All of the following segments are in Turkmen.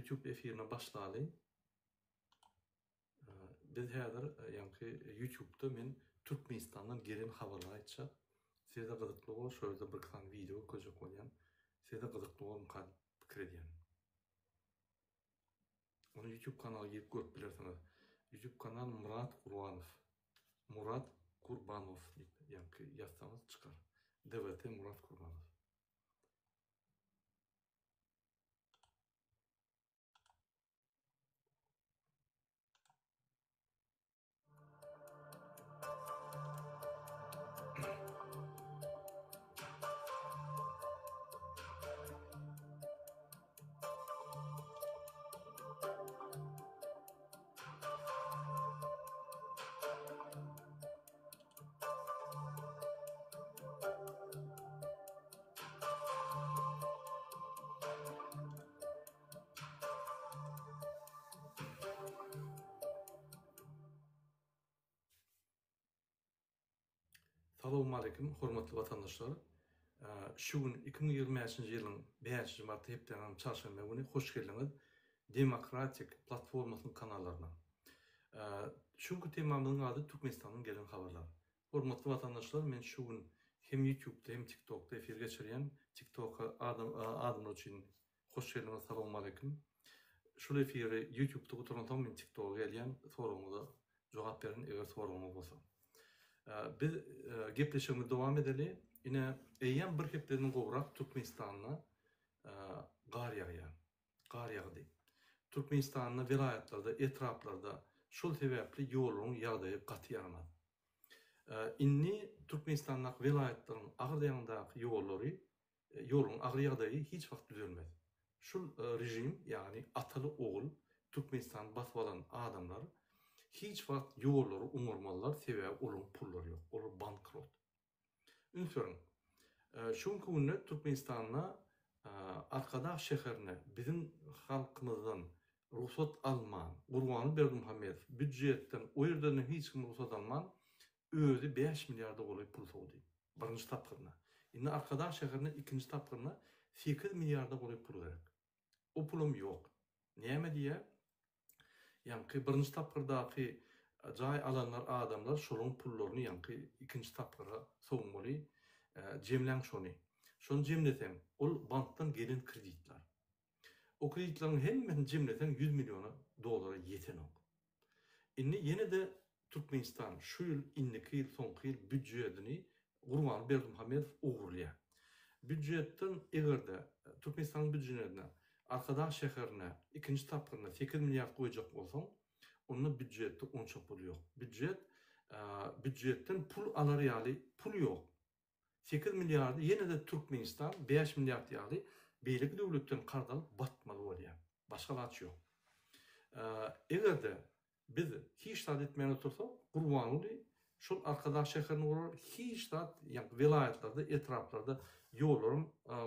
YouTube efirine başlaly. Biz häzir ýaňky YouTube-da men Türkmenistandan gelen habarlary aýtjak. Size gyzykly bolar, şo ýerde bir sany wideo görkezjek bolýan. Size gyzykly bolarmyka diýip pikir edýän. Ony YouTube kanala girip görüp bilersiňiz. YouTube kanal Murat Gurbanow. Murat Gurbanow diýip ýaňky ýazsaňyz çykar. DWT Murat Gurbanow. Salowmaleýkim hormatly watandaşlar. Şu gün 2025-nji ýylyň 5-nji marty hepdäniň çarşenbe güni hoş geldiňiz Demokratik platformasynyň kanallaryna. Şu günki temamyzyň ady Türkmenistandan gelen habarlar. Hormatly watandaşlar men şu gün hem ýutubda hem tiktokda efir geçirýän. Tiktoka adamlar üçin hoş geldiňiz salowmaleýkim. Şul efiri ýutubda gutaransoň men tiktoka gelýän soragyňyza jogap berin eger soragyňyz bolsa. Biz gepleşigimizi dowam edeli. Ine eýýäm bir hepdeden gowrak Türkmenistanda gar ýagýar. Gar ýagdy. Türkmenistanda welaýatlarda, etraplarda şol sebäpli ýollaryň ýagdaýy gaty ýaramaz. Indi Türkmenistandaky welaýatlaryň agyr ýanyndaky ýollary, ýoluň agyr ýagdaýy hiç wagt düzelmez. Şul režim, ýagny ataly-ogul Türkmenistany basyp alan adamlar hiç wagt ýollary oňarmazlar, sebäbi olaryň pullary ýok, olar bankrot. Üns beriň. Şu günki günde Türkmenistanda Arkadag şäherine biziň halkymyzdan rugsat alman, Gurbanguly Berdimuhamedow býudjetden, o ýerden hem hiç kim rugsat alman, özi bäş milliarda golaý pul sowdy. Birinji tapgyryna. Indi Arkadag şäherine ikinji tapgyryna sekiz milliarda golaý pul gerek. O pulam ýok. Näme diýýär? Ýaňky birinji tapgyrdaky jaý alanlar adamlar şolaň pullaryny ýaňky ikinji tapgyra sowmaly jemläň şony. Şony jemleseň ol bankdan gelen kreditler. O kreditleriň hemmesini jemleseň ýüz milliona dollara ýetenok. Indi ýene-de Türkmenistan şu ýyl indiki ýyl soňky ýyl býudjedini Gurbanguly Berdimuhamedow ogurlaýar. Býudjetden eger-de Türkmenistanyň býudjenedine Arkadag şäherine ikinji tapgyrynda sekiz milliard goýjak bolsaň, onda býudjetde onça pul ýok. Býudjet býudjetden pul alar ýaly pul ýok. Sekiz milliardy ýene-de Türkmenistan bäş milliard ýaly beýleki döwletden karz alyp batmaly bolýar. Başga alaç ýok. Eger-de Biz hiç zat etmän otursak, Gurbanguly şol Arkadag şäherini gurar, hiç zat, ýagny welaýatlarda, etraplarda ýollaram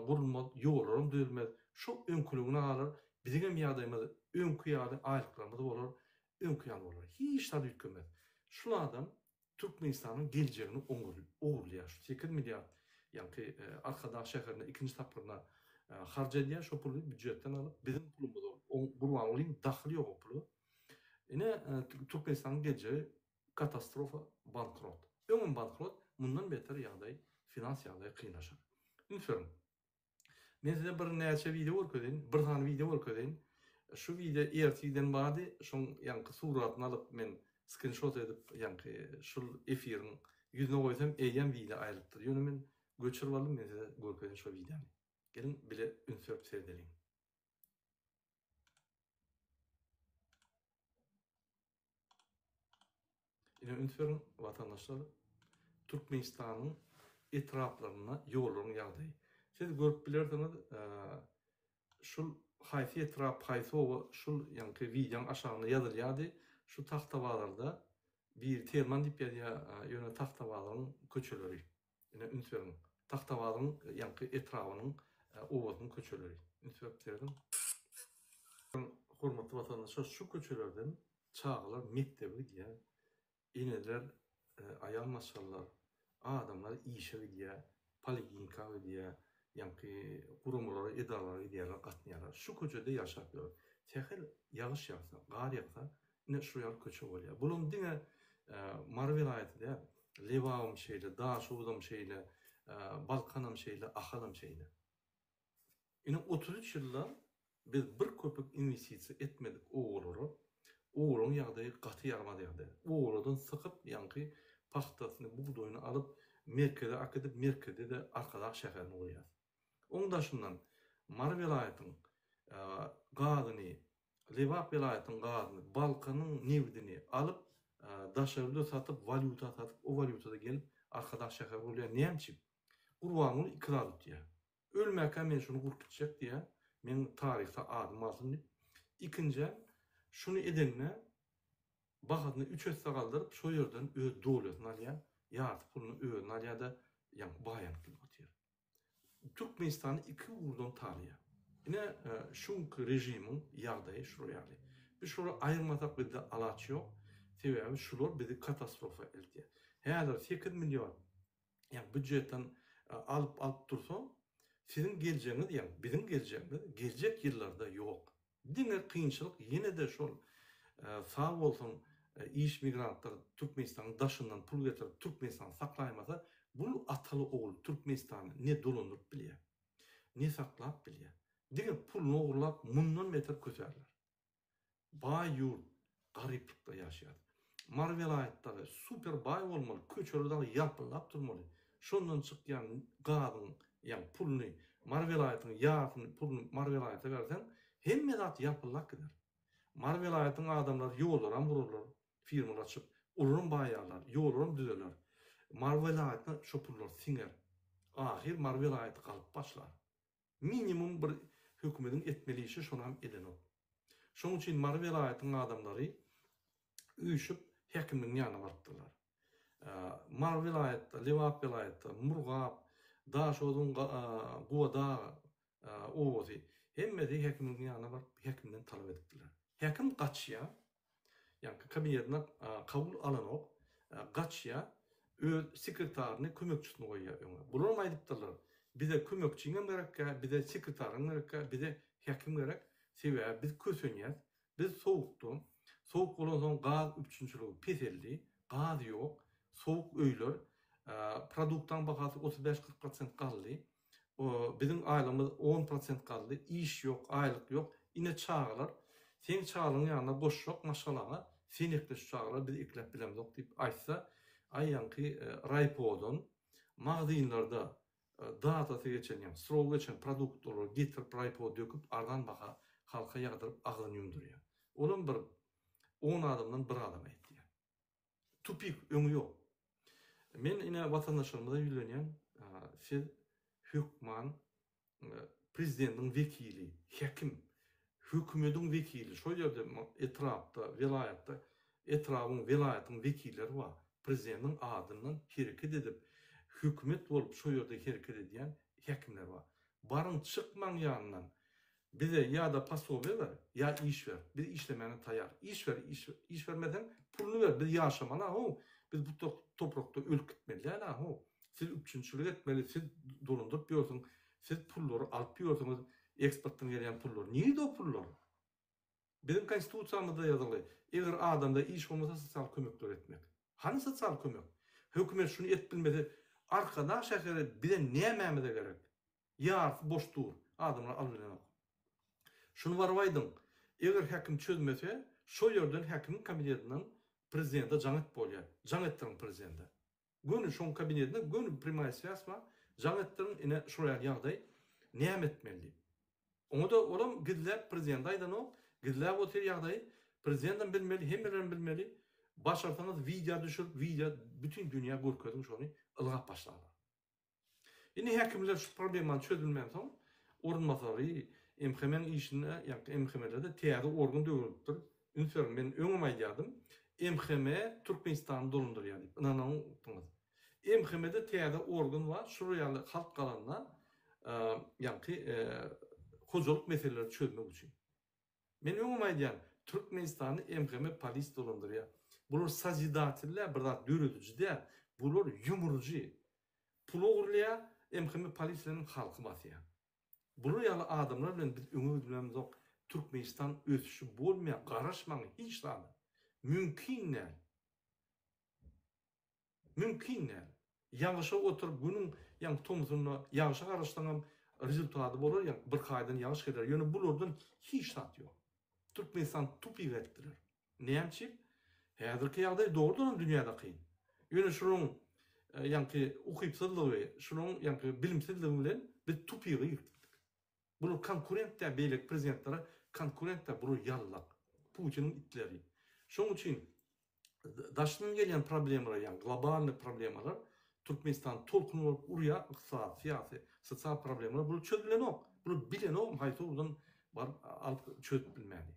gurulmaz, ýollaram düzülmez, şol öňküligine galar, biziňem ýagdaýymyz öňki ýaly aýlyklarymyz bolar, öňki ýaly bolar. Hiç zat üýtgemez. Şul adam Türkmenistanyň geljegini ogurlaýar. Şu sekiz milliard ýaňky Arkadag şäherine ikinji tapgyryna harç edýär. Şo puly býujetden alyp, biziň pulumyz ol. Gurbangulyň dahyly ýok o pula. Ine, Türkmenistanyň geljegi katastrofa, bankrot. Öňem bankrot, mundan beter ýagdaý, finans ýagdaýy kynlaşar. Üns beriň. Men size bir näçe wideo görkezeýin, bir sany wideo görkezeýin. Şu wideo ertirden bardy, şoň ýaňky suratyny alyp men skrinşot edip ýaňky şul efiriň ýüzüne goýsam eýýäm wideo aýrylypdyr. Ýöne men göçürip aldym, men size görkezeýin şo wideony. Geliň bile üns berip seredeliň. Ine üns beriň watandaşlar Türkmenistanyň etraplarynda ýollaryň ýagdaýy. Siz görüp bilersiňiz şul haýsy etrap haýsy oba şul ýaňky wideoň aşagynda ýazylýardy şu Tagtabazarda biri Telman diýip ýazýar ýöne Tagtabazaryň köçeleri. Ine üns beriň. Tagtabazyň ýaňky etrabynyň obasynyň köçeleri. Üns berip serediň. Hormatly watandaşlar şu köçelerden çagalar mekdebe gidýär, eneler, aýal maşgalalar, adamlar işe gidýär, poliklinika gidýär, ýaňky guramalara, edaralara gidýärler, gatnaýarlar. Şu köçede ýaşap ýör. Sähel ýagyş ýagsa, gar ýagsa, ine şul ýaly köçe bolýar. Bulam diňe Mary welaýaty däl, Lebabam şeýle, Daşoguzam şeýle, Balkanam şeýle, Ahalam şeýle. Ine 33 ýylda biz bir köpük inwestisiýa etmedik obalara, obalaryň ýagdaýy gaty ýaramaz ýagdaý. Obalardan sykyp ýaňky pagtasyny, bugdaýyny alyp merkeze akidip merkezde-de Arkadag şäherini gurýas. Oň daşyndan Mary welaýatyň gazyny, Lebap welaýatyň gazyny, Balkanyň nebidini alyp daşary ýurda satyp, walýuta satyp, o walýutada gelip Arkadag şäheri gurulýar. Näme üçin? Gurbanguly iki zat utýar. Ölmäkä men şuny gurup gitjek diýýär. Meň taryhda adym galsyn diýip. Ikinjem, şuny edende bahasyny üç esse galdyryp, şo ýerden öz dolýasyny alýar, ýarty puluny özüne alýar-da, ýaňky baýanyp gidip otyr. Türkmenistany iki ugurdan talaýar. Ine, şu günki režimiň ýagdaýy şular ýaly. Biz şulary aýyrmasak bizde alaç ýok. Sebäbi şular bizi katastrofa eltýär. Häzir 8 milliard ýagny býujetden alyp alyp dursa, siziň geljegiňiz, ýagny biziň geljegimiz geljek ýyllarda ýok. Diňe kynçylyk ýene-de şol sag bolsun iş migrantlar Türkmenistanyň daşyndan pul getirip Türkmenistany saklaýmasa, bul ataly ogul Türkmenistany ne dolandyryp bilýär, ne saklap bilýär. Diňe puluny ogurlap mundan beter kösärler. Baý ýurt garyplykda ýaşaýar. Mary welaýatdagy super baý bolmaly, köçeler dagy ýalpyldap durmaly. Şondan çykýan gazyň ýa puluny Mary welaýatynyň ýarsyny puluny Mary welaýata berseň, hemme zat ýalpyldap gider. Mary welaýatynyň adamlary ýollaram gurarlar, firmalar açyp, olaram baýarlar, ýollaram düzeler. Mary welaýatyna şo pullar siňer. Ahyr Mary welaýaty galyp başlar. Minimum bir hökümediň etmeli işi şonam edenok. Şoň üçin Mary welaýatynyň adamlary üýşüp häkimligiň ýanyna barypdyrlar. Mary welaýatda, Lebap welaýatda, Murgap, Daşoguzyň Gubadag obasy hemmesi häkimligiň ýanyna baryp häkimden talap edipdirler. Häkim gaçýar, Ýaňky kabinetine kabul alanok, gaçýar, öz sekretaryny, kömekçisini goýýar öňe. Bularam aýdypdyrlar, bize kömekçiňem gerekkä, bize sekretaryň gerekkä, bize häkim gerek, sebäbi biz kösenýäs, biz sowukda, sowuk bolansoň gaz üpjünçiligi peseldi, gaz ýok, sowuk öýler, produktaň bahasy 35-40 prosent galdy, Biziň aýlygymyz on prosent galdy, iş ýok, aýlyk ýok, ine çagalar, seň çagalaryň ýanyna goşjak maşgalaňa, sen ekle şu çagalary, biz ekläp bilemzok diýip aýtsa, aý ýaňky raýpodan magazynlarda datasy geçen, ýagny srogy geçen produktlary getirip raýpo döküp arzan baha halka ýagdyryp agzyny ýumdurýar. Olam bir on adamdan bir adama ýetýär. Tupik, öňi ýok. Men ine watandaşlarymyza ýüzlenýän, siz hökman prezidentiň wekili, häkim, hökümediň wekili, şol ýerde etrapda, welaýatda etrabyň, welaýatyň wekilleri bar. Prezidentiň adyndan hereket edip, hökümet bolup şol ýerde hereket edýän häkimler bar. Baryň çykmaň ýanyndan. Bize ýa-da posobiýa ber, ýa iş ber. Biz işlemäne taýar. Iş ber, iş, iş bermeseň, puluny ber. Biz ýaşamaly how. Biz bu toprakda ölüp gitmeli däl how. Siz üpjünçilik etmeli, siz dolandyryp ýörsüň, siz pullary alyp ýörsüňiz, eksportdan gelýän pullary. Nirede o pullar? Biziň konstitusiýamyzda ýazylgy, eger adamda iş bolmasa sosial kömekler etmek. Hany sosial kömek? Hökümet şuny edip bilmese, Arkadag şäheri bize nämämize gerek? Ýarysy boş dur. Adamlar alyp bilenok. Şuny baryp aýdyň. Eger häkim çözmese, şo ýerden häkimiň kabinetinden prezidente jaň et bolýar. Jaň etdiriň prezidente. Göni şoň kabinetine göni premaýa swýaz bar. Jaň etdiriň, ine şol ýaly ýagdaý. Näme etmeli diýip. Oňa-da olam gizläp prezidente aýdanok. Gizläp otyr ýagdaýy. Prezidentem bilmeli, hemmelerem bilmeli. Başarsaňyz wideo düşürip, wideo bütin dünýä görkeziň şony ylgap başlarlar. Indi häkimler şu problemany çözülmänsoň, orunbasary MHM-iň işinde, ýagny MHM-lerde täze organ döwrülipdir. Üns beriň, men öňem aýdýardym, MHM Türkmenistany dolandyrýar diýip, ynananokdyňyz. MHM-de täze organ bar, şular ýaly halk galanda, ýagny hojalyk meseleleri çözmek üçin. Men öňem aýdýan, Türkmenistany MHM polis dolandyrýar. Bular sozidatel däl, bir zat dörediji däl. Bular ýumrujy. Pul ogurlaýar, MHM polis bilen halky basýar. Bular ýaly adamlar bilen biz öňe gidibemzok. Türkmenistan ösüşi bolmaýar, garaşmaň hiç zada. Mümkin däl. Mümkin däl. Ýagyşa oturyp günüň ýaňky tomsunda ýagyşa garaşsaňam rezultady bolar ýaňky birki aýdan ýagyş geler. Ýöne bulardan hiç zat ýok. Türkmenistan tupik etdiler. Näme üçin? Häzirki ýagdaý dogrudanam dünýäde kyn. Ýöne şularyň ýaňky ukypsyzlygy, şularyň ýaňky bilimsizligi bilen biz tupige girdik. Bular konkurent däl beýleki prezidentlere konkurent däl bular ýallak. Putiniň itleri. Şoň üçin daşyndan gelýän problemalar ýagny globalnyý problemalar Türkmenistan tolkun bolup urýar ykdysady, syýasy, sosial problemalar bular çözülenok. Bular bilenogam haýsy ugurdan baryp alyp çözüp bilmäni.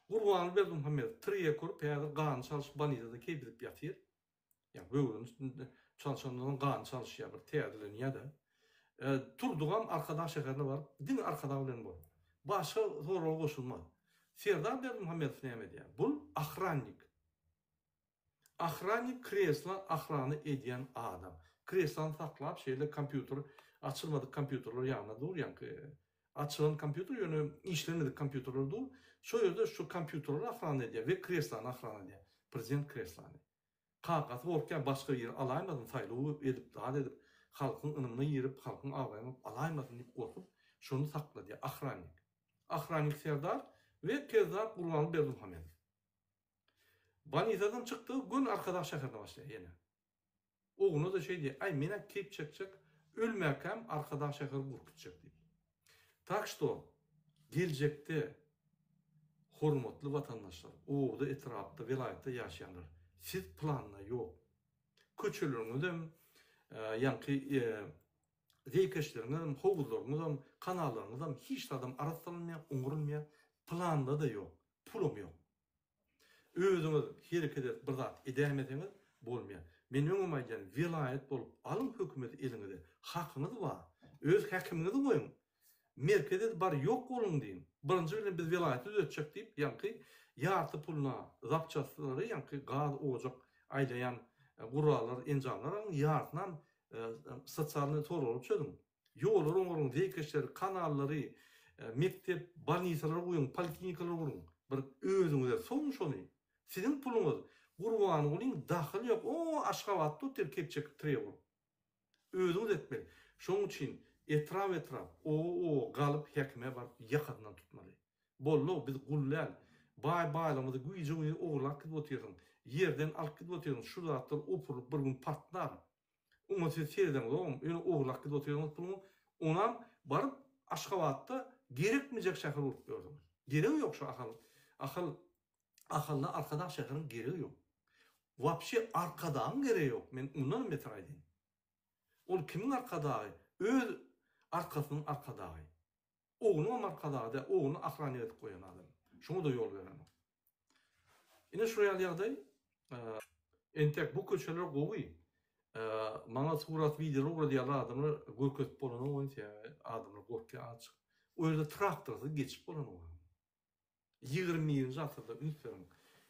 Gurbanguly Berdimuhamedow tirýek urup häzir gany çalşyp bolnisada keýp edip ýatyr. Ýa böwrüni üstünde çalşandan soň gany çalyşýar bir täzelenýär-de. Turdugam Arkadag şäherine baryp diňe Arkadag bilen bol. Başga soraga goşulmaz. Serdar Berdimuhamedow näme edýär? Bul ahrannik. Ahrannik kresla ahrany edýän adam. Kreslany saklap şeýle kompýuter açylmadyk kompýuterler ýanynda dur ýaňky açylan kompýuter ýöne işlemedik kompýuterler dur. Şo ýerde şu kompýuterleri ahrany edýär we kreslany ahrany edýär. Prezident kreslany. Kakasy gorkýar başga biri alaýmasyn saýlaw edip zat edip halkyň ynamyna girip halkyň abraýyny alyp alaýmasyn diýip gorkup şony sakladýar ahrannik. Ahrannik Serdar we Kezzap Gurbanguly Berdimuhamedow. Bolnisadan çykdygy göni Arkadag şäherine başlaýar ýene. Ogluna-da şeý diýýär, Aý, men-ä keýp çekjek, ölmäkäm Arkadag şäheri gurup gitjek diýip. Tak şto, geljekde hormatly watandaşlar, obada, etrapda, welaýatda ýaşaýanlar, siz planda ýok. Köçeleriňizem, ýaňky zeýkeşleriňizem, howuzlaryňyzam, kanallaryňyzam hiç zadam arassalanmaýar, oňarylmaýar, planda-da ýok, pulam ýok. Özüňiz hereket edip bir zat edäýmeseňiz bolmaýar. Men öňem aýdýan welaýat bolup alyň hökümeti eliňize. Hakyňyz bar. Öz häkimiňizi goýuň. Merkeze bar ýok boluň diýiň. Birinji bilen biz welaýaty düzetjek diýip ýaňky ýarty puluna zapçastlary ýaňky gaz ojak aýlaýan gurallar enjamlar alyň ýartynam sosialnyý soraglar çözüň. Ýollary oňaryň, zeýkeşleri, kanallary, mekdep, bolnisalary guýuň, poliklinikalar guruň. Bir özüňize sowuň şony. Siziň puluňyz Gurbangulyň dahyly ýok. O Aşgabatda otyr kepçe trýe gurup. Özüňiz etmeli. Şoň üçin etrap-etrap, oba-oba galyp häkime baryp ýakasyndan tutmaly. Boldy-ow, biz gul däl. Baý baýlygymyzy güýje-güýje ogurlap gidip otyrsyň. Ýerden alyp gidip otyrsyň. Şu zatlar opurylyp bir gün partlar. Oňa siz seredeňizogam, ýöne ogurlap gidip otyrsyňyz puluňy, onam baryp Aşgabatda gerekmejek şäher gurup ýörsüňiz. Geregi ýok şu Ahal, Ahal, Ahalda Arkadag şäheriniň geregi ýok. Wapşe Arkadagyň geregi ýok, men mundanam beter aýdaýyn. Ol kimiň Arkadagy? Öz arkasynyň Arkadagy. Ogluňam Arkadagy däl, ogluny ahrannik edip goýan adam. Şoňa-da ýol berenok. Ine şu ýaly ýagdaý. Entek bu köçeler gowy. Maňa surat wideolar ugradýarlar adamlar görkezip bolanok ony sebäbi adamlar gorkýar azjyk. O ýerde traktorsyz geçip bolanok. Ýigrimi birinji asyrda üns beriň,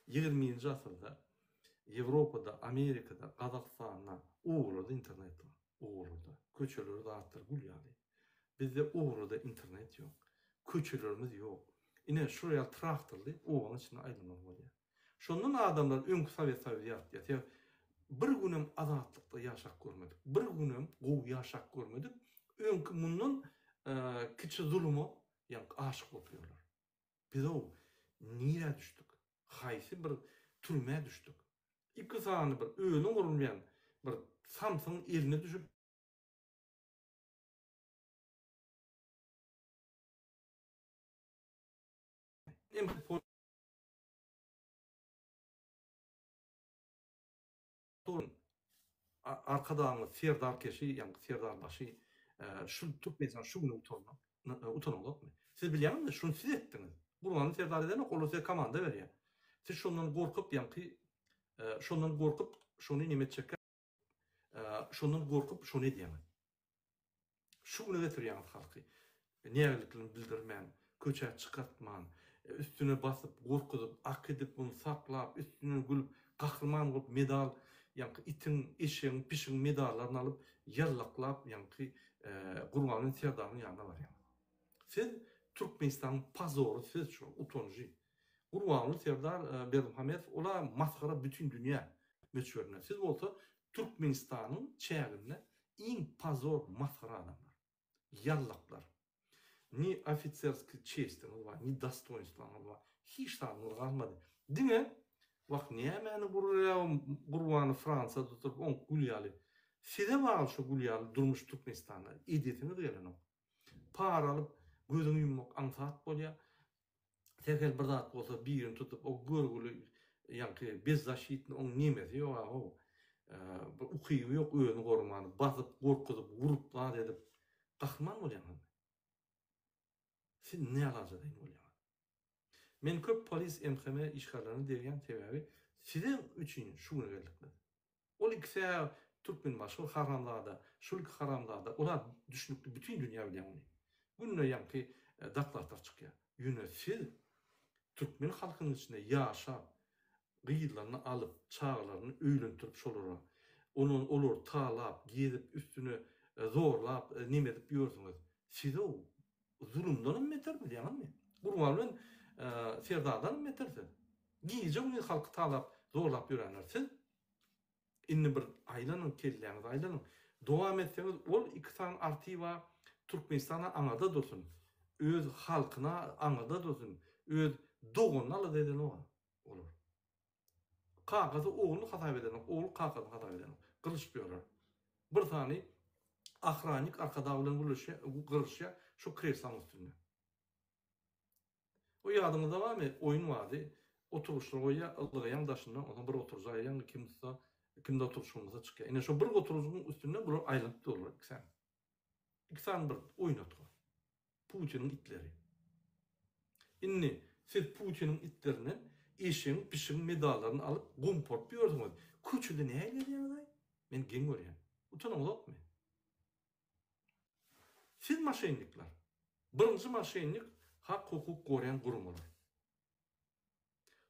ýigrimi birinji asyrda Ýewropada, Amerikada, Gazagystanda obalarda internet bar. Obalarda. Köçeleri zatlar gül ýaly. Bizde obalarda internet ýok. Köçelerimiz ýok. Ine şular ýaly traktorly obanyň içinde aýlanmaly bolýar. Şondan adamlar öňki Sowet Soýuzy ýatýar. Sebäbi bir günem azatlykda ýaşap görmedik. Bir günem gowy ýaşap görmedik. Öňki mundan kiçi zuluma ýaňky aşyk bolup ýörler. Biz-ow nirä düşdük? Haýsy bir türmä düşdük? Iki sany bir özüne urulmaýan bir samsygyň eline düşüp, Arkadagymyz Serdar Keşi, ýagny Serdarbaşy şu Türkmenistan şu güne utanmak, utanaňzokmy? Siz bilýäňizmi, şuny siz etdiňiz. Gurbanguly Serdar edenok, olar size komanda berýär. Siz şondan gorkup, ýaňky şondan gorkup, şony neme etjekkä, şondan gorkup şony edýäňiz. Şu güne getirýäňiz halky. Nägileliklerini bildirmän, köçä çykartman, üstüne basyp, gorkuzyp, akidip, muny saklap, üstünden gülüp, gahryman bolup medal, ýaňky itiň, eşegiň, pişigiň medallaryny alyp, ýallaklap, ýaňky Gurbanguly Serdaryň ýanyna barýaňyz. Siz. Türkmenistanyň pazory siz şu utanjy. Gurbanguly Serdar Berdimuhamedow ola masgara bütin dünýä möçberinde. Siz bolsa Türkmenistanyň çäginde iň pozor masgara adamlar. Ýallaklar. Ni ofiserskiý çestiňiz bar, ni dostoýnstwaňyz bar. Hiç zadyňyz galmady. Diňe wah nämäni gurýa Gurbany Fransiýada tutup oň gül ýaly. Size bagly şo gül ýaly durmuş Türkmenistanda. Edesiňiz gelenok. Para alyp gözüňi ýummak aňsat bolýa. Sähel bir zat bolsa birini tutup o görgüli ýaňky bezzaşitny oň nemesi ýok how. Bir ukyby ýok özüni gorumany basyp gorkuzyp urup zat edip gahryman bolýaňyzmy? Siz näalajadaýyn bolýaňyz? Men köp polis MHM işgärlerine degýän sebäbi siziň üçin şu güne geldik biz. Ol ikisä Türkmenbaşy bir haramzada, şul iki haramzada, olar düşnükli bütin dünýä bilýär ony. Günde ýaňky dokladlar çykýar. Ýöne siz türkmen halkynyň içinde ýaşap, gyzlaryny alyp, çagalaryny öýlentirip şolara, ondan olary talap, gezip, üstüne zorlap, neme edip ýörsüňiz. Siz-ow zulumdanam beter bilýäňizmi? Gurban bilen Serdardanam beter siz. Gije-gündiz halky talap, zorlap ýörenler siz. Indi bir aýlanyň kelläňizi aýlanyň. Dowam etseňiz ol iki sany artiwa Türkmenistana aňyrda dursun. Öz halkyna aňyrda dursun. Öz doganyny alada edenok olar. Kakasy ogluny hasap edenok, ogly kakasyny hasap edenok. Gyrylyşyp ýörler. Bir sany ahranik arkadag bilen gürleşýär, gyrylyşýar şo kreslaň üstünde. O ýadyňyzda barmy, oýun bardy, oturgyçlar goýýar, ylgaýaň daşyndan, onsoň bir oturyjy aýyrýaň, kim tutsa, kimde oturyş bolmasa çykýar. Ine şo bir oturyjyň üstünde bular aýlanyp durlar iki sany. Iki sany bir oýnatgy. Putiniň itleri. Indi siz Putiniň itlerinden eşegiň, pişigiň medallaryny alyp gomparyp ýörsüňiz. Köçede nähili gezýäňiz-aý? Men geň görýän. Utanaňyzokmy? Siz maşennikler. Birinji maşennik hak hukuk gorýan guramalar.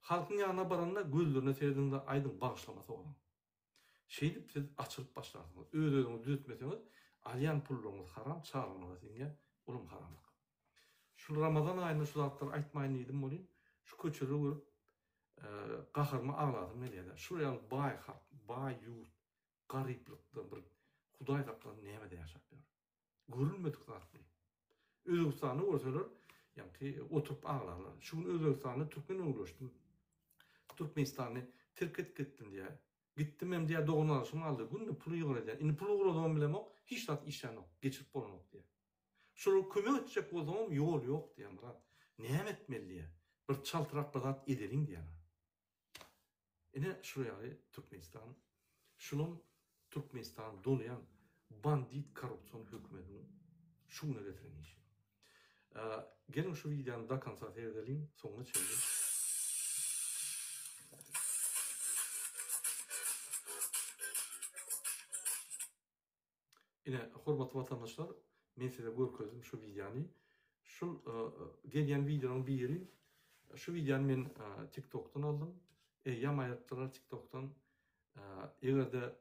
Halkyň ýanyna baranda gözlerine serediňde aýdyň bagyşlama soraň. Şeýdip siz açylyp başlarsyňyz. Öz özüňizi düzetmeseňiz alýan pullaryňyz haram çagalaryňyza siňýär olam haramlyk. Şul ramazan aýynda şu zatlary aýtmaýyn diýdim welin şu köçeleri görüp gaharyma aglasym gelýärde. Şul ýaly baý halk baý ýurt garyplykda bir Hudaý saklasyn nämede ýaşap ýör. Görülmedik zat bu. Özbegistanda görseler, ýaňky oturyp aglarlar. Şu gün Özbegistanda türkmen bilen gürleşdim. Türkmenistany terk edip gitdim diýýär. Gitdim hem diýýär, dogan-gardaşym galdy. Günde pul ýygnadýan. Indi pul ugradybam bilemok, hiç zat işlänok, geçirip bolanok diýýär. Şolara kömek etjek bolsaňam ýol ýok diýýär Myrat. Näme etmeli diýýär. Bir çaltrak bir zat edeliň diýýär. Ine şul ýaly Türkmenistan şulam Türkmenistany dolaýan bandit korrupsion hökümediň şu güne getiren işi. Geliň şu wideony do konca seredeliň soňuna çenli. Ine, hormatly watandaşlar, men size görkezdim şu wideony. Şul gelýän wideolaryň biri, şu wideony men TikTokdan aldym. Eýýäm aýrypdyrlar TikTokdan. Eger-de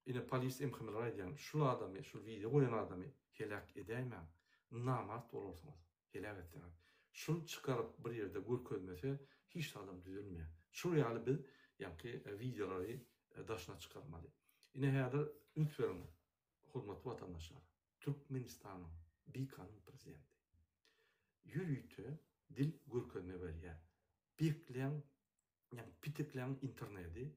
ine polis MHM-lere aýdýan, şul adamy, şul wideo goýan adamy heläk edäýmäň, namart bolarsyňyz. Heläk etseňiz. Şul çykaryp bir ýerde görkezmese hiç zadam düzelmeýär. Şul ýaly biz ýaňky wideolary daşyna çykarmaly. Ine häzir üns beriň hormatly watandaşlar. Türkmenistanyň bikanun prezidenti ýörite dil görkezme berýär. Bekläň ýagny pitikleň internedi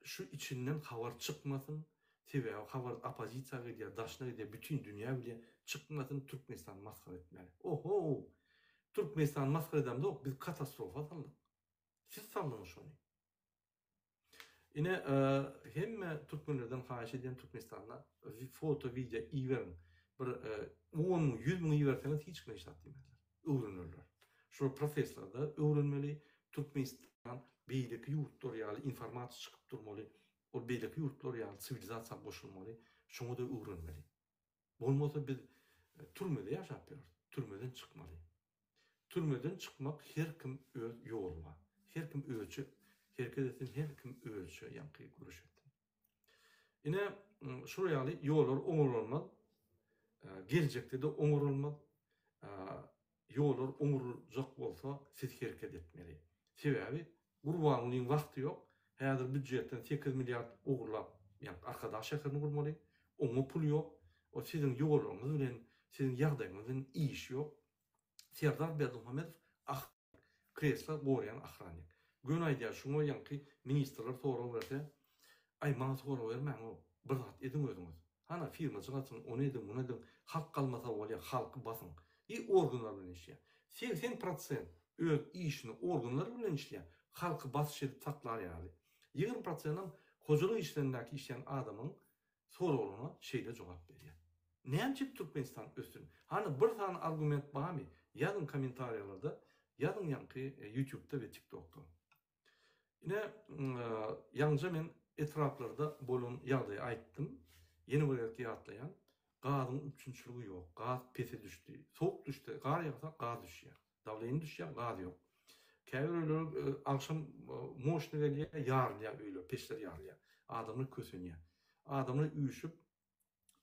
şu içinden habar çykmasyn sebäbi habar oppozisiýa gidýär daşyna gidýär bütin dünýä bilýär çykmasyn Türkmenistany masgara etmäli ohow Türkmenistany masgara edemzok biz katastrofa saldyk siz saldyňyz şony ine hemme türkmenlerden haýyş edýän Türkmenistanda foto wideo iberiň bir on müň ýüz müň iberseňiz hiç kime hiç zat diýmezler öwrenerler. Şol proseslerde öwrenmeli, Türkmenistan beýleki ýurtlar ýaly informasiýa çykyp durmaly, ol beýleki ýurtlar ýaly siwilizasiýa goşulmaly, şoňa-da öwrenmeli. Bolmasa biz türmede ýaşap ýörüs, türmeden çykmaly. Türmeden çykmak her kim öz ýoly bar. Her kim özçe hereket etsin, her kim özçe ýaňky göreş etsin. Ine, şular ýaly ýollar oňarylmaz. Geljekde-de oňarylmaz. Ýollar oňuryljak bolsa siz hereket etmeli. Sebäbi Gurbangulyň wagty ýok. Häzir býudjetden sekiz milliard ogurlap ýa Arkadag şäherini gurmaly. Oňa pul ýok. O siziň ýollaryňyz bilen, siziň ýagdaýyňyz bilen işi ýok. Serdar Berdimuhamedow ah kresla gorýan ahrannik. Göni aýdýar şuňa ýaňky ministrler sorag berse, aý maňa sorag bermäň-ow, bir zat ediň özüňiz. Hana firmajyk açyň, ony ediň, muny ediň, halk galmasa bolýar, halky basyň. I organlar bilen işleýär. 80 prosent öz işini organlar bilen işleýär, halky basyş edip saklar ýaly. 20 prosentam hojalyk işlerindäki işleýän adamyň soraglaryna şeýle jogap berýär. Näme üçin Türkmenistan össün? Hany bir sany argument barmy? Ýazyň kommentariýalarda, ýazyň ýaňky YouTube'da we TikTok'da. Ine, ýaňyja men etraplarda bolan ýagdaýy aýtdym. Ýene bir gezek ýatlaýan. Gazyň üpjünçiligi ýok. Gaz pese düşdi. Sowuk düşse, gar ýagsa gaz düşýär. Dawleniýe düşýär, gaz ýok. Käbir öýlere agşam moşny gelýär, ýarylýar öýler, peçler ýarylýar. Adamlar kösenýär. Adamlar üýşüp,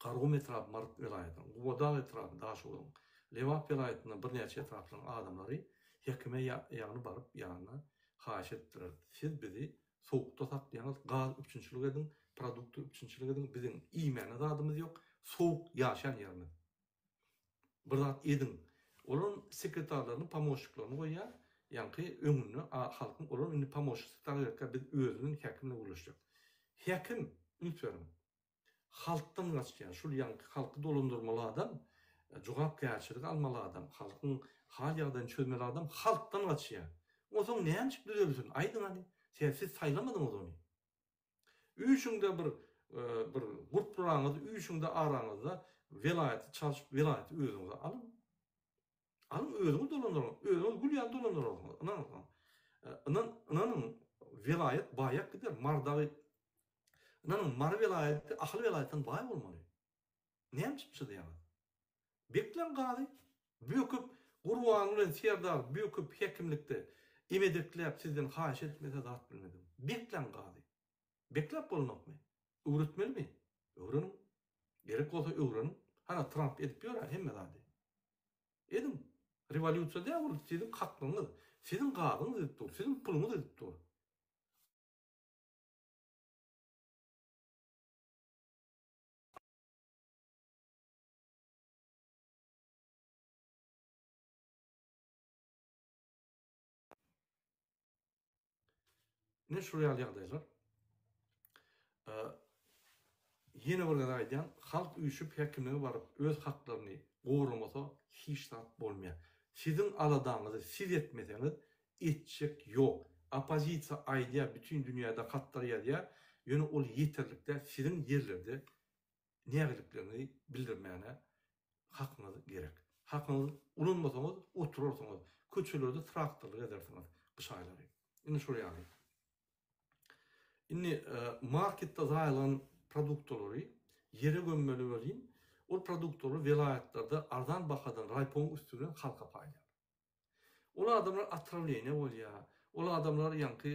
Garagum etraby Mary welaýatynyň, Gubadag etraby Daşoguzyň, Lebap welaýatyndan birnäçe etraplaryň adamlary hekime ýagny baryp ýanyna haýyş edipdiler, siz bizi sowukda saklaýaňyz, gaz üpjünçilik ediň, produkta üpjünçilik ediň, biziň iýmäne zadymyz ýok, sowuk ýaşaýan ýerimiz. Bir zat ediň. Olar sekretarlaryny, pomoşniklaryny goýýar, ýaňky öňünde halkyň olar indi pomoşnik sekretar gerekkä biz özümiz häkim bilen gürleşjek. Häkim, üns beriň, Halkdan gaçýan, şul ýaňky halky dolandyrmaly adam, jogapkärçilik almaly adam, halkyň hal-ýagdaýyny çözmeli adam halkdan gaçýar. Onsoň nämçik düzelsin, aýdyň hany? Sebäbi siz saýlamadyňyz ony. Üýşüňde bir bir gurpluraňyzy üýşüňde araňyzda welaýaty çalşyp welaýaty özüňize alyň. Alyň özüňiz dolandyryň. Özüňiz gül ýaly dolandyrarsyňyz. Ynanyň. Ynan ynanyň welaýat baýak gider. Mardagy Ynanyň Mary welaýaty Ahal welaýatdan baý bolmaly. Näme üçin çydaýaňyz? Bekleň gazy. Böküp Gurbanguly bilen Serdar böküp häkimlikde emedekläp sizden haýyş etmese zat bilmedim. Bekleň gazy. Bekläp bolnokmy? Öwretmelimi? Öwreniň. Gerek bolsa öwreniň. Hana Tramp edip ýör-ä hemme zady. Ediň. Rewolýusiýa däl ol siziň haklygyňyz. Siziň gazyňyz edip dur. Siziň puluňyz edip dur. Ine şul ýaly ýagdaýlar. Ýene bir gezek aýdýan, halk üýşüp häkimlige baryp öz haklaryny goramasa hiç zat bolmaýar. Siziň aladaňyzy siz etmeseňiz etjek ýok. Oppozisiýa aýdýar bütin dünýäde hatlar ýazýar, ýöne ol ýeterlik däl siziň ýerlerde nägilikleňizi bildirmäne hakyňyz gerek. Hakyňyzy ulanmasaňyz oturarsyňyz, köçelerde traktorlyk edersiňiz gyş aýlary. Indi şol ýaly. Indi marketde zaýalanan produktalary ýere gömmeli welin, ol produktalary welaýatlarda arzan bahadan raýponyň üsti bilen halka paýlaýarlar. Ol adamlar otrawleniýe bolýar. Ol adamlar ýaňky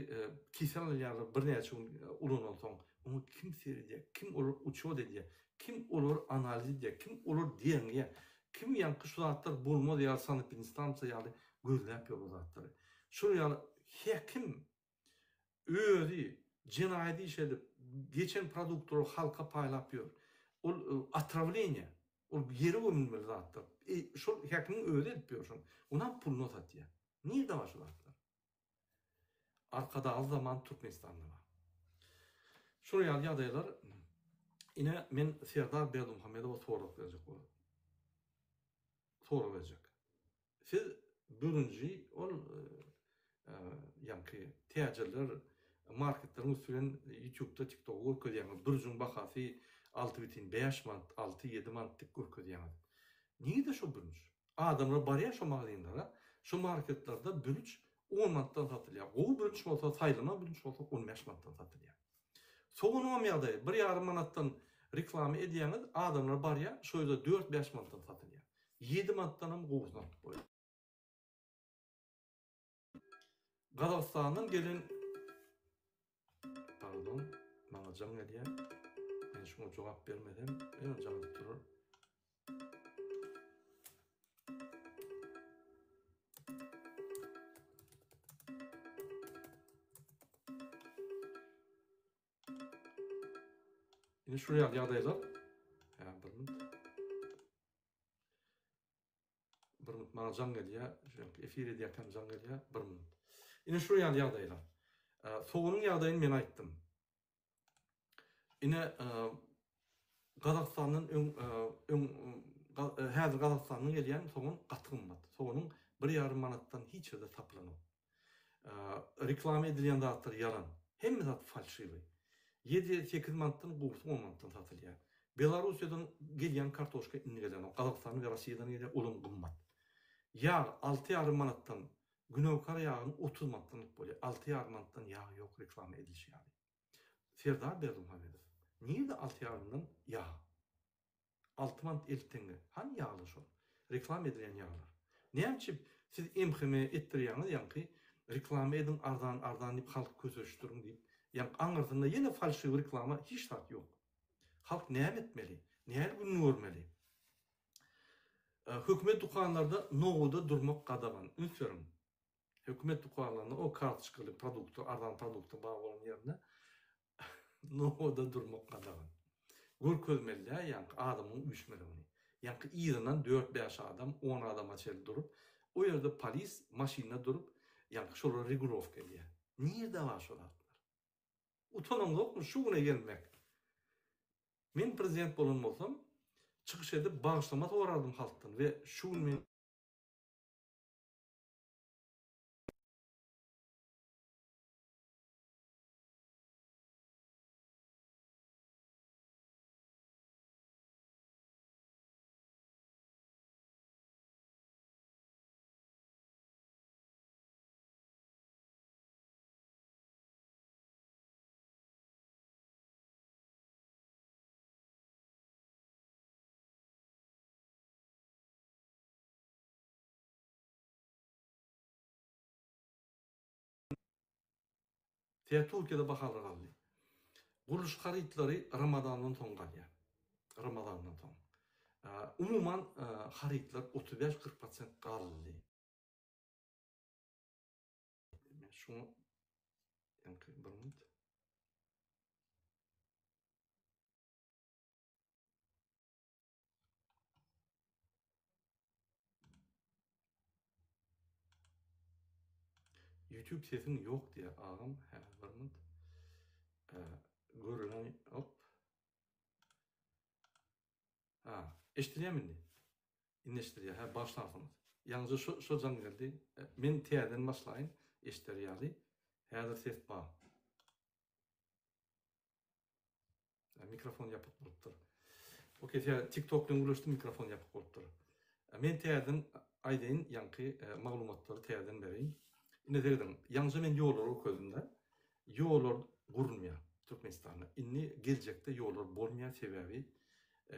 kesel alýarlar birnäçe gün ulanansoň. Oňa kim seredýär? Kim olary uçýot edýär? Kim olary analiz edýär? Kim olary derňeýär? Kim ýaňky şu zatlar bolmaz ýaly sanepidinstansiýa ýaly gözläp ýör o zatlary? Şol ýaly häkim Özi jenaýat iş edip, geçen produktlary halka paýlap ýör. Ol otrawleniýe, ol ýere gömülmeli zatlar. Şol häkimiň özi edip ýör şony. Onam puluna satýar. Nirde bar şu zatlar? Arkadagly zaman Türkmenistanda bar. Şol ýaly ýagdaýlar ine men Serdar Berdimuhamedowa sorag berjek boldum. Sorag berjek. Siz bürünji ol ýaňky täjirler marketleriň üsti bilen ýutubda tiktokda görkezýäňiz bürünjiň bahasy 6,5 manat 6-7 manat diýip görkezýäňiz. Nirde şo bürünç? Adamlar barýar şo magazinlere şo marketlerde bürünç 10 manatdan satylýar. Gowy bürünç bolsa saýlama bürünç bolsa 15 manatdan satylýar. Soganyňam ýagdaýy bir ýarym manatdan reklama edýäňiz adamlar barýar şo ýerde dört bäş manatdan satylýar. Ýedi manatdanam gowusyny alyp bolýar. Gazagystandan gelen Pardon, maňa jaň gelýär. Men şuňa jogap bermesem, ýöne jaň edip durar. Indi şu ýaly ýagdaýlar. Hä, bir minut. Bir minut maňa jaň gelýär. Şu efir edýärkäm jaň gelýär. Bir minut. Indi şu ýaly ýagdaýlar. Soganyň ýagdaýyny men aýtdym. Ine, Gazagystandan öň öň häzir Gazagystandan gelýän sogan gaty gymmat. Soganyň bir ýarym manatdan hiç ýerde tapylanok. Reklama edilýän zatlar ýalan. Hemme zat falşiwi. Ýedi, sekiz manatdan gowusy on manatdan satylýar. Belarussiýadan gelýän kartoşka indi gelenok. Gazagystandan we Rossiýadan gelýär, olam gymmat. Ýag alty ýarym manatdan, günäkar ýagyny 30 manatdan alyp bolýar. Alty ýarym manatdan ýag ýok reklama edilişi ýaly. Serdar Berdimuhamedow, nirde alty ýarymdan ýag? Alty manat 50 teňňe. Hany ýaglar şol? Reklama edilýän ýaglar. Näme üçin siz MHM etdirýäňiz ýaňky reklama ediň arzan arzan diýip halky köseşdiriň diýip. Ýaňky aňyrsynda ýene falşiwi reklama hiç zat ýok. Halk näme etmeli? Nähili gün görmeli? Hökümet dükanlarda nowada durmak gadagan. Üns beriň. Hökümet dükanlarynda o kartoçkaly produkta, arzan produkta bar bolan ýerinde nowada durmak gadagan. Görkezmeli-dä ýaňky adamyň üýşmeligini. Ýaňky yzyndan dört-bäş adam, on adama çenli durup, o ýerde polis maşynda durup, ýaňky şolara regulowka edýär. Nirde bar şo zatlar? Utanaňzokmy şu güne gelmek? Men prezident bolan bolsam, çykyş edip bagyşlama sorardym halkdan we şu gün men Tä Türkiýede bahalar galdy. Gurluşyk harytlary Ramazandan soň galýar. Ramazandan soň. Umuman harytlar 35-40 prosent galdy. Men şuňa ýaňky bir minut. YouTube sesiň ýok diýýär agam. Hä, bir minut. Görülen hop. Ha, eşidilýärmi indi? Indi eşidilýär. Hä, başlarsyňyz. Ýaňyja şo şo jaň geldi. Men täzeden başlaýyn, eşider ýaly. Häzir ses bar. Mikrofon ýapyk bolupdyr. Okey, sen TikTok bilen gürleşdim, mikrofon ýapyk bolupdyr. Men täzeden aýdaýyn, ýaňky maglumatlary täzeden bereýin. Indi serediň, ýaňja men ýollary görkezdim-de. Ýollar gurulmaýar Türkmenistanda. Indi geljekde ýollar bolmaýar, sebäbi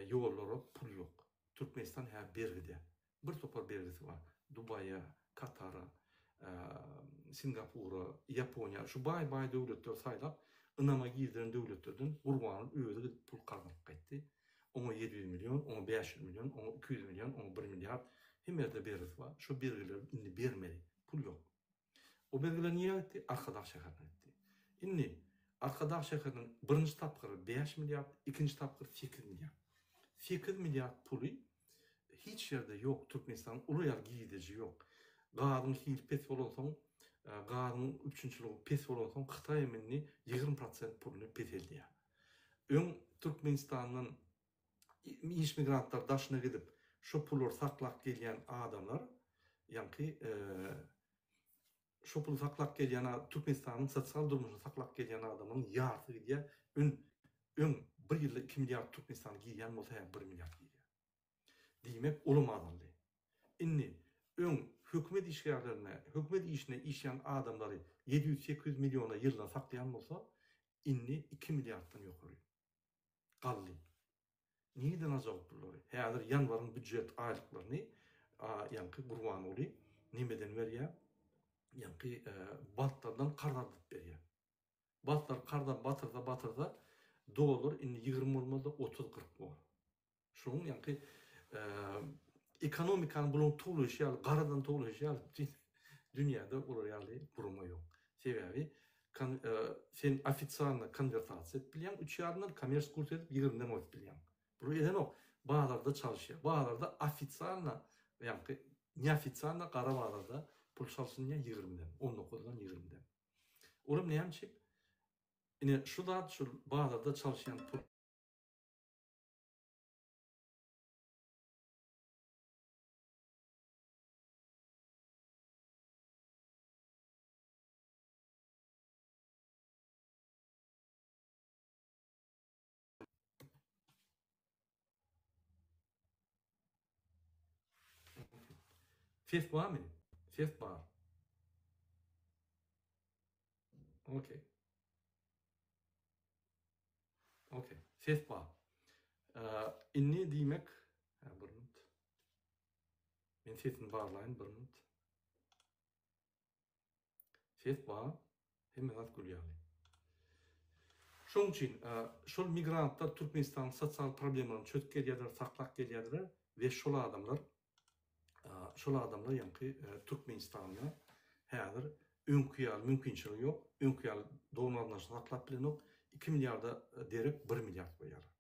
ýollara pul ýok. Türkmenistan hä bergide. Bir topar bergisi bar. Dubaýa, Katara, Singapura, Ýaponiýa şu baý-baý döwletleri saýlap, ynama girdiren döwletlerden Gurbanyň özi gidip pul karz alyp gaýtdy. Oňa 700 million, oňa 500 million, oňa 200 million, oňa bir milliard hemme ýerde bergisi bar. Şo bergileri indi bermeli. Pul ýok. O bergiler nirä gitdi? Arkadag şäherine gitdi. Indi Arkadag şäheriniň birinji tapgyry 5 milliard, ikinji tapgyry 8 milliard. 8 milliard puly hiç ýerde ýok. Türkmenistanyň uly ýaly girdeji ýok. Gazyň hili pes bolansoň, gazyň üpjünçiligi pes bolansoň Hytaý hem indi 20 prosent puluny peseldýär. Öň Türkmenistandan iş migrantlar daşyna gidip, şo pullary saklap gelýän adamlar, ýaňky şo puly saklap gelýän Türkmenistanyň sosial durmuşyny saklap gelýän adamlaryň ýarysy gidýär. Ün öň bir ýylda 2 milliard Türkmenistana girýän bolsa, häzir 1 milliard girýär. Diýmek, olam azaldy. Indi öň hökümet işgärlerine, hökümet işine işleýän adamlary 700-800 milliona ýylda saklaýan bolsa, indi 2 milliarddan ýokary. Galdy. Nireden aljak o pullary? Häzir ýanwaryň býujet aýlyklaryny ýaňky Gurbanguly nemeden berýär? Ýaňky banklardan karz aldyryp berýär. Banklar karza batyrsa batyrsa dollar indi 20 bolmaz-da 30-40 bor. Şonuň ýaňky ekonomikany bularyň towlaýşy ýaly, garadan towlaýşy ýaly dünýäde olar ýaly gurama ýok. Sebäbi. Sen ofitsialno konwertasiýa edip bilýäň üç ýarymdan, kommersiýa kurs edip ýigrimiden goýup bilýäň. Bular edenok. Bazarda çalyşýar. Bazarda ofitsialno, ýaňky neofitsialno gara bazarda pul çalşynýar ýigrimiden, on dokuzdan ýigrimiden. Olam näme üçin? Ine şu zat şul bazarda çalyşýan pul. Ses barmy? Ses bar. Okey. Okey. Ses bar. Indi diýmek, bir minut. Men sesini barlaýyn bir minut. Ses bar, hemme zat gül ýaly. Şonuň üçin şol migrantlar Türkmenistanyň sosial problemalaryny çözüp gelýärler, saklap gelýärler we şol adamlar şol adamlar ýaňky Türkmenistanda häzir öňki ýaly mümkinçiligi ýok, öňki ýaly dogan-garyndaşyny saklap bilenok, 2 milliarda derek 1 milliard goýýarlar.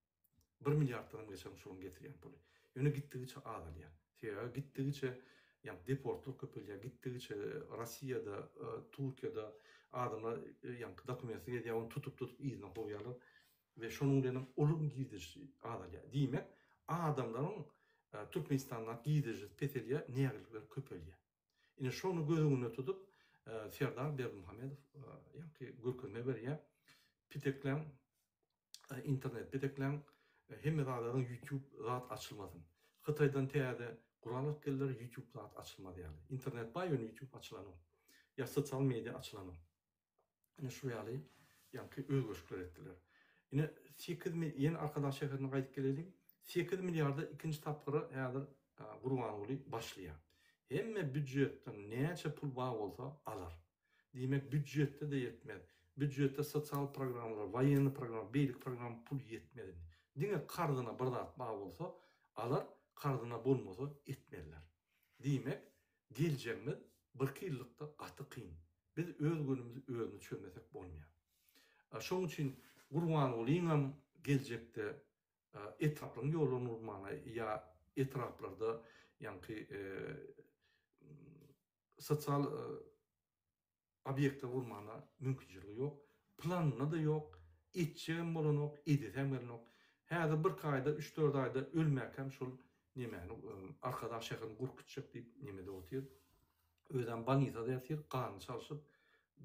Bir milliarddan hem geçen şolaryň getirýän puly. Ýöne gitdigiçe azalýar. Sebäbi gitdigiçe ýagny deportlar köpelýär, gitdigiçe Rossiýada, Türkiýede adamlar ýagny dokumentsiz gezýär, ony tutup-tutup yzyna kowýarlar we şonuň bilen hem olaryň girdejisi azalýar. Diýmek, adamlaryň Türkmenistandaky girdejisi peselýär, nägilelikler köpelýär. Ine şony göz öňünde tutup Serdar Berdimuhamedow ýaňky görkezme berýär. Pitekläň internet pitekläň hemme zadaryň YouTube zat açylmasyn. Hytaýdan täze gural alyp geldiler YouTube zat açylmaz ýaly. Internet bar ýöne YouTube açylanok. Ýa sosial media açylanok. Ine şu ýaly ýaňky özgerişikler etdiler. Ine 8 ýene Arkadag şäherine gaýdyp geleliň. 8 milliarda ikinji tapgyra häzir Gurbanguly başlaýar. Hemme býujetden näçe pul bar bolsa alar. Diýmek býujetde-de ýetmez. Býujetde sosial programmalar, woýennyý programma, beýleki programma pul ýetmez indi. Diňe karzyna bir zat bar bolsa alar, karzyna bolmasa etmezler. Diýmek geljegimiz birki ýyllykda gaty kyn. Biz öz günümizi özümiz çözmesek bolmaýar. Şonuň üçin Gurbangulyňam geljekde etraplaryň ýollaryny gurmagyna ýa etraplarda ýaňky sosial obýektler gurmana mümkinçiligi ýok. Planynda-da ýok, etjegem bolanok, edesem gelenok. Häzir birki aýda, üç-dört aýda ölmäkäm şol nemäni, Arkadag şäherini gurup gitjek diýip nemede otyr. Özem bolnisada ýatyr, ganyny çalşyp,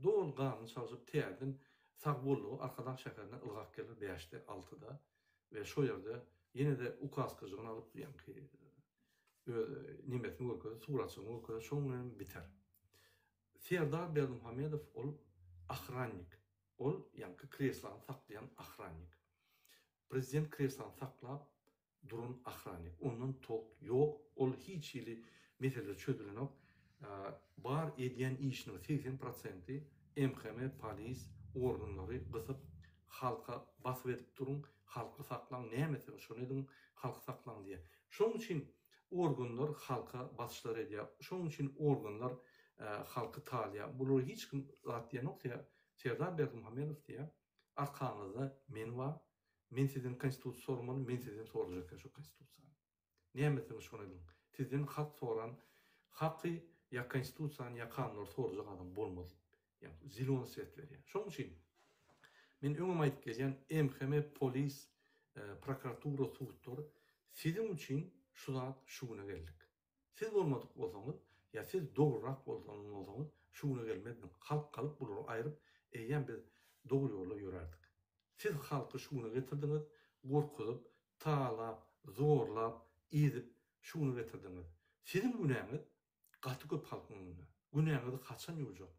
doly ganyny çalşyp täzeden sag boldugy Arkadag şäherine ylgap geler bäşde, altyda we şo ýerde ýene-de ukaskajygyny alyp, ýaňky öz nemesini görkezer, suratjygyny görkezer, şonuň bilen biter. Serdar Berdimuhamedow ol ahrannik. Ol ýaňky kreslany saklaýan ahrannik. Prezident kreslany saklap duran ahrannik. Ondan tolk ýok. Ol hiç hili meseleleri çözülenok. Bar edýän işiniň 80 prosenti MHM, polis organlary gysyp halka basyp edip duruň, halky saklaň, näme etseňiz şony ediň, halky saklaň diýýär. Şonuň üçin Organlar halka basyşlar edýär. Şonuň üçin organlar halky talýar. Bulara hiç kim zat diýenok. Serdar Berdimuhamedow diýýär, arkaňyzda men bar. Men sizden konstitusiýa soramaly, men sizden sorajak eken şo konstitusiýany. Näme etseňiz şony ediň. Sizden hak soran, haky ýa konstitusiýany ýa kanunlary sorajak adam bolmaz diýip. Ýagny zelony svet berýär. Şonuň üçin men öňem aýdyp gelýän MHM, polis, prokuratura, sudlar siziň üçin şu zat şu güne geldik. Siz bolmadyk bolsaňyz ýa siz dogrurak bolsaňyz bolsaňyz şu güne gelmezdiň. Halk galyp bulary aýryp eýýäm biz dogry ýolda ýörärdik. Siz halky şu güne getirdiňiz, gorkuzyp, talap, zorlap, ezip şu güne getirdiňiz. Siziň günäňiz Gaty köp halkyň öňünde. Günäňizi haçan ýuwjak?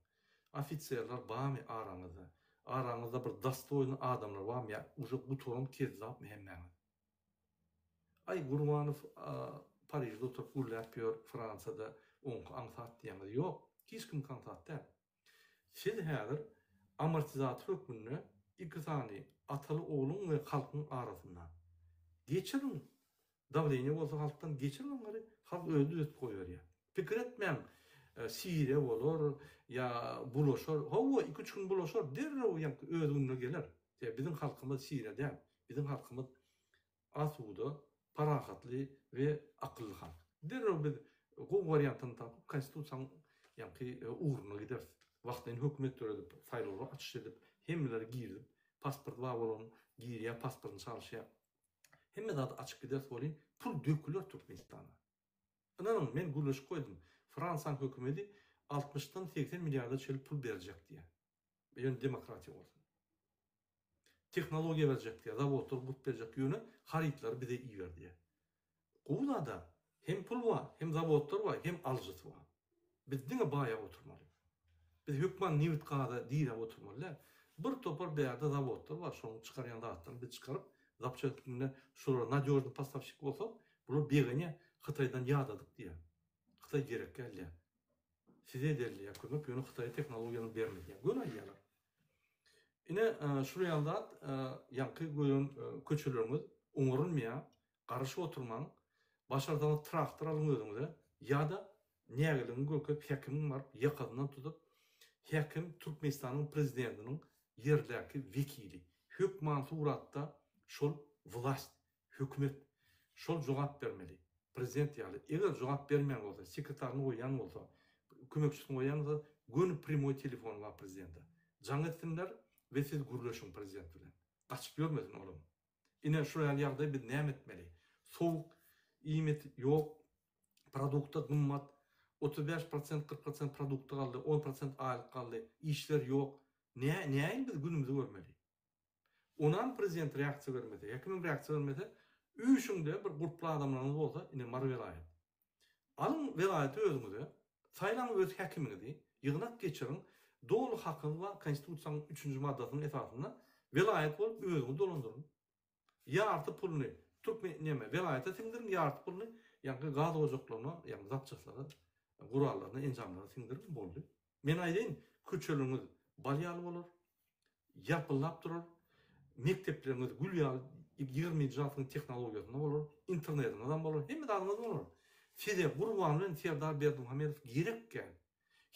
Ofiserler barmy araňyzda? Araňyzda bir dostoýny adamlar barmy ýa uje gutaran kezzapmy hemmäňiz? Aý Gurbanow Parižde oturyp gürläp ýör Fransiýada oňky aňsat diýýäňiz. Ýok, hiç kimki aňsat däl. Siz häzir amortizator hökmünde iki sany ataly ogluň we halkyň arasynda. Geçiriň Dawleniýe bolsa halkdan geçiriň aňňary, halk özi düzetip goýberýär. Pikir etmäň. Siriýa bolar, ýa bulaşar. Hawa, iki-üç gün bulaşar, derrew ýaňky öz gününe geler. Sebäbi biziň halkymyz Siriýa däl. Biziň halkymyz asuda, parahatly we akylly halk. Derrew biz gowy wariantyny tapyp, konstitusiýanyň ýaňky ugruna gideris. Wagtlaýyn hökümet döredip, saýlawlar açyş edip, hemmeleri girizip, pasport bar bolan girýär, pasportyny çalyşýar. Hemme zady açyp gideris welin, pul döküler Türkmenistana. Ynanyň, men gürleşip goýdum. Fransiýanyň hökümeti altmyşdan 80 milliarda çenli pul berjek diýýär. Ýöne demokratiýa bolsun. Tehnologiýa berjek diýýär, zawodlar gurup berjek, ýöne harytlary bize iber diýýär. Gowy zada, hem pul bar, hem zawodlar bar, hem alyjysy bar. Biz diňe baýap oturmaly. Biz hökman nebit gaza diräp oturmaly däl. Bir topar bärde zawodlar bar, şonuň çykarýan zatlaryny biz çykaryp, zapçast hökmünde şolara nadýožnyý postawşik bolsak, bular begenýär, Hytaýdan ýadadyk diýýär. Hytaý gerek däl diýýär. Size edeli diýýär kömek, ýöne Hytaýa tehnologiýany berme diýýär. Göni aýdýarlar. Ine, şular ýaly zat, ýaňky gören köçeleriňiz oňarylmaýar, Garaşyp oturmaň. Başarsaňyz traktor alyň özüňize ýa-da nägiligiňi görkezip häkimiň baryp ýakasyndan tutup häkim Türkmenistanyň prezidentiniň ýerdäki wekili hökman suratda şol wlast hökümet şol jogap bermeli prezident ýaly eger jogap bermeýän bolsa sekretaryny goýýan bolsa kömekçisini goýýan bolsa göni primoý telefony bar prezidente jaň etsinler we siz gürleşiň prezident bilen gaçyp ýörmesin olam. Ine şu ýaly ýagdaý biz näme etmeli? Sowuk, iýmit ýok, produkta gymmat, 35 prosent, 40 prosent produkta galdy, 10 prosent aýlyk galdy, işler ýok. Nä, näin biz günümizi görmeli? Onam prezident reaksiýa bermese, häkimem reaksiýa bermese, üýşüňde bir gurply adamlaryňyz bolsa, ine Mary welaýat. Alyň welaýaty özüňize, saýlaň öz häkimiňizi, ýygnak geçiriň, doly hakyňyz bar konstitusiýanyň üçünji maddasynyň esasynda welaýat bolup özüňizi dolandyryň. Ýarty puluny türkmen neme welaýata siňdiriň, ýarty puluny ýaňky gaz ojaklaryna, ýagny zapçaslara, gurallaryna, enjamlara siňdiriň, boldy. Men aýdaýyn, köçeleriňiz bal ýaly bolar, ýalpyldap durar, mekdepleriňiz gül ýaly ýigriminji asyryň tehnologiýasynda bolar, internetiňizem bolar, hemme zadyňyz bolar. Size Gurban bilen Serdar Berdimuhamedow gerek däl.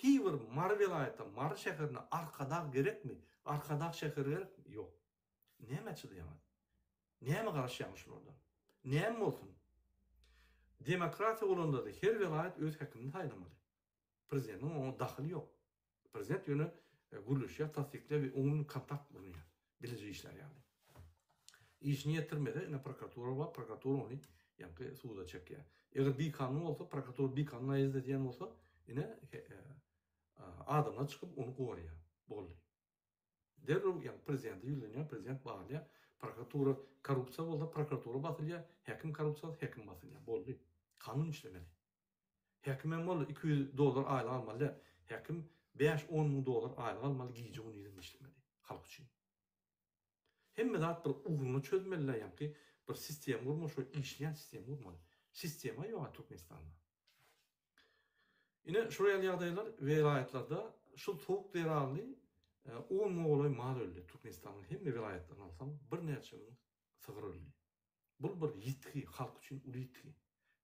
Hiý bir Mary welaýatda, Mary şäherinde Arkadag gerekmi? Arkadag şäheri gerekmi? Ýok. Nämä çydaýaňyz? Näme garaşýaňyz şulardan? Näme bolsun? Demokratiýa bolanda-da her welaýat öz häkimini saýlamaly. Prezidentiň oňa dahyly ýok. Prezident ýöne gürleşýär, tassyklaýar we oň bilen kontakt gurnaýar. Bileje işlär ýaly. Işini ýetirmese, ine prokuratura bar, prokuratura ony ýaňky suda çekýär. Eger bikanun bolsa, prokuratura bikanun naýezd edýän bolsa, ine adamlar çykyp ony goraýar. Boldy. Derrew ýaňky prezidente ýüzlenýär, prezident barýar, prokuratura korrupsiýa bolsa prokuratura basylýar, häkim korrupsiýa bolsa häkim basylýar. Boldy. Kanun işlemeli. Häkimem boldy 200 dollar aýlyk almaly däl. Häkim bäş-on müň dollar aýlyk almaly gije-gündizem işlemeli halk üçin. Hemme zat bir ugruna çözmeli-dä ýaňky bir sistema gurmaly şo işleýän sistema gurmaly. Sistema ýok-a Türkmenistanda. Ine şular ýaly ýagdaýlar welaýatlarda şul sowuk zerarly on müňe golaý mal öldi Türkmenistanyň hemme welaýatlaryny alsaň birnäçe müň sygyr öldi. Bul bir ýitgi, halk üçin uly ýitgi.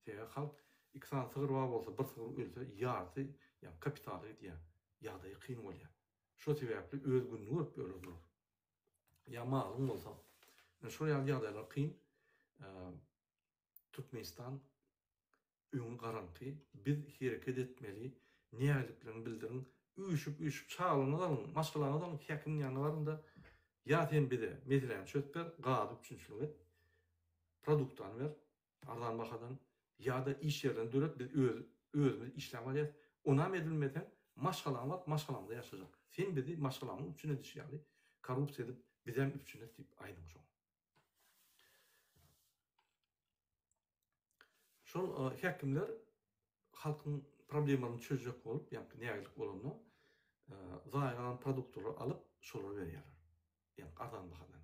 Sebäbi halk iki sany sygyr bar bolsa, bir sygyr ölse, ýarysy ýa kapitaly gidýär. Ýagdaýy kyn bolýar. Şo sebäpli öz gününi görüp ýörler bular. Ýa malyň bolsa. Ine şol ýaly ýagdaýlar kyn. Türkmenistan Öňi garaňky, biz hereket etmeli, nägilikligiňi bildiriň, üýşüp-üýşüp çagalaryňyzy alyň, maşgalaňyzy alyň, häkimiň ýanyna baryň-da, ýa sen bize meseläni çözüp ber, gazy üpjünçilik et, produktany ber, arzan bahadan, ýa-da iş ýerlerini döret, biz öz özümiz işläp alýas, onam edilmeseň, maşgalaňy alyp, maşgalaňda ýaşajak. Sen bizi maşgalaňy üpjün edişi ýaly, korrupsiýa edip, bizem üpjün et diýip aýdyň şoňa. Şol häkimler halkyň problemalaryny çözjek bolup, ýagny nägilik bolanda zaýalanan produktlary alyp, şolara berýärler. Ýagny arzan bahadan.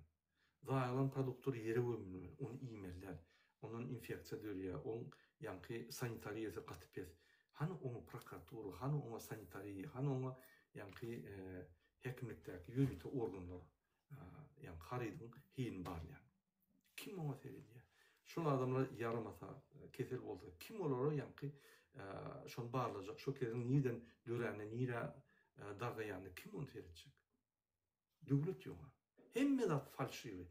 Zaýalanan produktlary ýere gömülmeli, ony iýmeli däl. Ondan infeksiýa dörýär, oň ýaňky sanitariýasy gaty pes. Hany oňa prokuratura, hany oňa sanitariýa, hany oňa ýaňky häkimlikdäki ýörite organlar, ýagny harydyň hilini barlaýan. Kim oňa seredýär? Şol adamlar ýaramasa, kesel bolsa, kim olara ýaňky Şony barlajak, şo keseliň nirden döränini, nirä dargaýanyny kim ony seretjek? Döwlet ýoga. Hemme zat falşiwi.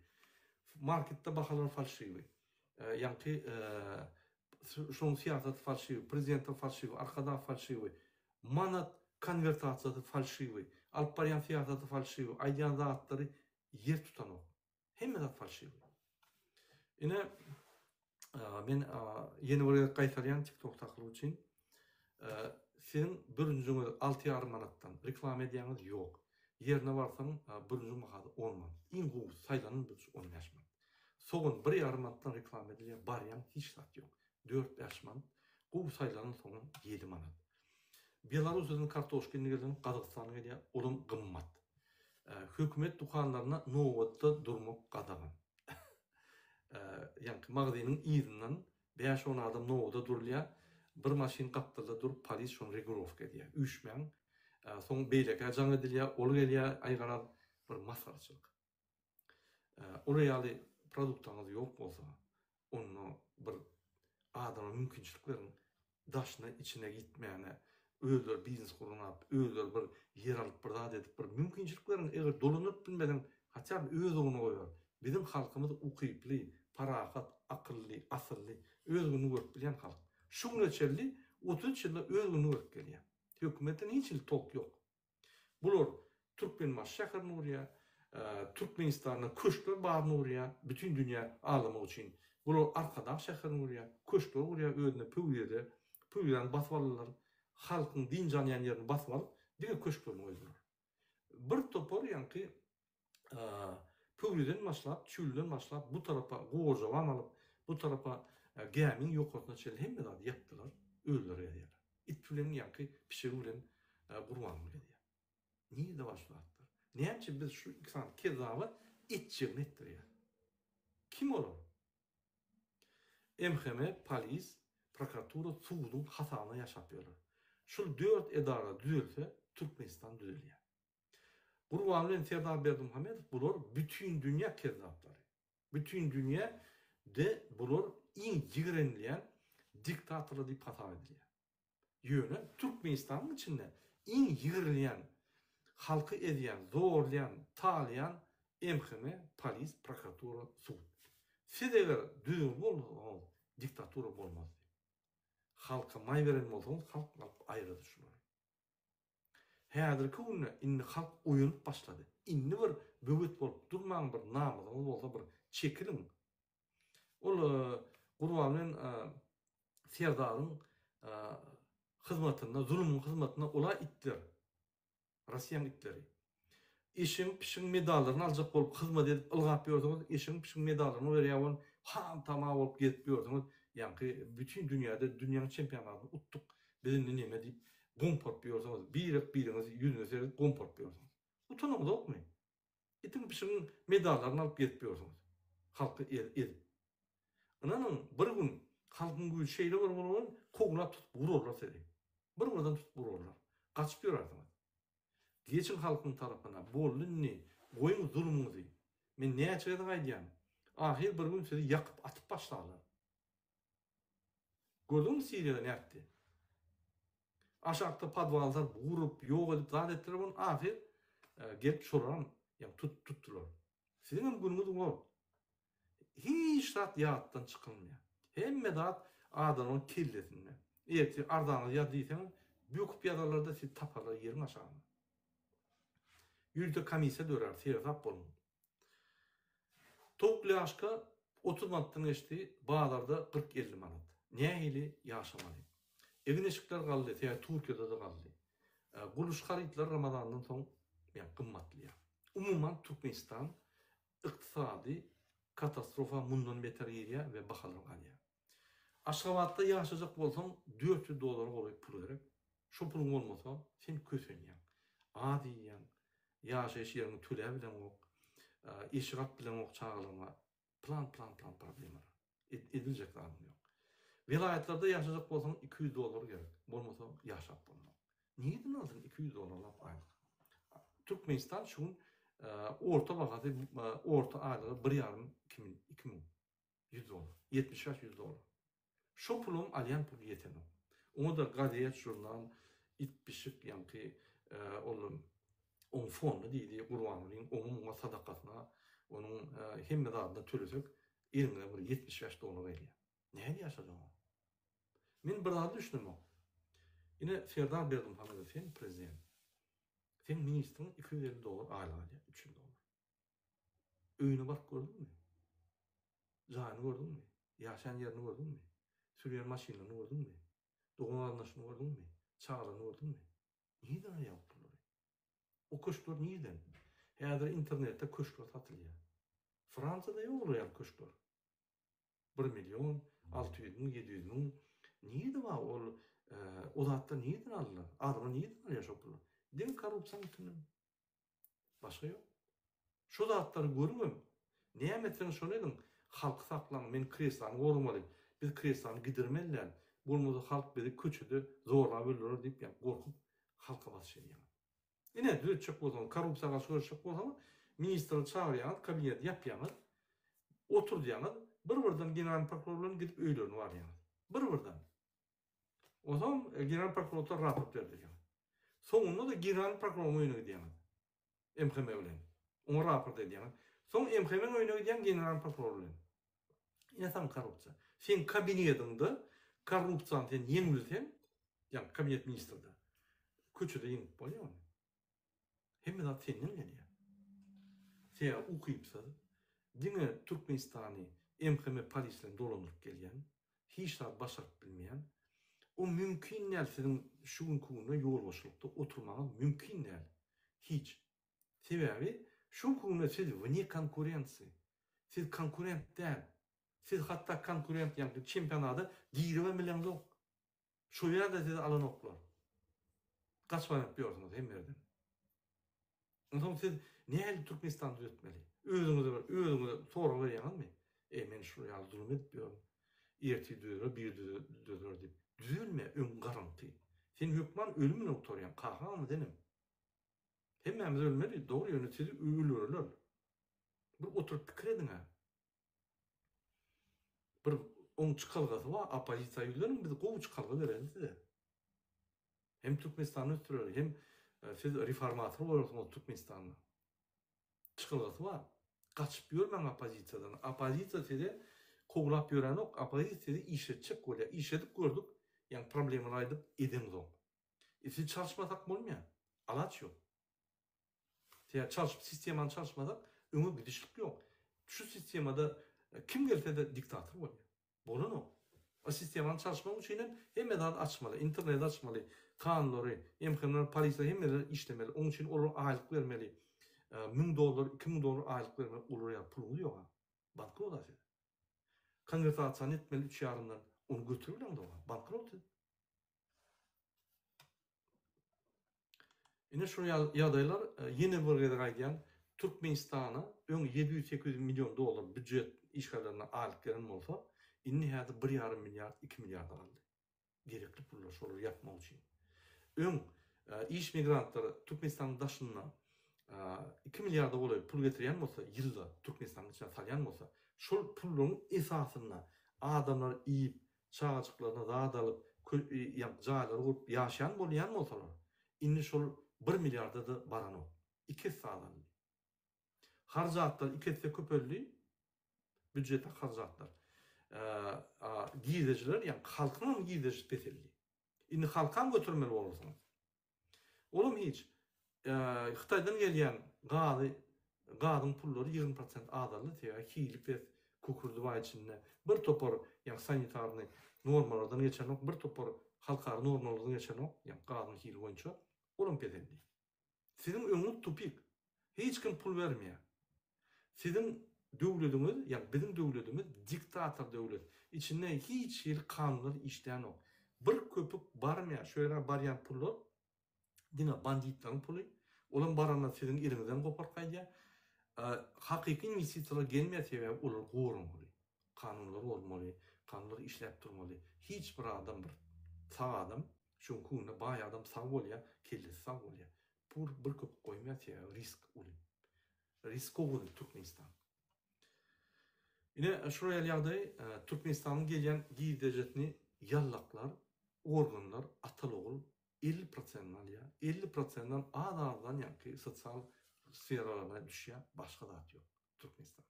Marketde bahalar falşiwi. Ýaňky şoň syýasaty falşiwi, prezidentiň falşiwi, arkadag falşiwi. Manat konwertasiýasy falşiwi. Alyp barýan syýasaty falşiwi, aýdýan zatlary ýer tutanok. Hemme zat falşiwi. Ine men ýene bir gezek gaýtalýan TikTok takylyk üçin. Siziň bürünjiňiz 6,5 manatdan reklama edýäňiz ýok. Ýerine barsaň bürünjiň bahasy 10 manat. Iň gowusy saýlanan bürünç 15 manat. Sogan 1,5 manatdan reklama edilýär, barýaň hiç zat ýok. 4-5 manat. Gowy saýlanan sogan 7 manat. Belarussiýadan kartoşka indi gelseň Gazagystana gelýär, olam gymmat. Hökümet dükanlaryna nobatda durmak gadagan. Ýaňky magzynyň yzyndan bäş-on adam nobada durulýar, bir maşyn gapdalda durup polis şony regulowka edýär. Üýşmäň. Soň beýlekä jaň edilýär, ol gelýär, aý garaz bir masgaraçylyk. Olar ýaly produktaňyz ýok bolsa, onda bir adama mümkinçilik beriň, daşyna içine gitmäne, özleri biznes gurnap, özleri bir ýer alyp bir zat edip bir mümkinçilik beriň, eger dolandyryp bilmeseň, haçan öz ugruna goýber. Biziň halkymyz ukyply, parahat, akylly, asylly, öz gününi görüp bilýän halk. Şu güne çenli 33 ýylda öz gününi görüp gelýär. Hökümetden hiç hili tolk ýok. Bular Türkmenbaşy şäherini gurýar, Türkmenistanda köşkler baryny gurýar, bütin dünýä aldamak üçin. Bular Arkadag şäherini gurýar, köşkler gurýar, özüne Pöwrizede, Pöwrizäni basyp aldylar. Halkyň dynç alýan ýerini basyp alyp, diňe köşklerini goýdular. Bir topar ýaňky Pöwrizeden başlap, Çüwlüden başlap, bu tarapa Gojabam alyp, bu tarapa gämiň ýokarsyna çenli hemme zady ýapdylar, özleri gezýärler. It bilen ýaňky pişigi bilen Gurbanguly gezýär. Nirede bar şu zatlar? Näme üçin biz şu iki sany kezzaba etjegini etdirýäris? Kim olar? MHM, polis, prokuratura suduň hasabyna ýaşap ýörler. Şul dört edara düzelse Türkmenistan düzelýär. Gurbanguly bilen Serdar Berdimuhamedow bular bütin dünýä kezzaplary. Bütin dünýä de bular iň ýigrenilýän diktatorlar diýip hasap edilýär. Ýöne Türkmenistanyň içinde iň ýigrenilýän, halky ezýän, zorlaýan, talaýan MHM, polis, prokuratura, sud. Siz eger düzgün bolmasaňyz diktatura bolmazdy. Halka maý beren bolsaňyz halk alyp aýyrady şulary. Häzirki günde indi halk oýanyp başlady. Indi bir böwet bolup durmaň bir namysyňyz bolsa bir çekiliň. Ol Gurban bilen Serdaryň hyzmatynda zulumyň hyzmatynda ola itler. Rossiýaň itleri. Eşegiň pişigiň medallaryny aljak bolup hyzmat edip ylgap ýörsüňiz, eşegiň pişigiň medallaryny berýär bolup ham tama bolup gezip ýörsüňiz, ýaňky bütin dünýäde dünýäň çempionatyny utduk, biz indi neme diýip gomparyp ýörsüňiz, birek biriňiz ýüzüne seredip gomparyp ýörsüňiz. Utanaňyzokmy? Itiň pişigiň medallaryny alyp gezip ýörsüňiz. Halky ezip. Ynanyň bir gün halkyň güýji şeýle bir bolar, kowlap tutup urarlar sizi. Bir birden tutup urarlar. Gaçyp ýörärsiňiz. Geçiň halkyň tarapyna, boldy indi, goýuň zulumyňyzy. Men näçe gezek aýdýan, ahyr bir gün sizi ýakyp atyp başlarlar. Gördüňmi Siriýada nätdi? Aşakda podwal salyp urup, ýok edip zat etdiler ony ahyr gelip şolaram ýa tut tutdular. Siziňem günüňiz bor. Hiç zat ýatdan çykylmaýar. Hemme zat adamyň kellesinde. Ertir arzaňyzy ýaz diýseňiz, böküp ýazarlar-da sizi taparlar ýeriň aşagynda. Ýörite komissiýa dörär, seresap boluň. Towuk lýaşka 30 manatdan geçdi, bazarda 40-50 manat. Nähili ýaşamaly? Egin-eşikler galdy, sebäbi Türkiýede-de galdy. Gurluş harytlary Ramazandan soň gymmatlaýar. Umuman Türkmenistan Ykdysady katastrofa mundan beter girýär we bahalar galýar. Aşgabatda ýaşajak bolsaň 400 dollara golaý pul gerek. Şo puluň bolmasa sen kösenýäň. Az iýýäň. Ýaşaýyş ýeriňi töläp bileňok. Eşik alyp bileňok çagalaryňa. Plan plan plan problemalar. Ediljek zadyň ýok. Welaýatlarda ýaşajak bolsaň 200 dollar gerek. Bolmasa ýaşap bolmaz. Nireden alsyn 200 dollarlap aýlyk? Türkmenistan şu gün orta bahasy orta aýlygy bir ýarym 2000 2000 100 dollar. 75 100 dollar. Şo puluň alýan puly ýetenok. Oňa-da gazet, žurnal, it-pişik ýaňky ol oň fondy diýdi Gurbangulyň oňa muňa sadakasyna onuň hemme zadyna tölesek eliňize bir 75 dollar gelýär. Nähili ýaşajaň oň? Men bir zada düşünemok. Ine Serdar Berdimuhamedow sen prezident. Seň ministriň 250 dollar aýlyk alýar, 300 dollar. Öýüne baryp gördüňmi? Jaýyny gördüňmi? Ýaşaýan ýerini gördüňmi? Sürýän maşynlaryny gördüňmi? Dogan-garyndaşyny gördüňmi? Çagalaryny gördüňmi? Nirden alýar bu pullary? O köşkler nirden? Häzir internetde köşkler satylýar. Fransiýada ýok olar ýaly köşkler. Bir million, 600 müň, 700 müň. Nirde bar ol o zatlar nirden aldylar? Adamlar nirden alýar şo pullary? Diňe korrupsiýanyň üstünden. Başga ýok. Şu zatlary görübem, näme etseňiz şony ediň, halky saklaň, men kreslany goramaly, biz kreslany gidirmeli däl, bolmasa halk bizi köçede zorlap öldürer diýip ýa gorkup halka basyş edýäňiz. Ine, düzetjek bolsaňyz, korrupsiýa garşy göreşjek bolsaňyz, ministrleri çagyrýaňyz, kabineti ýapýaňyz, oturdýaňyz, bir-birden generalnyý prokuror bilen gidip öýlerine barýaňyz. Bir-birden. Onsoň general prokuratura raport berdirýäň. Soňunda-da general prokuroryň öýüne gidýäňiz. MHM bilen. Oňa raport edýäňiz. Soň MHM-iň öýüne gidýäň general prokuror bilen. Ine saňa korrupsiýa. Seň kabinetiňde korrupsiýany sen ýeňilseň, ýagny kabinet ministrde, köçede ýeňip bolýar ony. Hemme zat senden gelýär. Sebäbi ukypsyz, diňe Türkmenistany MHM polis bilen dolandyryp gelýän, hiç zat başaryp bilmeýän, o mümkin däl siziň şu günki günde ýolbaşçylykda oturmagyňyz mümkin däl. Hiç. Sebäbi şu günki günde siz wne konkurensiýa. Siz konkurent däl. Siz hatda konkurent ýagny çempionada giribem bileňzok. Şo ýerde sizi alanoklar. Gaçyp aýlanyp ýörsüňiz hemme ýerden. Onsoň siz nähili Türkmenistany düzetmeli? Özüňize bir özüňize sorag berýäňizmi? Eý men şul ýaly zulum edip ýörün. Ertir düzeler, bir düzeler diýip. Düzelme, öň garaňky. Sen hökman ölüm bilen gutarýaň, kakaňam senem. Hemmämiz ölmeli, dogry ýöne sizi öldürerler. Bir oturyp pikir ediň-ä. Bir oň çykalgasy bar, oppozisiýa ýüzleniň, biz gowy çykalga bereli size. Hem Türkmenistany ösdüreli, hem e, siz reformator bolarsyňyz Türkmenistanda. Çykalgasy bar. Gaçyp ýörmäň oppozisiýadan. Oppozisiýa size kowlap ýörenok, oppozisiýa sizi işletjek bolýar. Işledip gördük, ýagny problemalary aýdyp edeňzok. E, siz çalyşmasak bolmaýar. Alaç ýok. Sebäbi çalşyp sistemany çalyşmasak öňe gidişlik ýok. Şu sistemada e, kim gelse-de diktator bolýar. Bolanok. O sistemany çalyşmak üçin hem hemme zady açmaly, interneti açmaly, kanunlary, MHM-ler, polisiýa hemmeler işlemeli. Onuň üçin olara aýlyk bermeli. 1000 dollar, 2000 dollar aýlyk bermeli. Olar ýaly puluňyz ýok. Bankrot siz. Konwertasiýany etmeli 3 ýarymdan. Ony götürip bileňzok. Bankrot siz. Ine şu ýagdaýlar e, ýene bir gezek aýdýan, Türkmenistana öň 700-800 million dollar býujet işgärlerine aýlyk gelen bolsa, indi häzir 1,5 milliard, 2 milliarda galdy. Gerekli pullar şolary ýapmak üçin. Öň e, iş migrantlary Türkmenistanyň daşynda 2 e, milliarda golaý pul getirýän bolsa, ýylda Türkmenistanyň içine salýan bolsa, şol pullaryň esasynda adamlar iýip, çagajyklaryna zat alyp, jaýlary gurup ýaşaýan bolýan bolsalar, indi şol bir milliarda-da baranok. Iki esse azaldy. Harajatlar iki esse köpeldi, býujetde harajatlar. Girdejiler, ýagny halkyňam girdejisi peseldi. Indi halkam götermeli bolarsyňyz. Olam hiç. Hytaýdan gelýän gazy gazyň pullary 20 prosent azaldy, sebäbi hili pes, kükürdi bar içinde. Bir topar, ýagny sanitarnyý normalardan geçenok, bir topar halkara normalardan geçenok, ýagny gazyň hili boýunça, olam peseldi. Siziň öňüňiz tupik. Hiç kim pul bermeýär. Siziň döwlediňiz, ýagny biziň döwledimiz diktator döwlet. Içinde hiç hili kanunlar işlänok. Bir köpük barmaýar. Şu ýere barýan pullar diňe banditleriň puly. Olam baranda siziň eliňizden goparyp gaýdýar. Hakyky inwestisiýalar gelmeýär sebäbi olar goramaly. Kanunlar bolmaly, kanunlar işläp durmaly. Hiç bir adam bir sag adam, şu günki günde baý adam sag bolýar, kellesi sag bolýar. Pul bir köpük goýmaýar sebäbi risk uly. Riskowany Türkmenistan. Ine şular ýaly ýagdaý e, Türkmenistanyň gelýän girdejesini ýallaklar. Organlar ataly-ogul 50 prosentini alýar. 50 prosentden az-azdan ýaňky sosial sferalaryna düşýär, başga zat ýok Türkmenistanda.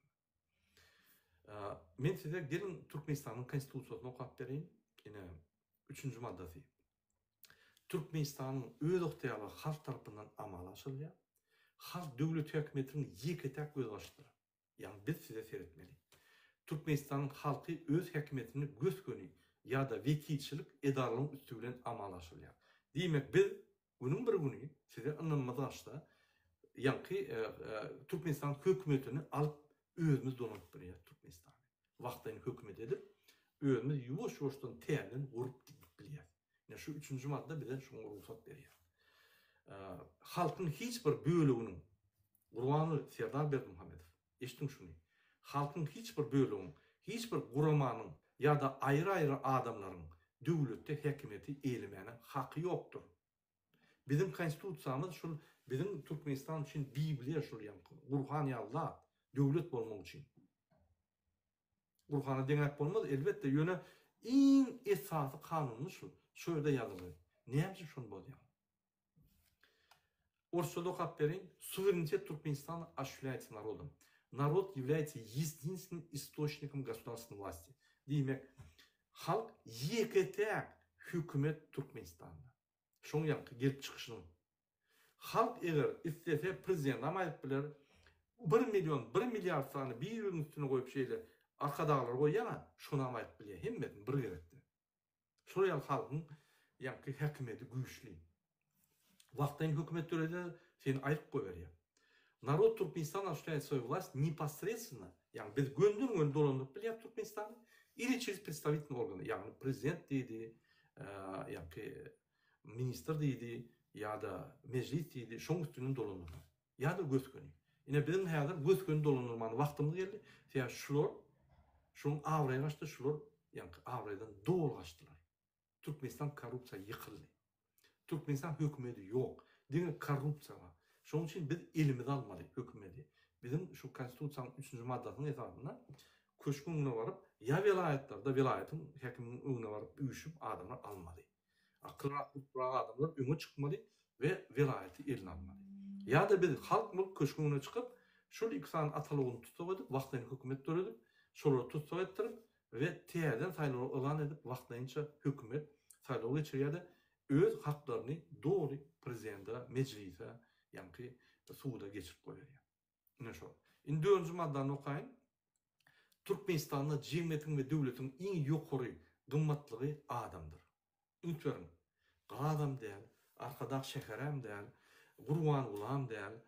Men size geliň Türkmenistanyň Konstitusiýasyny okap bereýin. Ine, üçünji maddasy. Türkmenistanyň özygtyýarlygy halk tarapyndan amala aşyrylýar. Halk döwlet häkimiýetiniň ýeke-täk gözbaşydyr. Ýagny biz size seretmeli. Türkmenistanyň halky öz häkimiýetini gös-göni ýa-da wekilçilik edaralaryň üsti bilen amala aşyrylýar. Diýmek biz günüň bir güni size ynamymyz gaçsa, ýaňky Türkmenistanyň hökümetini alyp özümiz dolanyp bilýäris Türkmenistany. Wagtlaýyn hökümet edip, özümiz ýuwaş-ýuwaşdan täzeden gurup gidip bilýäris. Ine şu üçünji madda bize şuňa rugsat berýär. Halkyň hiç bir böleginiň Gurbanguly Serdar Berdimuhamedow, eşdiň şuny, halkyň hiç bir bölegiň, hiç bir guramanyň ýa-da aýry-aýry adamlaryň döwletde häkimiýeti eýlemäne haky ýokdur. Biziň Konstitusiýamyz şul biziň Türkmenistan üçin Bibliýa şul ýaňky Gurhan ýaly zat, döwlet bolmak üçin. Gurhana deňäp bolmaz elbetde, ýöne iň esasy kanunymyz şul, şo ýerde ýazylgy. Näme üçin şony bozýaň? Orsça-da okap bereýin, Suverenitet Türkmenistana osуществляется narodom. Narod является единственным источником государственной власти. Diýmek, halk ýeke-täk hökümet Türkmenistanda. Şoň ýaňky gelip çykyşynyň. Halk eger islese prezidentam aýryp biler, bir million, bir milliard sany bir-biriniň üstüne goýup şeýle arkadaglary goýýan-a, şonam aýryp bilýär, hemmesini bir gezekde. Şol ýaly halkyň ýaňky häkimiýeti güýçli. Wagtlaýyn hökümet döreder, seni aýryp goýberýär. Narod Türkmenistana osуществляет свою власть непосредственно, ýagny biz gönden-göni dolandyryp bilýäris Türkmenistany, ili через представительные organy, ýagny prezident diýdi, ýaňky ministr diýdi ýa-da mejlis diýdi, şoň üstünden dolandyrmaly. Ýa-da gös-göni. Ine biziň häzir gös-göni dolandyrmany wagtymyz geldi. Sebäbi şular şuň abraýy gaçdy, şular ýaňky abraýdan doly gaçdylar. Türkmenistan korrupsiýa ýykyldy. Türkmenistan hökümedi ýok. Diňe korrupsiýa bar. Şonuň üçin biz elimize almaly hökümedi. Biziň şu konstitusiýanyň üçünji maddasynyň esasynda köşgüň öňüne baryp, ýa welaýatlarda welaýatyň häkiminiň öňüne baryp üýşüp adamlar almaly. Akylrak, gurprak adamlar öňe çykmaly we welaýaty eline almaly. Ýa-da biz halk bolup köşgüň öňüne çykyp, şol iki sany ataly-ogluny tussag edip, wagtlaýyn hökümet döredip, şolary tussag etdirip we täzeden saýlawlar yglan edip, wagtlaýynça hökümet saýlaw geçirýär-de, öz haklaryny doly prezidente, mejlise, ýaňky suda geçirip goýberýär. Ine şol. Indi dördünji maddany okaýyn. Türkmenistanda jemgyýetiň we döwletiň iň ýokary gymmatlygy adamdyr. Üns beriň. Gazam däl, Arkadag şäherem däl, Gurbangulam däl,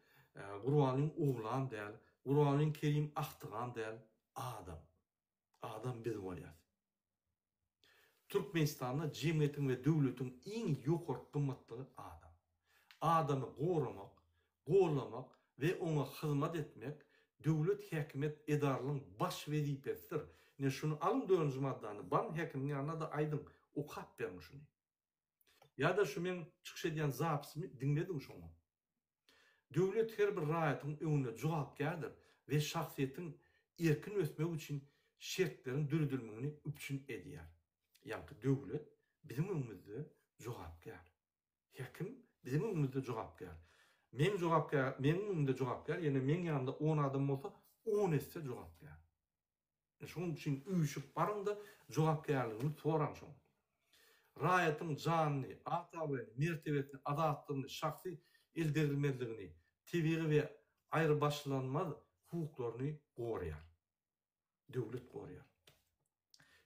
Gurbangulyň oglam däl, Gurbangulyň Kerim agtygam däl, adam. Adam biz bolýas. Türkmenistanda jemgyýetiň we döwletiň iň ýokary gymmatlygy adam. Adamy goramak, gollamak we oňa hyzmat etmek döwlet häkimiýet edaralaryň baş wezipesidir. Ine şuny alyň dördünji maddany, baryň häkimiň ýanyna-da aýdyň, okap beriň şuny. Ýa-da şu meň çykyş edýän zapisimi diňlediň şoňa. Döwlet her bir raýatyň öňünde jogapkärdir we şahsyýetiň erkin ösmegi üçin şertleriň döredilmegini üpjün edýär. Ýaňky döwlet biziň öňümizde jogapkär. Häkim biziň öňümizde jogapkär. Meň jogapkär, meň öňümde jogapkär, ýöne meň ýanymda on adam bolsa, on esse jogapkär. Şonuň üçin üýşüp baryň-da, jogapkärligini soraň şoň. Raýatyň janyny, at-abraýyny, mertebesini, azatlygyny, şahsy eldegrilmezligini, tebigy we aýrybaşlanmaz hukuklaryny goraýar. Döwlet goraýar.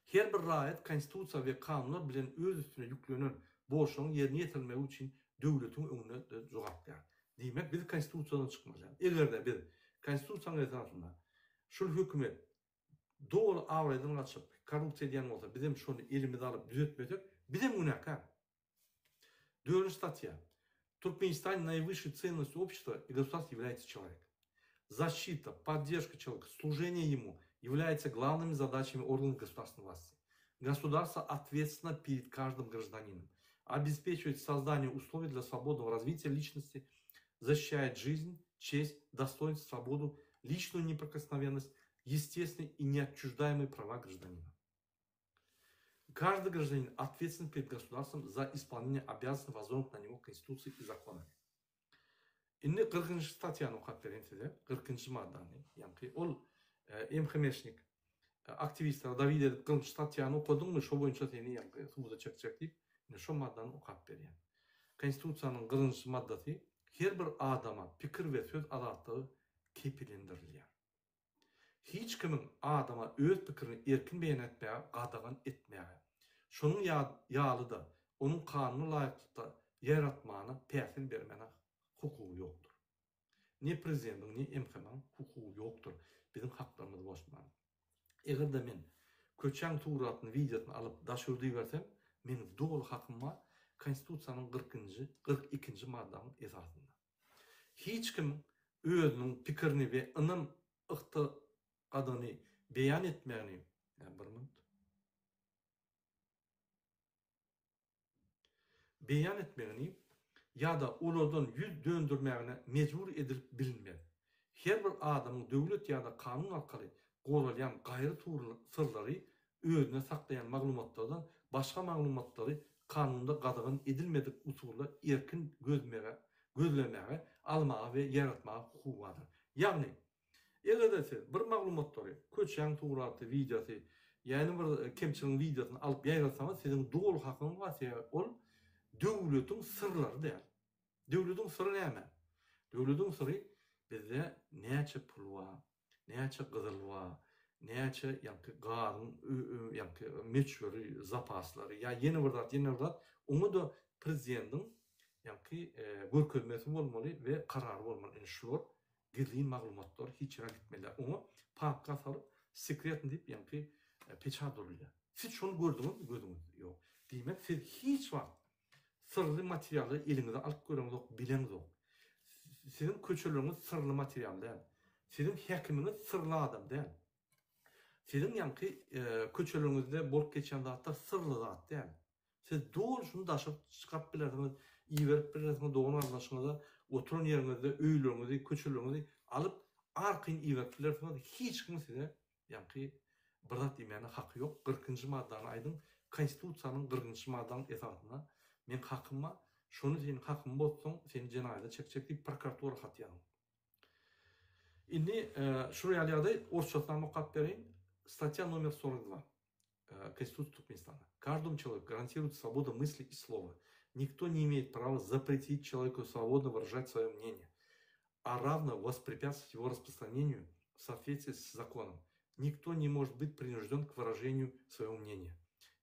Her bir raýat Konstitusiýa we kanunlar bilen öz üstüne ýüklenen borçlaryň ýerine ýetirilmegi üçin döwletiň öňünde jogapkär. Diýmek, biz Konstitusiýadan çykmaly. Eger-de biz Konstitusiýanyň esasynda şul hökümet doly abraýdan gaçyp, korrupsiýa edýän bolsa, bizem şony elimize alyp düzetmesek, bizem günäkär. Dördünji statýa. Türkmenistanda наивысшей ценностью общества и государства является человек. Защита, поддержка человека, служение ему являются главными задачами органов государственной власти. Государство ответственно перед каждым гражданином, обеспечивает создание условий для свободного развития личности, защищает жизнь, честь, достоинство, свободу, личную неприкосновенность, естественные и неотчуждаемые права гражданина. Каждый гражданин ответственен перед государством за исполнение обязанностей, возложенных на него Конституцией и законами. Indi kyrkynjy statýany okap bereýin size, kyrkynjy maddany, ýaňky ol MHM-şnik aktiwistlere dawid edip kyrkynjy statýany okadyňmy, şo boýunça seni ýaňky suda çekjek diýip, indi şo maddany okap berýän. Konstitusiýanyň kyrkynjy maddasy her bir adama pikir we söz azatlygy kepillendirilýär. Hiç kimiň adama öz pikirini erkin beýan etmäge gadagan etmäge, şonuň ýaly-da onuň kanuna laýyklykda ýaýratmana päsgel bermäne hukugy ýokdur. Ne prezidentiň, ne MHM-iň hukugy ýokdur biziň haklarymyzy bozmaga. Eger-de men köçäň suratyny, wideosyny alyp daş ýurda ibersem, meniň doly hakym bar Konstitusiýanyň kyrkynjy, 42-nji maddanyň esasynda. Hiç kim özüniň pikirini we ynam ygtykadyny beýan etmegini, bir minut, beýan etmegini ýa-da olardan ýüz döndürmegine mejbur edilip bilinmez. Her bir adamyň döwlet ýa-da kanun arkaly goralýan gaýry syrlary özünde saklaýan maglumatlardan başga maglumatlary kanunda gadagan edilmedik usulda erkin gözmege, gözlemäge, almaga we ýaratmaga hukugy bardyr. Ýagny, eger-de siz bir maglumatlary, köçäň suraty, wideosy, ýa-ni bir kemçiligiň wideosyny alyp ýaýratsaňyz, siziň doly hakyňyz bar, sebäbi ol döwletiň syrlary däl. Döwletiň syry näme? Döwletiň syry bizde näçe pul bar, näçe gyzyl bar, näçe ýaňky gazyň ýaňky möçberi, zapaslary ýa ýene bir zat, ýene bir zat, oňa-da prezidentiň ýaňky görkezmesi bolmaly we karary bolmaly. Ine şular gizlin maglumatlar hiç ýere gitmeli däl. Oňa papka salyp, sekretny diýip ýaňky peçat urulýar. Siz şony gördüňizmi gözüňizde? Ýok. Diýmek, siz hiç wagt Syrly materially eliňize alyp göreňzok, bileňzok. Siziň köçeleriňiz syrly material däl. Siziň häkimiňiz syrly adam däl. Siziň ýaňky köçeleriňizde bolup geçýän zatlar syrly zat däl. Siz doly şuny daşyryp çykaryp bilersiňiz, iberip bilersiňiz dogan-garyndaşyňyza, oturan ýeriňizde öýleriňizi, köçeleriňizi alyp arkaýyn iberip bilersiňiz, hiç kim size Ýaňky bir zat diýmäne haky ýok. Kyrkynjy maddany aýdyň. Konstitusiýanyň kyrkynjy maddanyň esasynda meň hakym bar. Şony seniň hakyňy bozsaň, seni jenaýata çekjek diýip prokuratura hat ýazyň. Indi şular ýaly ýagdaý orsçasynam okap bereýin. Statýa nomer 42. Конституции Туркменистана. Каждому человеку гарантируется свобода мысли и слова. Никто не имеет права запретить человеку свободно выражать свое мнение, а равно воспрепятствовать его распространению в соответствии с законом. Никто не может быть принужден к выражению своего мнения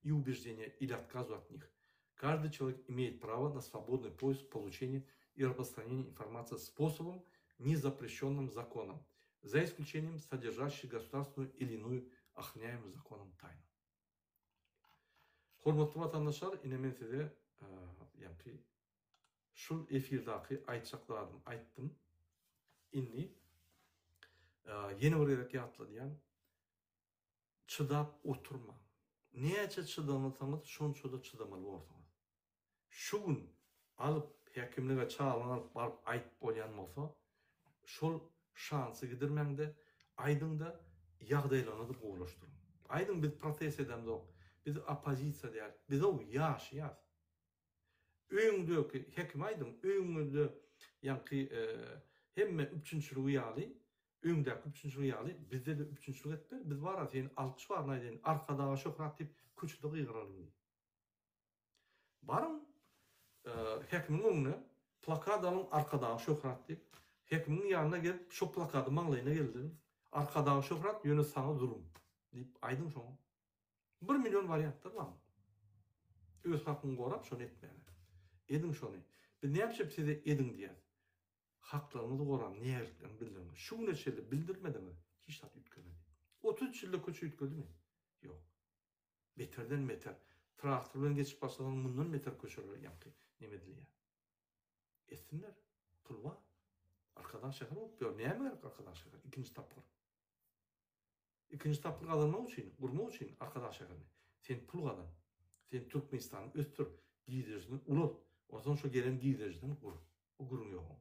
и убеждения или отказу от них. Каждый человек имеет право на свободный поиск, получение и распространение информации способом, не запрещенным законом, за исключением содержащей государственную или иную охраняемую законом тайну. Hormatly watandaşlar, ine men size ýaňky şul efirdaky aýtjak zadymy aýtdym. Indi ýene bir gezek ýatladýan, çydap oturmaň. Näçe çydamasaňyz, şonça-da çydamaly borsuňyz. Şu gün alyp häkimlige çagyryň alyp baryp aýdyp bolýan bolsa, şol şansy gidirmäňde, aýdyňda ýagdaýlaryňyzy gowulaşdyryň. Aýdyň biz protest edemzok, biz oppozisiýa däl, bizow ýaşaýas. Öýüňdäki hekime aýdyň, öýüňizde ýaňky hemme üpjünçiligi ýaly, öýüňdäki üpjünçiligi ýaly bizde-de üpjünçilik edip ber, biz bara seni alkyş baryny aýdaýyn, Arkadaga şöhrat diýip köçede gygyralyň diý. Baryň hekimiň öňüne plakat alyň Arkadaga şöhrat diýip, hekimiň ýanyna gelip şo plakady maňlaýyna geldiriň, Arkadaga şöhrat ýöne saňa zulum diýip aýdyň şoňa. Bir million wariantlar bar. Öz hakyňy gorap şony etmäge. Ediň şony. Biz näme üçin size ediň diýýäs? Haklaryňyzy goraň, nägiliklerini bildiriň. Şu güne çenli bildirmediňiz, hiç zat üýtgemedi. 33 ýylda köçe üýtgedimi? Ýok. Beterden beter. Traktor bilen geçip başlasaň mundan beter köçeler ýaňky neme edilýär. Etsinler. Pul bar. Arkadag şäher bolup ýör. Näme gerek Arkadag şäher? Ikinji tapgyr. Ikinji tapgyr gazanmak üçin, gurmak üçin Arkadag şäherini sen pul gazan. Sen Türkmenistany ösdür, girdejisini ulalt. Onsoň şo gelen girdejiden gur. Bu gürrüň ýok oň.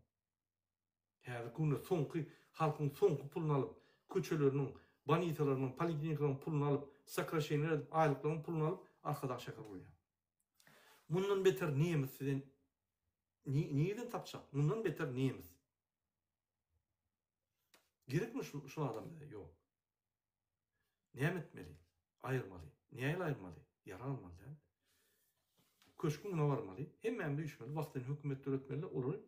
Häzirki günde soňky halkyň soňky puluny alyp, köçeleriniň, bolnisalarynyň, poliklinikalaryň puluny alyp, sokraşeniýalar edip aýlyklaryň puluny alyp. Arkadag şäher gurýar. Mundan beter nemis size nirden tapjak? Mundan beter nemis. Gerekmi şu, şu adam bize? Ýok. Näme etmeli? Aýyrmaly. Nähili aýyrmaly? Ýarag almaly däl. Köşgüň öňüne barmaly. Hemmämiz üýşmeli, wagtlaýyn hökümet döretmeli, olary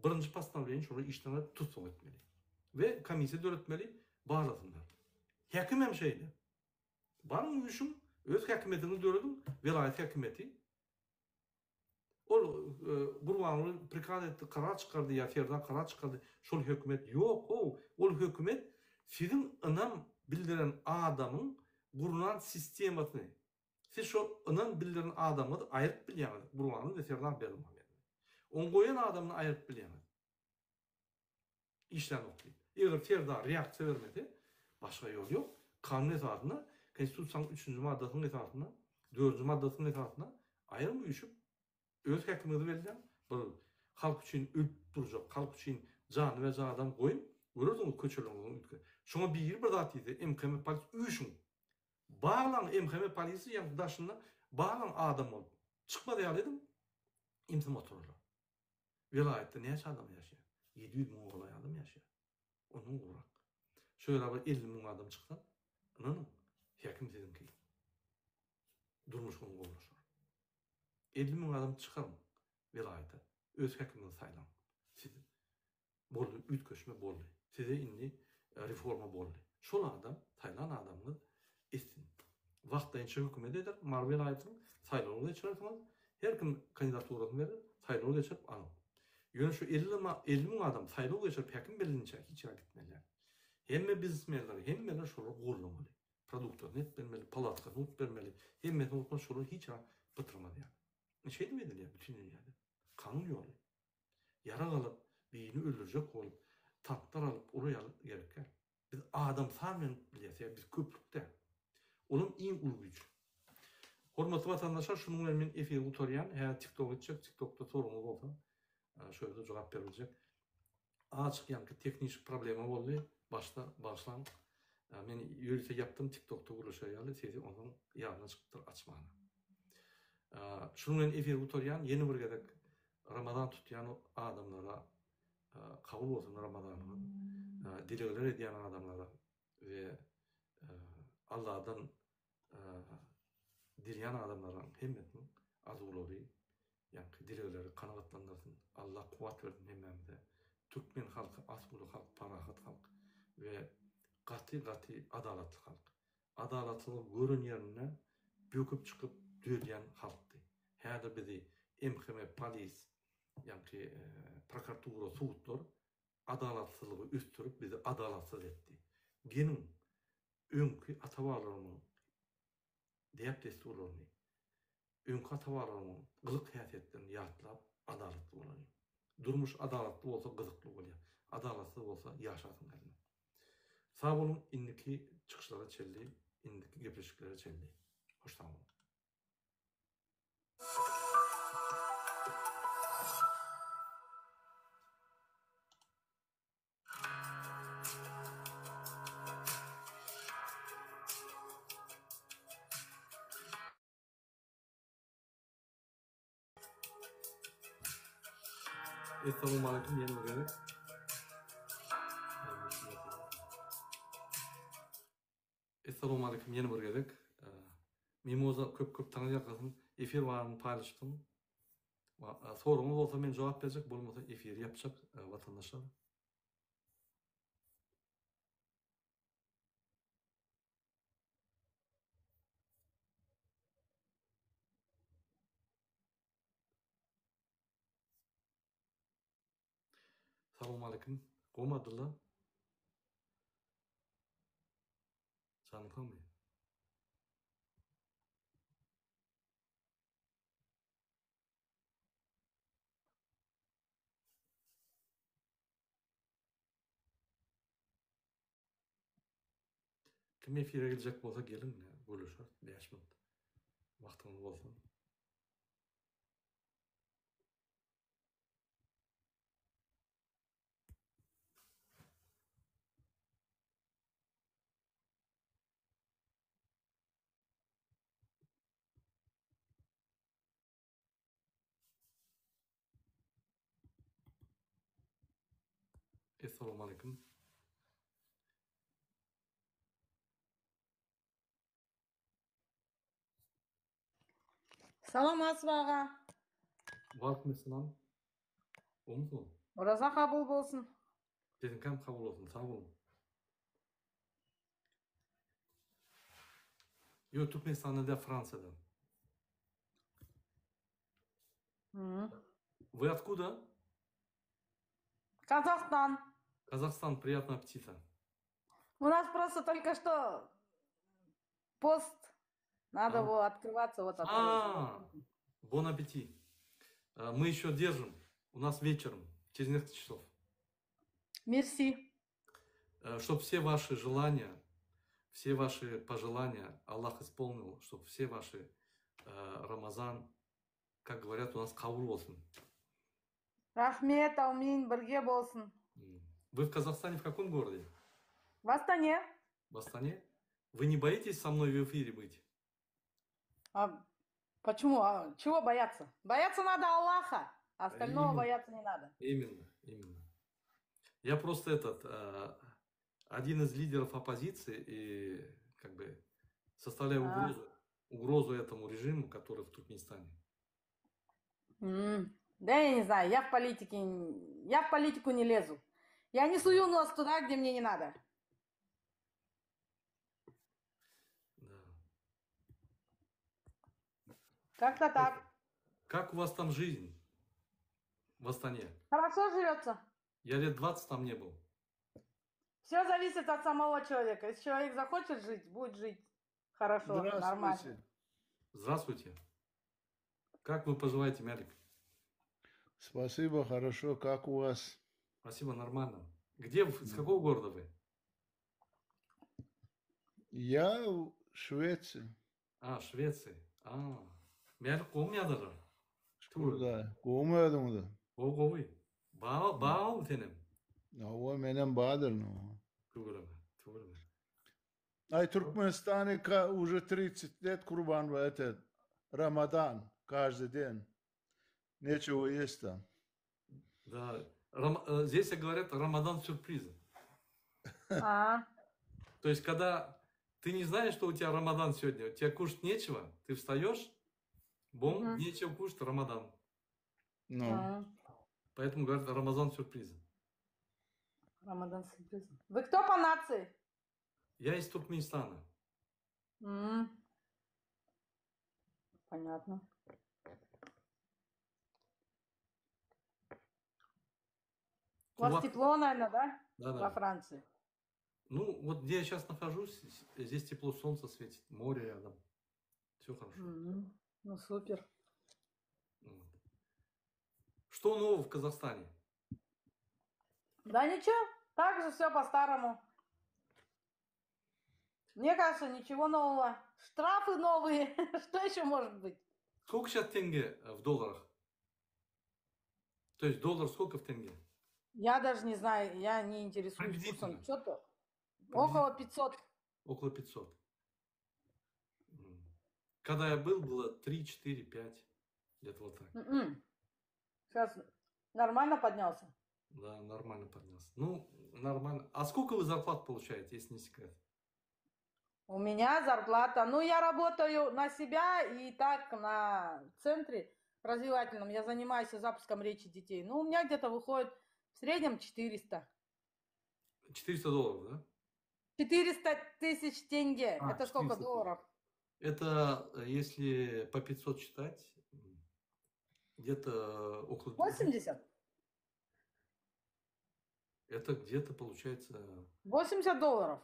birinji postanowleniýe şolary işden aýryp tussag etmeli. We komissiýa döretmeli, barlasynlar. Häkim hem şeýle. Baryň üýşüň, öz häkimiýetiňizi dörediň, welaýat häkimiýeti. Ol Gurbanguly prikaz etdi, karar çykardy ýa Serdar karar çykardy, şol hökümet ýok how, ol hökümet siziň ynam bildiren adamyň gurnan sistemasyny, siz şol ynam bildiren adamyňyzy aýryp bilýäňiz, Gurbanguly we Serdar Berdimuhamedowy. Oň goýan adamyny aýryp bilýäňiz. Işlänok diýip. Eger Serdar reaksiýa bermese, başga ýol ýok. Kanun esasynda, Konstitusiýanyň üçünji maddasynyň esasynda, dördünji maddasynyň esasynda aýryň üýşüp, öz häkimiňizi belläň, bir halk üçin ölüp durjak, halk üçin janyny berjek adam goýuň, görersiňiz köçeleriňiziň üýtgär. Şoňa biri bir zat diýse, MHM polis üýşüň. Baglaň MHM polisi ýaňky daşynda baglaň adam bolup. Çykmaz ýaly ediň, imsim oturarlar. Welaýatda näçe adam ýaşaýar? 700 müňe golaý adam ýaşaýar. Ondan gowrak. Şu ýere bir 50 müň adam çyksa, ynanyň, häkim siziňki. Durmuşyňyz gowulaşar. 50 müň adam çykaryň welaýata, öz häkimiňizi saýlaň. Siz Boldy, üýtgeşme boldy. Size indi reforma boldy. Şol adam, saýlan adamyňyz etsin. Wagtlaýynça hökümet eder, Mary welaýatynyň saýlawyny geçirersiňiz, her kim kandidaturasyny berer, saýlaw geçirip alyň. Ýöne şu 50 50 müň adam saýlaw geçirip häkim bellinçä hiç ýere gitmeli däl. Hemme biznesmenler, hemmeler şolary goldamaly. Produktlaryny edip bermeli, palatkasyny gurup bermeli, hemmesini gurup şolary hiç ýere pytyrmaz ýaly. Şeýdip edilýär bütin dünýäde. Kanun ýoly. Ýarag alyp, birini öldürjek bolup, tanklar alyp, olar ýaly gerek däl. Biz adam san bilen bilýäs, ýa biz köplük däl. Olam iň uly güýç. Hormatly watandaşlar, şunuň bilen men efiri gutarýan. Häzir TikTok etjek, TikTokda soragyňyz bolsa, şo ýerde jogap beriljek. Azajyk ýaňky tehniki problema boldy. Başda bagyşlaň. Men ýörite ýapdym TikTokda gürleşer ýaly, sesi onsoň ýadymdan çykypdyr açmana. Şunuň bilen efiri gutarýan. Ýene bir gezek Ramazan tutýan adamlara kabul bolsun Ramazanyňyz. Dilegler edýän adamlara we Alladan dileýän adamlaryň hemmesiniň arzuwlary, ýaňky dilegleri kanagatlandyrsyn. Allah kuwwat bersin hemmämize. Türkmen halky asuda halk, parahat halk we gaty gaty adalatly halk. Adalatsyzlygy gören ýerinde böküp çykyp düzedýän halkdy. Häzir bizi MHM, polis, ýaňky prokuratura, sudlar adalatsyzlygy ösdürip bizi adalatsyz etdi. Geliň öňki ata-babalarymyň däp-dessurlaryny, öňki ata-babalarymyň gylyk-häsiýetlerini ýatlap adalatly bolalyň. Durmuş adalatly bolsa gyzykly bolýar. Adalatsyz bolsa ýaşasyň gelmez. Sag boluň indiki çykyşlara çenli, indiki gepleşiklere çenli. Hoş sag boluň. Essalamualeýkum ýene bir gezek. Essalamualeýkum ýene bir gezek. Mimoza köp köp taňry ýalkasyn. Efir baryny paýlaşypsyň. Soragyňyz bolsa men jogap berjek, bolmasa efiri ýapjak watandaşlar. Salowmaleýkim. Gowmy Abdylla? Janyň sagmy? Kim efire geljek bolsa geliň, gürleşeris 5 minut. Wagtyňyz bolsa. Essalamu aleýkum. Salamatsyz aga. Waleýkim essalam. Gowmysyňyz? Oraza kabul bolsun. Siziňkem kabul bolsun, sag boluň. Ýok, Türkmenistanda däl, Fransiýada. Вы откуда? Казахстан. Казахстан, приятного аппетита. У нас просто только что пост. Надо А. было открываться. Вот открылся. А, bon appétit. А, Мы еще держим. У нас вечером, через несколько часов. Мерси. Чтобы все ваши желания, все ваши пожелания Аллах исполнил, чтобы все ваши э, Рамазан, как говорят у нас, kabul bolsun. Рахмет, аумин, бірге болсын. М. Вы в Казахстане в каком городе? В Астане. В Астане? Вы не боитесь со мной в эфире быть? А почему? А чего бояться? Бояться надо Аллаха. Остального Именно. бояться не надо. Именно, именно. Я просто этот, э, один из лидеров оппозиции и как бы составляю А. угрозу, угрозу этому режиму, который в Туркменистане. М, Да я не знаю, я в политике, н- я в политику не лезу. Я не сую нос туда, где мне не надо. Да. Как-то так. Как у вас там жизнь в Астане? Хорошо живется. Я лет 20 там не был. Все зависит от самого человека. Если человек захочет жить, будет жить хорошо, нормально. Здравствуйте. Здравствуйте. Как вы поживаете, Мялик? Спасибо, хорошо. Как у вас? Спасибо, нормально. Где, вы- с какого города вы? Я в Швеции. А, Швеции. А, Mälik gowumy ýazarlar? Şükür-de. Gowumy özüňiz? Gowy gowy. Ba bagmy senem? Hawa, menem badyryn. Tüweleme, tüweleme. Ay Türkmenistany ka уже 30 лет Kurban этот Рамадан каждый день. Нечего есть там. Да. Рам- э, здесь говорят Рамадан сюрпризы. А, То есть, когда ты не знаешь, что у тебя Рамадан сегодня, тебе кушать нечего, ты встаешь, бом, Мгм. нечего кушать, Рамадан. Ну. а, Поэтому говорят Рамазан сюрпризы. Рамадан сюрприз. Вы кто по нации? Я из Туркменистана. М. Понятно. У вас Кулак- тепло, наверное, да? Да, Во да. Франции. Ну, вот где я сейчас нахожусь, с- здесь тепло, солнце светит, море рядом. Все хорошо. М. Ну, супер. Вот. Что нового в Казахстане? Да ничего, так же все по-старому. Мне кажется, ничего нового. Штрафы новые. Что еще может быть? Сколько сейчас тенге э, в долларах? То есть доллар сколько в тенге? Я даже не знаю, я не интересуюсь Приблизительно. курсом. Что-то около 500. Около 500. М. Когда я был, было 3, 4, 5. Где-то вот так. М-м. Сейчас нормально поднялся. Да, нормально поднялся. Ну, нормально. А сколько вы зарплат получаете, если не секрет? У меня зарплата. Ну, я работаю на себя и так на центре развивательном. Я занимаюсь запуском речи детей. Ну, у меня где-то выходит в среднем 400. 400 долларов, да? 400 тысяч тенге. А, Это сколько 400 тысяч. долларов? Это э, если по 500 считать, м, где-то около... 80? Это где-то получается... 80 долларов.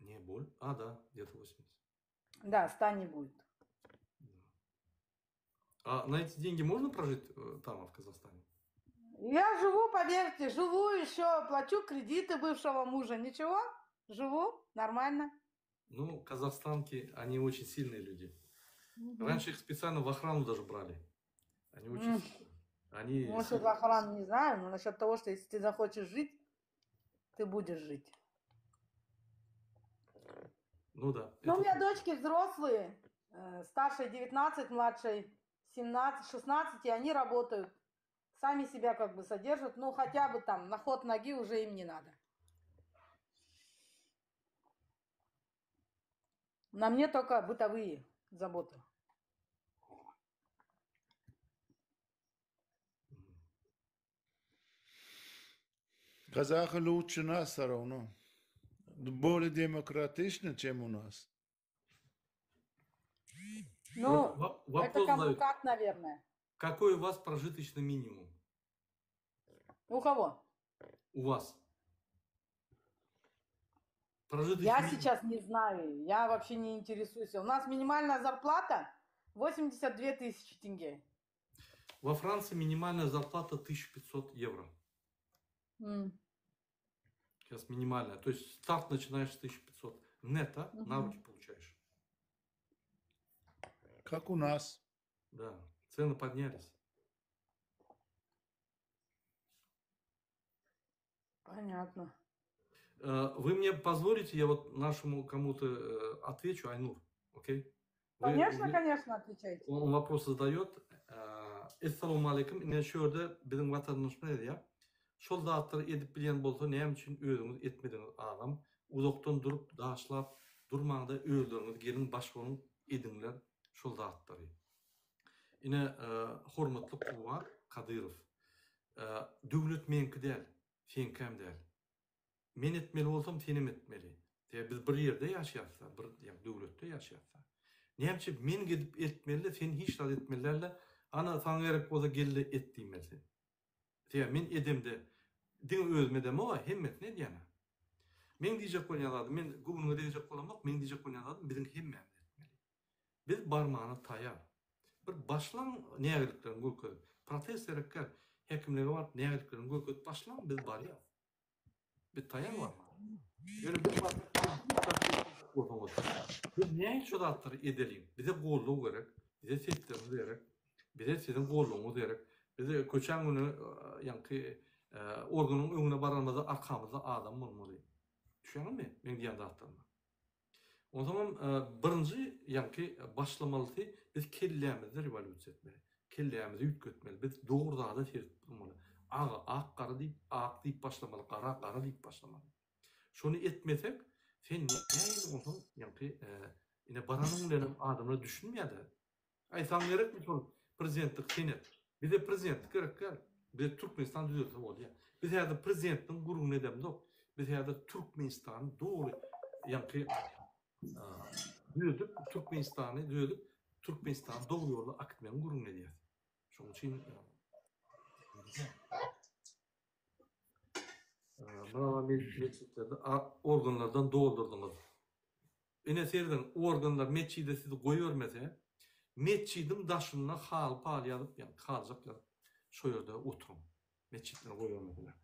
Не, боль. А, да, где-то 80. Да, 100 не будет. Да. А на эти деньги можно прожить э, там, в Казахстане? Я живу, поверьте, живу еще, плачу кредиты бывшего мужа. Ничего, живу, нормально. Ну, казахстанки, они очень сильные люди. Мгм. Раньше их специально в охрану даже брали. Они очень М. сильные. Они Ну, Насчет сильные. охраны не знаю, но насчет того, что если ты захочешь жить, ты будешь жить. Ну да. Ну, у это меня дочки взрослые, э, старшей 19, младшей 17, 16, и они работают. Сами себя как бы содержат, ну хотя бы там на ход ноги уже им не надо. На мне только бытовые заботы. Казахи лучше нас все равно. Более демократично, чем у нас. Ну, это кому как, наверное. Какой у вас прожиточный минимум? У кого? У вас. Прожиточный Я минимум. сейчас не знаю, я вообще не интересуюсь. У нас минимальная зарплата 82 тысячи тенге. Во Франции минимальная зарплата 1500 евро. М. Сейчас минимальная. То есть старт начинаешь с 1500. Нетто на руки получаешь. Как у нас. Да, цены поднялись. Понятно. Э, вы мне позволите, я вот нашему кому-то э, отвечу, Айнур, окей? Вы, конечно, вы, конечно, отвечайте. Он, он вопрос задает. Э, Essalamu aleýkum. Ine şu ýerde biziň watandaşymyz edýär. Şol zatlary edip bilýän bolsa näme üçin özüňiz etmediňiz agam? Uzakdan durup daşlap durmaňda özleriňiz geliň baş boluň ediňler şol zatlary. Ine hormatly Kuwwat Kadyrow. Döwlet meňki däl, seňkäm däl. Men etmeli bolsam senem etmeli. Sebäbi biz bir ýerde ýaşaýasda, bir ýa döwletde ýaşaýasda. Näme üçin men gidip etmeli, sen hiç zat etmeli dälde, ana saňa gerek bolsa gelde et diýmeli sen. Sebäbi men edemde diňe özüm edemog-a, hemmesini edýän-ä. Meň diýjek bolýan zadym, men göwnüňe degjek bolamok, meň diýjek bolýan zadym biziň hemmämiz etmeli. Biz barmana taýar. Bir başlaň nägilikleriňi görkezip. Protest gerek däl. Häkimlige baryp nägilikleriňi görkezip başlaň, biz barýas. Biz taýar barmana. Ýöne biz bolsaňyz, biz nähili şu zatlary edeliň? Bize goldaw gerek, bize sesleriňiz gerek, bize siziň goldawyňyz gerek. Biz köçäň güni ýaňky organyň öňüne baranymyzda arkamyzda adam bolmaly. Düşýäňizmi meň diýýän zatlaryma? Onsoňam birinji ýaňky başlamalysy biz kellämizde rewolýusiýa etmeli. Kellämizi üýtgetmeli. Biz dogry zada seredip durmaly. Aga ak gara diýip, ak diýip başlamaly, gara gara diýip başlamaly. Şony etmesek, sen nähili onsoň ýaňky ine baranyň bilenem adamlar düşünmeýär-de. Aý saňa gerekmi şol prezidentlik sen et. Bize prezidentlik gerek däl. Bize Türkmenistan düzelse bolýar. Biz häzir prezidentligiň gürrüňini edemzok. Biz häzir Türkmenistany doly ýaňky düzedip, Türkmenistany düzedip, Türkmenistany dogry ýola akitmegiň gürrüňini edýäs. Şonuň üçin Bravo metjitlerde organlardan doldurdyňyz. Ine serediň, organlar metjide sizi goýbermese, metjidiň daşynda haly-paly ýazyp, ýagny haljak ýazyp, şo ýerde oturyň. Metjitlere goýbermeseler.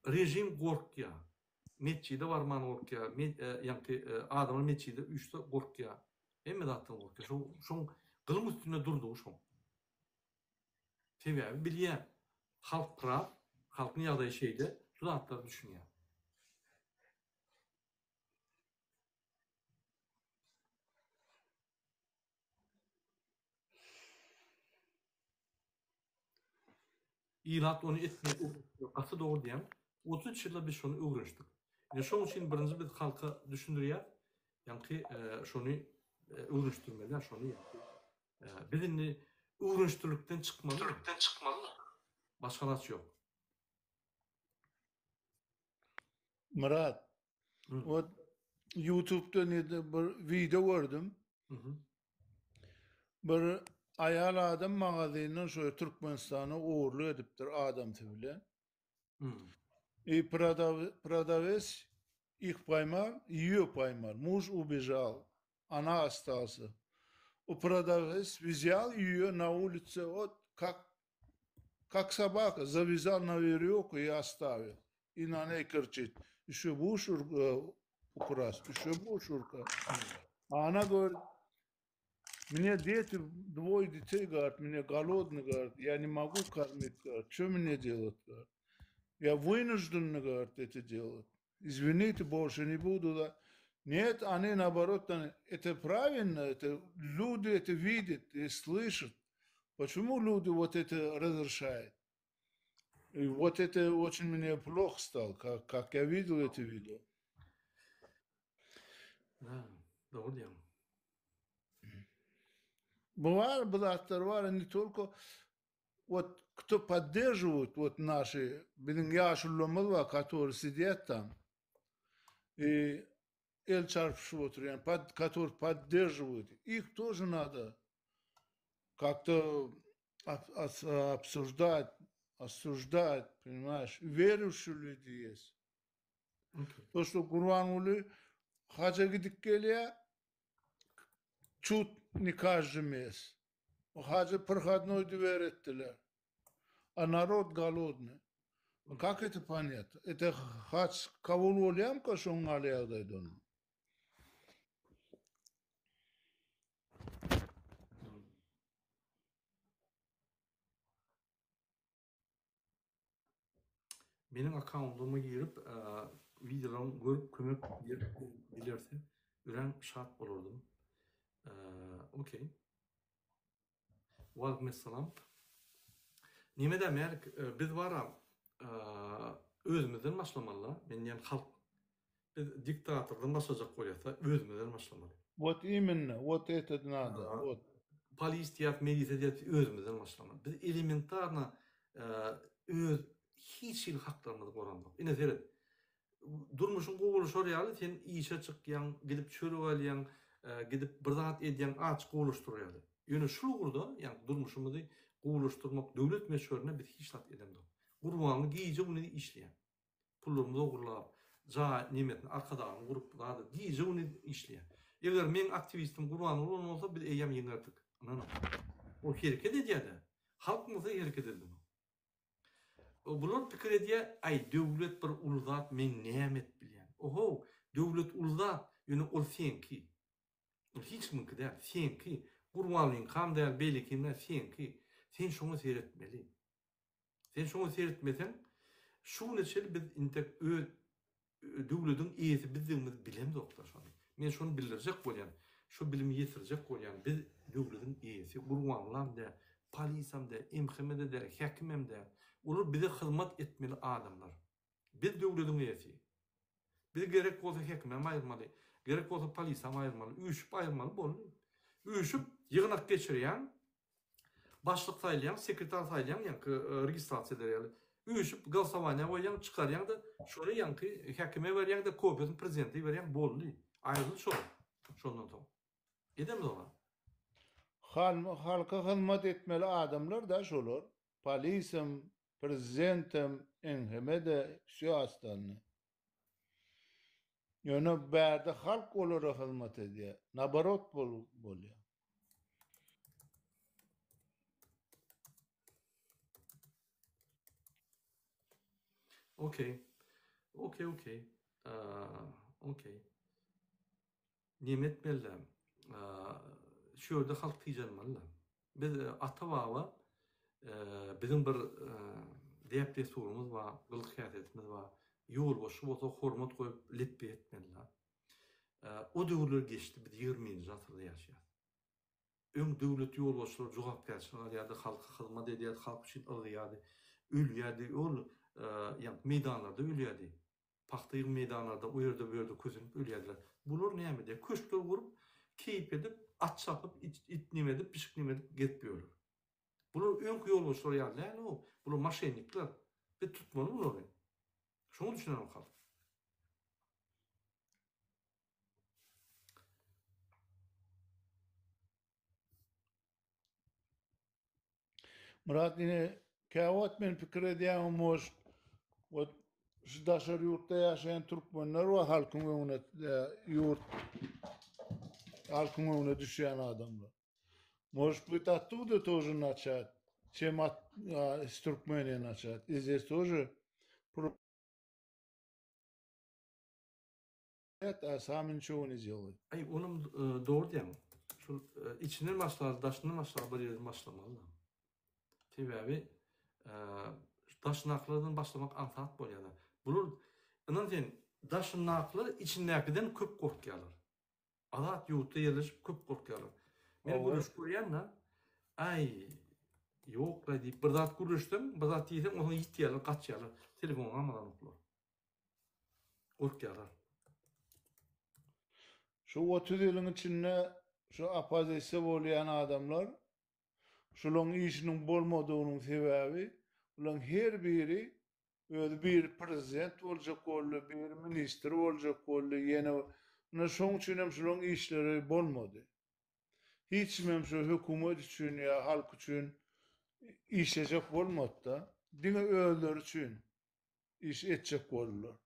Režim gorkýar. Metjide barman gorkýar. Ýagny adamlar metjide üýşse gorkýar. Hemme zatdan gorkýar. Şoň şoň gylyň üstünde durdugy şoň. Sebäbi bilýär. Halk praw, halkyň ýagdaýy şeýle, şu zatlary düşünýär. Ilat ony etmegi gaty dogry diýýäň. 33 ýylda biz şony öwrenişdik. Ine şoň üçin birinji biz halka düşündirýäs. Ýaňky şony öwrenişdirmeli, şony ýaňky. Biz indi öwrenişdirlikden çykmaly. Başga alaç ýok. Myrat, Ot YouTube'da ne bir video gördüm. Bir aýal adam magazinden şo Türkmenistana ogurlyk edipdir adamsy bilen. И продавец их поймал, ее поймал. Муж убежал, она остался. У продавец взял ее на улице, вот как как собака, завязал на веревку и оставил. И на ней кричит, еще будешь украсть, еще будешь украсть. А она говорит, мне дети, двое детей, говорит, мне голодный, говорит, я не могу кормить, говорит, что мне делать, говорит. Я вынужден, говорит, это делать. Извините, больше не буду. Да. Нет, они наоборот, это правильно, это люди это видят и слышат. Почему люди вот это разрешают? И вот это очень мне плохо стало, как, как я видел это видео. Ha, dogry diýýäň. Bu bar, bu zatlar bar, не только вот кто поддерживает вот наши, biziň ýaşulularymyz bar, которые сидят там, и el çarpyşyp oturýan, под, которые поддерживают, их тоже надо как-то обсуждать, осуждать, понимаешь? Верующие люди есть. Okay. То, что Gurbanguly haja gidip gelýär, чуть не каждый месяц. Hajy проходной дверь etdiler. А народ голодный. Как это понять? Это haj kabul bolýarmyka şoň ýaly ýagdaýda onuň? Meniň akkaundyma girip wideolarymy görüp kömek berip bilerse örän şat bolardym. Okey. Waleýkim Nemede Mälik biz bara özümizden başlamalyda men diýen halk biz diktatordan başlajak bolýasa özümizden başlamaly. Wot iminno wot eto nado wot. Polis diýýäs milisiýa diýýäs özümizden başlamaly. Biz elementarno öz hiç hili haklarymyzy goramzok. Ine seret Durmuşyň gowulaşar ýaly sen işe çykýaň, gidip çörek alýaň, gidip bir zat edýäň, aç gowulaşdyrar ýaly. Ýöne şul ugurda, ýagny durmuşymyzy gowulaşdyrmak döwlet möçberinde biz hiç zat edemzok. Gurbanguly gije-gündiz işleýär. Pullarymyzy ogurlap, jaý nemesini Arkadagyny gurup zat gije-gündiz işleýär. Eger meň aktiwistim Gurbanguly bolan bolsa biz eýýäm ýeňerdik. Ynanyň. Ol hereket edýär-de. Halk bolsa hereket edenok. Bular pikir edýär, aý döwlet bir uly zat men näme edip bilýän. Ohow, döwlet uly zat, ýöne ol seňki. Ol hiç kimiňki däl, seňki. Gurbanlyňkam däl, beýlekiň däl, seňki. Sen şoňa seretmeli. Sen şoňa seretmeseň, şu güne çenli biz intek öz Döwlediň eýesi bizdigimizi bilemzokda şony. Men şony bildirjek bolýan. Şu bilimi ýetirjek bolýan. Biz döwlediň eýesi. Gurbangulam däl, polisam däl, MHM-de däl, häkimem däl. Olar bize hyzmat etmeli adamlar. Biz döwlediň eýesi. Biz gerek bolsa häkimem aýyrmaly, gerek bolsa polisam aýyrmaly, üýşüp aýyrmaly boldy. Üýşüp ýygnak geçirýäň, Başlyk saýlaýaň, sekretar saýlaýaň, ýaňky registrasiýa eder ýaly. Üýşüp golosowaniýa goýýaň, çykarýaň-da, şony ýaňky häkime berýäň-de, kopiýasyny prezidente iberýäň, boldy. Aýryl şol. Şondan soň. Edemiz oňa. Halka hyzmat etmeli adamlar-da şolar. Polisem, prezidentem, MHM-de, wsýo ostalnyý. Ýöne bärde halk olara hyzmat edýär. Naborot bolýar. Okey. Okey, okey. Okey. Neme etmeli-dä? Şu ýerde halk tijenmeli-dä. Biz ata-baba biziň bir däp-dessurymyz bar, gylyk-häsiýetimiz bar. Ýolbaşçy bolsa hormat goýup lepbe etmeli-dä. O döwürler geçdi, biz ýigriminji asyrda ýaşaýarys. Öň döwlet ýolbaşçylary jogapkärçilik alýardy, halka hyzmat edýärdi, halk üçin yrýardy, ölýärdi, ol ýa meýdanlarda ölýärdi. Pagta ýygym meýdanlarda o ýerde bu ýerde kösenip ölýärdiler. Bular näme edýär? Köşkler gurup, keýp edip, at çapyp, it, it neme edip, pişik neme edip gezip ýörler. Bular öňki ýolbaşçylar ýaly däl-ow. Bular moşennikler. Biz tutmaly bulary. Şoňa düşünenok halk. Myrat ine käwagt men pikir edýän может вот şu daşary ýurtda ýaşaýan türkmenler we halkyň öňüne ýurt halkyň öňüne düşýän adamlar. Может быть оттуда тоже начать, чем от а, с Туркмении начать. И здесь тоже a sami niçego ne delает. Aý onam dogry diýýäň. Şul içinden başlar, daşyndan başlar bir ýerden başlamaly. Sebäbi daşyndakylardan başlamak aňsat bolýar. Bular ynan sen daşyndakylar içindäkiden köp gorkýarlar. Azat ýurtda ýerleşip köp gorkýarlar. Men göreş görýän-de, aý. Ýok-la diýip bir zat gürleşseň, bir zat diýseň, onsoň ýitýärler, gaçýarlar. Telefonyňy almazanoklar. Gorkýarlar. Şu 30 ýylyň içinde şu oppozisiýa bolýan adamlar şulaň işiniň bolmadygynyň sebäbi bulaň her biri özi biri prezident boljak boldy, biri ministr boljak boldy, ýene ine şoň üçin hem şulaň işleri bolmady. Hiç kimem şu hökümet üçin ýa halk üçin işlejek bolmady-da, diňe özleri üçin iş etjek boldular.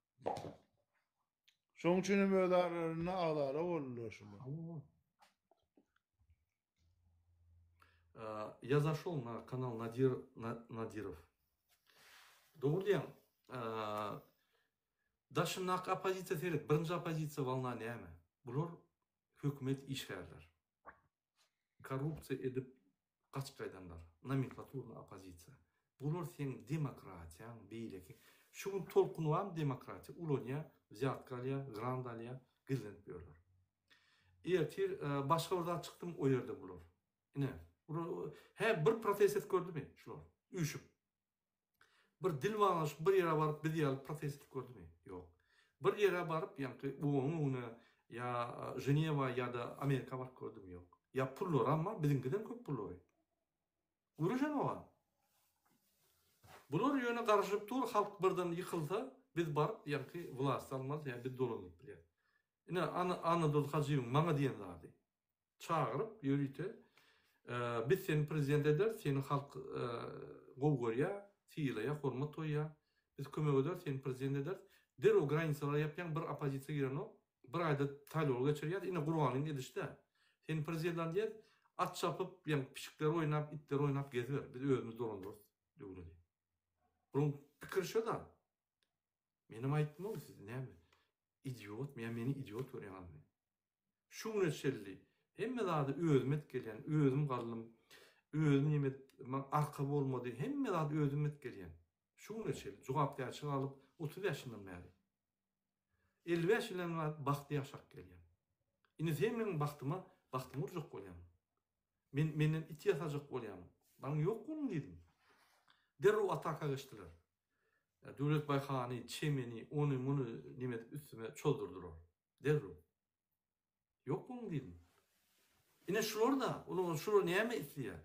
Şonuň üçin hem öz aralarynda agzala boldular şular. Я зашел на канал Надир Надиров. Dogry diýýäň. Daşyndaky oppozisiýa seret, birinji oppozisiýa wolna näme? Bular hökümet işgärler. Korrupsiýa edip gaçyp gaýdanlar. Nomenklaturny oppozisiýa. Bular seň demokratiýaň beýleki. Şu gün tolkun barmy demokratiýa ulanýa, wzýatka alýa, grant alýa, gizlenip ýörler. Ertir başga bir zat çykdym o ýerde bular. Ine, bular hä bir protest edip gördümi şular? Üýşüp. Bir dil baglaşyp bir ýere baryp biz ýaly protest edip gördümi? Ýok. Bir ýere baryp ýaňky OON-yň öňüne ýa Ženewa ýa-da Amerika baryp gördümi? Ýok. Ýa pullaram bar, biziňkiden köp pullary. Göreşenok-a. Bular ýöne garaşyp dur, halk birden ýykylsa, biz baryp ýaňky wlasty almaly, ýa biz dolandyryp bilýäs. Ine, Annadurdy Hajyýewiň maňa diýen zady. Çagyryp ýörite biz seni prezident ederis, seni halk gowy görýär, sylaýar, hormat goýýar. Biz kömek ederis, seni prezident ederis. Derrew granisalary ýapýaň, bir oppozisiýa girenok. Bir aýda saýlawlar geçirýäs. Ine Gurbangulyň edişi-dä. Seni prezident diýýäs, at çapyp, ýa pişikler oýnap, itler oýnap geziber. Biz özümiz dolandyrarys döwleti. Bunuň pikiri şo-da. Menem aýtdym-ow siz näme idiotmy ýa meni idiot görýäňizmi? Şu güne çenli hemme zady özüm edip gelýän, özüm galdym, özüm neme edip, maňa arka bolmady, hemme zady özüm edip gelýän. Şu güne çenli jogapkärçilik alyp 35 ýyldan bäri. 55 ýyldan bäri bagtly ýaşap gelýän. Indi sen meniň bagtyma bagtymy urjak bolýaň. Men menden it ýasajak bolýaň. Maňa ýok boluň diýdim. Derrew ataka geçdiler. Döwletbaý hany, çemeni, ony muny neme edip üstüme çozdurdylar. Derrew. Ýok boluň diýdim. Ine şular-da, olar şular näme isleýär?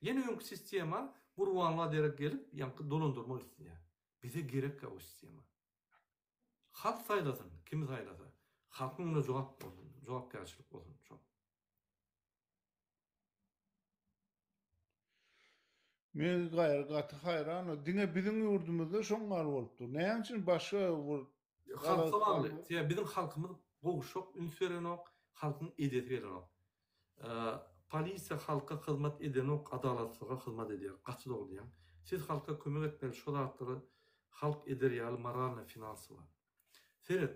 Ýene öňki sistema Gurbanguly derek gelip, ýaňky dolandyrmak isleýär. Bize gerekkä o sistema. Halk saýlasyn, kimi saýlasa. Halkyň öňünde jogap bolsun, jogapkärçilik bolsun şol. Men gaýry gaty haýran, diňe biziň ýurdumyzda şoň ýaly bolup dur. Näme üçin başga bir Halka bagly. Sebäbi biziň halkymyz gowşak, üns berenok, halkyň edesi gelenok. Polisiýa halka hyzmat edenok, adalatsyzlyga hyzmat edýär. Gaty dogry diýýäň. Siz halka kömek etmeli şo zatlary halk eder ýaly moralnyý finansowa. Seret,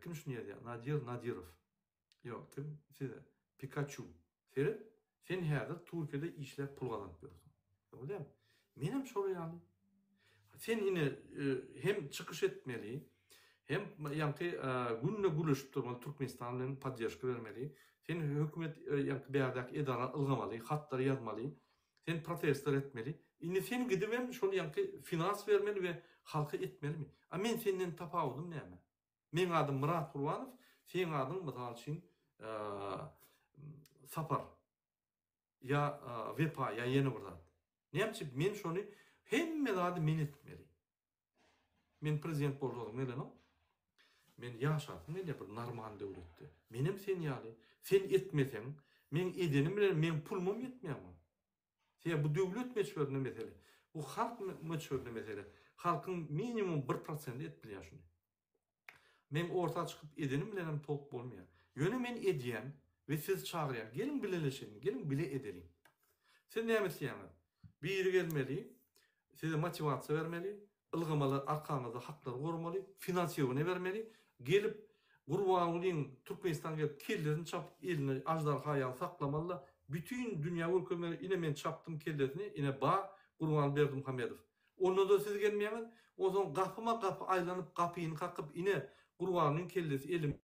kim şuny ýazýar? Nadir Nadirow. Ýok, kim? Size. Pikaçu. Seret, sen häzir Türkiýede işläp pul gazanyp ýörsüň. Dogry dälmi? Menem şol ýaly. Sen ine hem çykyş etmeli, hem ýaňky günde gürleşip durmaly, Türkmenistan bilen podderžka bermeli. Sen hökümet ýaňky bärdäki edara ylgamaly, hatlar ýazmaly. Sen protestler etmeli. Indi sen gidibem şol ýaňky finans bermeli we halka etmelimi? A men senden tapawudym näme? Meň adym Myrat Gurbanow, seň adyň mysal üçin Sapar ýa Wepa ýa ýene bir zat. Näme üçin men şony hemme zady men etmeli. Men prezident bolsam gelenok. Men ýaşasym gelýär bir normal döwletde. Menem sen ýaly. Sen etmeseň, meň edenim bilen meň pulumam ýetmeýär maňa. Sebäbi bu döwlet möçberinde mesele. Bu halk möçberinde mesele. Halkyň minimum bir prosenti edip bilýär şuny. Meň orta çykyp edenim bilenem tolk bolmaýar. Ýöne men edýän we sizi çagyrýan. Geliň bileleşeliň, geliň bile edeliň. Siz näme isleýäňiz? Biri gelmeli, size motiwasiýa bermeli, ylgamaly, arkaňyzda haklary goramaly, finansirowaniýe bermeli, gelip Gurbangulyň Türkmenistan gelip kellesini çapyp elini aždarha ýaly saklamaly-da, bütin dünýä görkezmeli, ine men çapdym kellesini, ine bar Gurbanguly Berdimuhamedow. Onda-da siz gelmeýäňiz, onsoň gapyma-gapy aýlanyp gapyny kakyp ine Gurbangulyň kellesi elimde.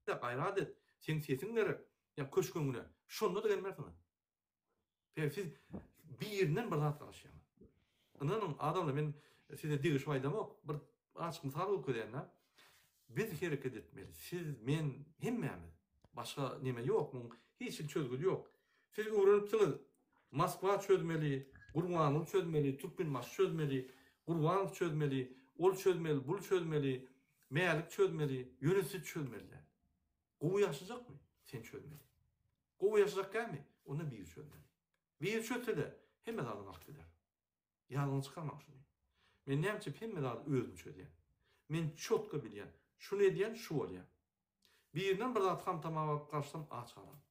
Gaýrat et, seň sesiň gerek. Ýa köşk öňüne. Şonda-da gelmersiňiz. Sebäbi siz birinden bir zat garaşýaňyz. Ynanyň, adamlar, men size degişip aýdamok, bir açyk mysal görkezýän-de. Biz hereket etmeli. Siz, men, hemmämiz. Başga neme ýok, muň hiç hili çözgüdi ýok. Siz öwrenipsiňiz, Moskwa çözmeli, Gurbanguly çözmeli, Türkmenbaşy çözmeli, Gurbanow çözmeli, ol çözmeli, bul çözmeli, Mälik çözmeli, ýöne siz çözmeli däl. Gowy ýaşajakmy? Sen çözmeli. Gowy ýaşajak dälmi? Onda biri çözmeli. Biri çözse-de, hemme zadyňy alyp gider. Ýadyňdan çykarmaň şuny. Men näme üçin hemme zady özüm çözýän. Men çotga bilýän. Şuny edýän, şu bolýar. Birinden bir zat ham-tama baryp garaşsam aç galaryn.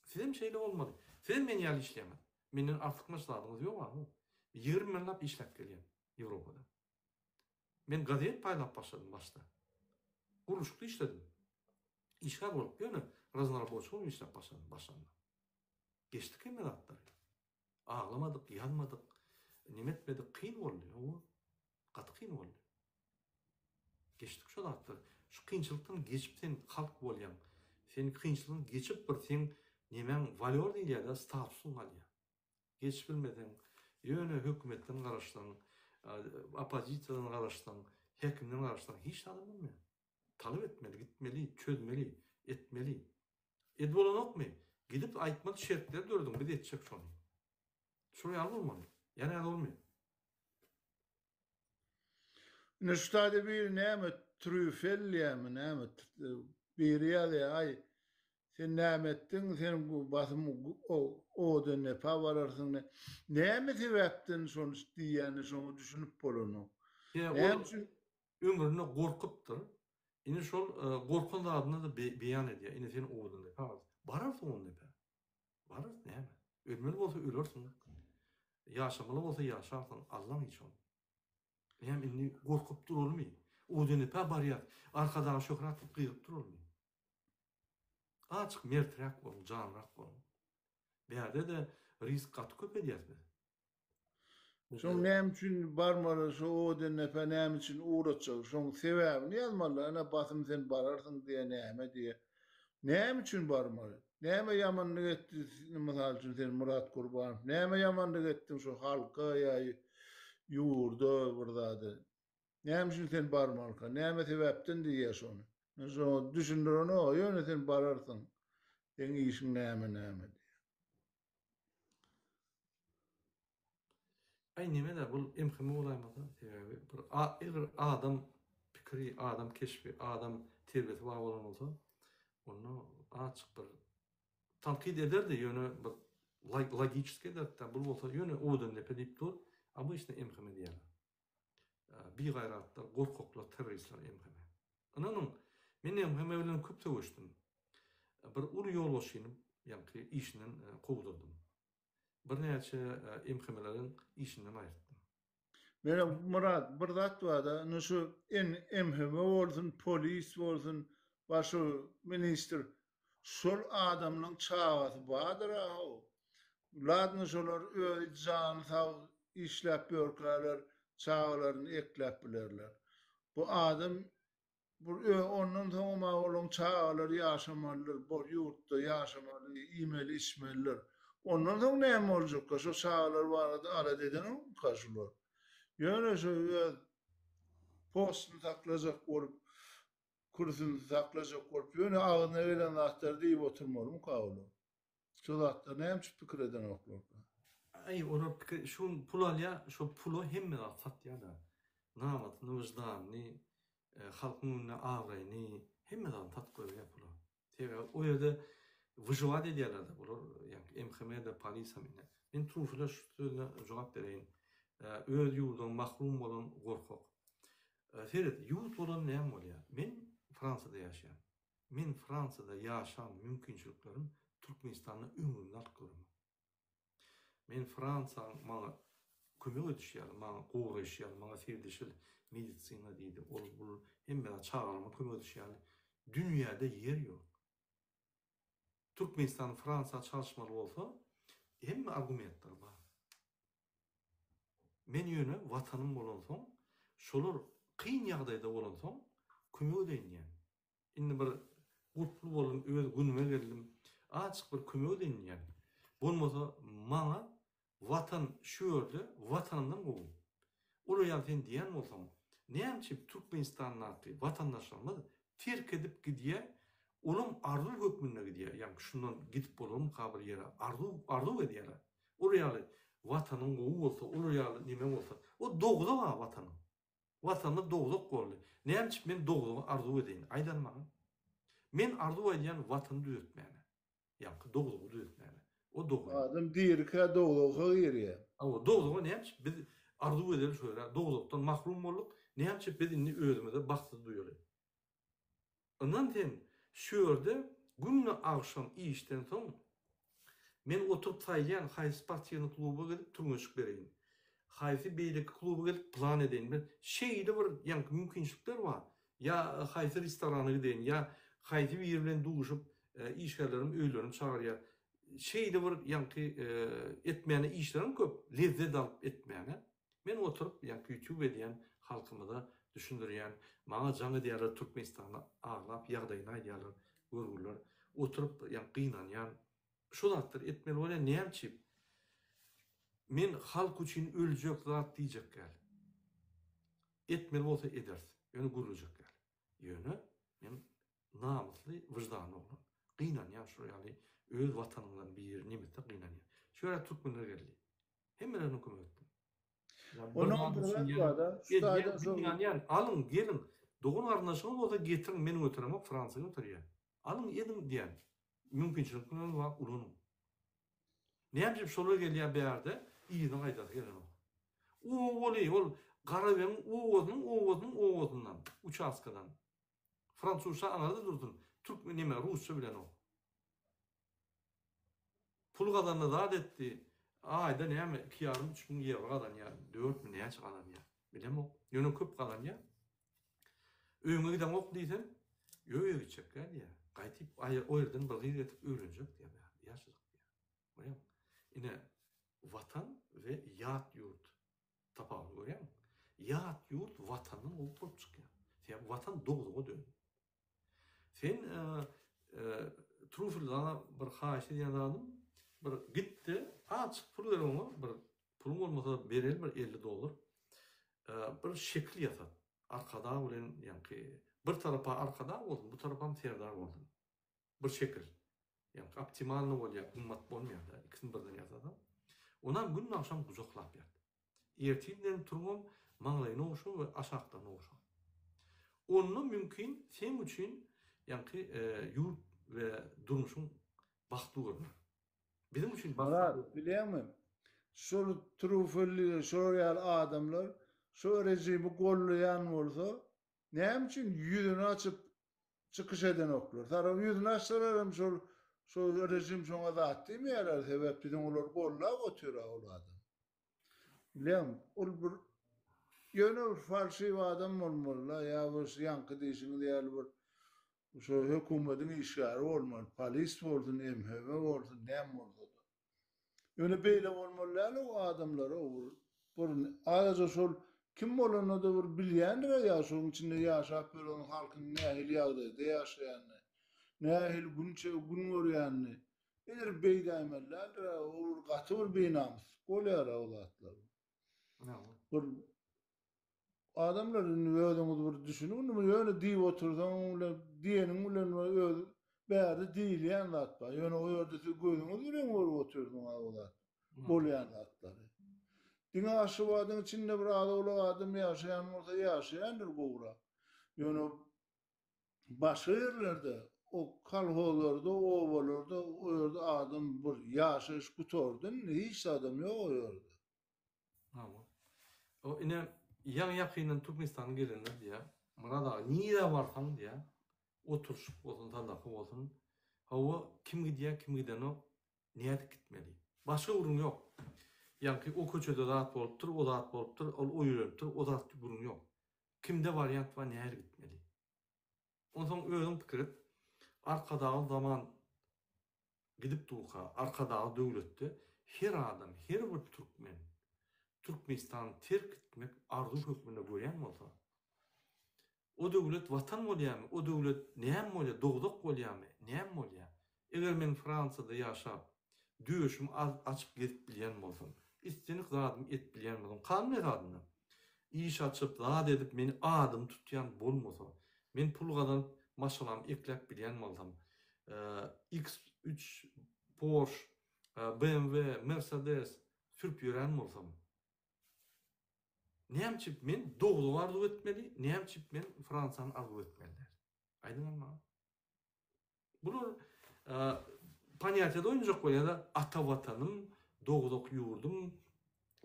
Sizem şeýle bolmaly. Sizem men ýaly işleýäňiz. Menden artykmaç zadyňyz ýok-a. 20 ýyllap işläp gelýän Ýewropada. Men gazet paýlap başladym başda. Gurluşykda işledim. Işgär bolup ýöne raznoroboçy bolup işläp başladym başlanda. Geçdik hemme zatlary. Aglamadyk, ýazmadyk, neme etmedik, kyn boldy, hawa. Gaty kyn boldy. Geçdik şo zatlary. Şu kynçylykdan geçip sen halk bolýaň. Sen kynçylykdan geçip bir seň nemäň walýor diýilýär-de, statusyň galýar. Geçip bilmeseň, ýöne hökümetden garaşsaň, oppozisiýadan garaşsaň, häkimden garaşsaň hiç zadam bolmaýar. Talap etmeli, gitmeli, çözmeli, etmeli. Edip bolanokmy? Gidip aýtmaly şertleri dörediň, biz etjek şony. Şol ýaly bolmaly. Ýa näde bolmaýar. Indi şu taýda biri näme trýufel diýýärmi näme biri ýazýar aý sen näme etdiň sen basym owadan depa bararsyň näme sebäpden şony diýýänine şoňa düşünip bolanok. Näme üçin ömründe gorkupdyr. Indi şol gorkan zadyny-da beýan edýär. Indi sen owadan depa bararsyň. Bararsyň owadan depa. Bararsyň näme? Ölmeli bolsa ölersiň. Ýaşamaly bolsa ýaşarsyň. Allaň işi ol. Näme indi gorkup duralymy? Owadan depa barýas. Arkadaga şöhrat diýip gygyryp duralymy? Azjyk merträk boluň, janlyrak boluň. Bärde-de risk gaty köp edýäs biz. Şoň näme üçin barmaly şo Odendepä näme üçin ugratjak şoň sebäbini ýazmaly ana basym sen bararsyň diýe näme diýe näme üçin barmaly näme ýamanlyk etdi mysal üçin sen Myrat Gurbanow näme ýamanlyk etdiň şo halka ýa ýurda bir zada näme üçin sen barmalyka näme sebäpden diýýä şony men şoňa düşündirenok ýöne sen bararsyň seň işiň näme näme diýe. Aý nemede bul MHM bolaýmasa sebäbi bir eger adam pikiri adam keşbi adam terbiýesi bar bolan bolsa onda azjyk bir tankyt ederdi ýöne bir logiçeski ederdi bul bolsa ýöne owadan depe diýip dur obyçny MHM diýýärler. Bigaýratlar gorkaklar terroristler MHM. Ynanyň men MHM bilen köp söweşdim. Bir uly ýolbaşçyny ýaňky işinden kowdurdym. Birnäçe MHM-leriň işinden aýyrtdym. Ýöne Myrat bir zat barda indi şu MHM bolsun polis bolsun bar şu ministr şol adamlaň çagasy bardyr-a how. Ladno şolar özi jany sag işläp ýörkäler çagalaryny ekläp bilerler. Bu adam Bu ondan soňam-a olaň çagalary ýaşamalydyr, bor ýurtda ýaşamaly, iýmeli, içmelidir. Ondan soň näme boljakka, şo çagalar barada alada edenokmyka şular? Ýöne şo öz postuny saklajak bolup, kürsüsini saklajak bolup, ýöne agzyna gelen zatlary diýip oturmalymyka olar? Şo zatlary näme üçin pikir edenoklarka? Aý olar pikir şu gün pul alýa şo pula hemme zat satýada. Namysyny wyždanyny halkyň öňünde abraýyny hemme zadyny satyp goýberýä pula. Sebäbi o ýerde wyžiwat edýärlerde bular ýaňky MHM-de polisam ine. Men Trufile şu sözüne jogap bereýin. Öz ýurduň mahrum bolan gorkak. Seret ýurt bolan näme bolýar? Men Fransiýada ýaşaýan. Men Fransiýada ýaşan mümkinçiliklerim Türkmenistanda ömrümde alyp göremok. Men Fransiýaň maňa kömek edişi ýaly, maňa goraýşy ýaly, maňa seredişi medisina diýdi, ol bul hemme zat çagalaryma kömek edişi ýaly dünýäde ýer ýok. Türkmenistan Fransiýa çalyşmaly bolsa hemme argumentler bar. Men ýöne watanym bolansoň, şolar kyn ýagdaýda bolansoň kömek edeýin diýýän. Indi bir gurply boldum, öz günüme geldim. Azjyk bir kömek edeýin diýýän. Bolmasa maňa Watan şu ýerde Watanymdan gowy. Olar ýaly sen diýýän bolsaň, näme üçin Türkmenistandaky watandaşlarymyz terk edip gidýär, olam arzuw hökmünde gidýär, ýagny şundan gidip bolarmyka bir ýere arzuw arzuw edýärler. Olar ýaly Watanyň gowy bolsa, olar ýaly neme bolsa, o dowzah-a Watanyň. Watanymyz dowzah boldy. Näme üçin men dowzahy arzuw edeýin, aýdan maňa. Men arzuw edýän Watany düzetmäne. Ýaňky dowzahy düzetmäne. O dogry. Adam dirikä dowzaha girýär. Hawa, dowzaha näme üçin biz arzuw edeli şo ýere, dowzahdan mahrum bolduk, näme üçin biz indi özümizi bagtsyz duýaly? Ynan sen şu ýerde günde agşam işden soň men oturyp saýlaýan haýsy sportiwnyý kluba gidip türgenşik bereýin, haýsy beýleki kluba gidip plan edeýin men şeýle bir ýaňky mümkinçilikler bar. Ýa haýsy restorana gideýin, ýa haýsy biri bilen duşup işgärlerim öýlerine çagyrýar. Şeýle bir ýaňky etmäne işlerim köp, lezzet alyp etmäne. Men oturyp ýaňky ýutube edýän halkymyza düşündirýän, maňa jaň edýärler Türkmenistanda aglap ýagdaýyny aýdýarlar görgüliler. Oturyp ýaňky gynanýan. Şu zatlary etmeli bolýar näme üçin? Men halk üçin öljek zat diýjek däl. Etmeli bolsa ederis. Ýöne gürlejek däl. Ýöne men namysly, wyždanly oglan. Gynanýan şular ýaly öz watanyňdan biri nemetse gynanýan. Şu ýere türkmenler geldi. Hemmelerine kömek etdim. Onuň bir zat bar-da, şu taýdan soň. Gynanýan, alyň, geliň. Dogan garyndaşyňyz bolsa getiriň, men göteremok, Fransiýa göterýär. Alyň, ediň diýýän. Mümkinçilikleriniz bar, ulanyň. Näme üçin şolar gelýär bärde, yzyna gaýdasy gelenok. Obaly, ol Garabegiň obasynyň obasynyň obasyndan, uçastkadan. Fransuzça aňyrda dursun, türkmen neme, rusça bilenok. Pul gazandy zat etdi. Aýda näme iki ýarym üç müň ýewro gazanýar, dörtmi näçe gazanýar. Bilemok. Ýöne köp gazanýar. Öýüňe gideňok diýsem, ýok öýe gitjekkä diýýär. Gaýtyp o ýerden bir gyz getirip öýlenjek diýýär. Ýaşajak diýýär. Görýäňmi? Ine, Watan we ýat ýurt tapawudyny görýäňmi? Ýat ýurt Watandan gowy bolup çykýar. Sebäbi Watan dogduga döndi. Sen Trufel saňa bir haýyş edýän zadym, bir git-de, azajyk pul ber oňa, bir puluň bolmasa bereli bir 50 dollar. Bir şekil ýasat. Arkadag bilen ýaňky bir tarapa Arkadag bolsun, bu tarapam Serdar bolsun. Bir şekil. Ýaňky optimalny bolýar, gymmat bolmaýar-da, ikisini birden ýasasaň. Onam gün agşam gujaklap ýat. Ertir bilen turubam maňlaýyny ogşa we aşakdan ogşa. Onda mümkin seň üçin ýaňky ýurt we durmuşyň bagtly görner. Biziň üçin bagtly. Myrat, bilýäňmi, şol Trufelli, şolar ýaly adamlar şo režimi gollaýan bolsa, näme üçin ýüzüni açyp çykyş edenoklar? Saram ýüzüni açsalar hem şol şo režim şoňa zat diýmeýärler, sebäp biziň olary gollap otyr-a ol adam. Bilýäňmi, ol bir ýöne bir falşiw adam bolmaly-da, ýa bir şu ýaňky diýşiňiz ýaly bir şo hökümediň işgäri bolmaly, polis bolsun, MHB bolsun, näme bolsa-da. Ýöne beýle bolmaly däl-ow adamlar-ow bir bir azajyk şol kim bolanda-da bir bilýändir-ä ýa şonuň içinde ýaşap ýören halkyň nähili ýagdaýda ýaşaýanyny, nähili gün gün görýänini. Eger beýdäýmeli däldir-ä, o bir gaty bir binamyslyk bolýar-a o zatlar. Bir adamlar indi özüňiz bir düşüniň indi ýöne diýip otursaň bilen diýeniň bilen öz bärde diýilýän zat bar. Ýöne o ýerde siz gözüňiz bilen görüp otyrsyňyz o zat. Bolýan zatlary. Diňe Aşgabadyň içinde bir az-owlak adam ýaşaýan bolsa ýaşaýandyr gowrak. Ýöne Başga ýerlerde, o kolhozlarda, obalarda o ýerde adam bir ýaşaýyş gutardy indi, hiç zadam ýok o ýerde. Hawa. O ine ýaňy ýakyndan Türkmenistana gelenler diýýär, Myrat aga nirä barsaň diýýär, oturyşyk bolsun, sadaka bolsun, hawa kim gidýär, kim gidenok, nädip gitmeli? Başga gürrüň ýok. Ýaňky o köçede zat bolupdyr, o zat bolupdyr, ol oýlanypdyr, o zat gürrüň ýok. Kimde wariant bar nähili gitmeli? Onsoň özüň pikir et. Arkadagly zaman gidip durka, Arkadagly döwletde her adam, her bir türkmen Türkmenistany terk etmek arzuw hökmünde görýän bolsa, o döwlet watan bolýarmy, o döwlet näme bolýar, dowzah bolýarmy, näme bolýar? Eger men Fransiýada ýaşap, döşümi açyp gezip bilýän bolsam, islendik zadymy edip bilýän bolsam, kanun esasynda iş açyp, zat edip meni adymy tutýan bolmasa, men pul gazanyp maşgalamy ekläp bilýän bolsam, X3, Porsche, BMW, Mercedes sürüp ýörän bolsam, näme üçin men dogry arzuw etmeli, näme üçin men Fransiýany arzuw etmeli däl? Aýdyňam maňa. Bular ponýatiýada oýnajak bolýar-da, ata Watanym, dogduk ýurdum,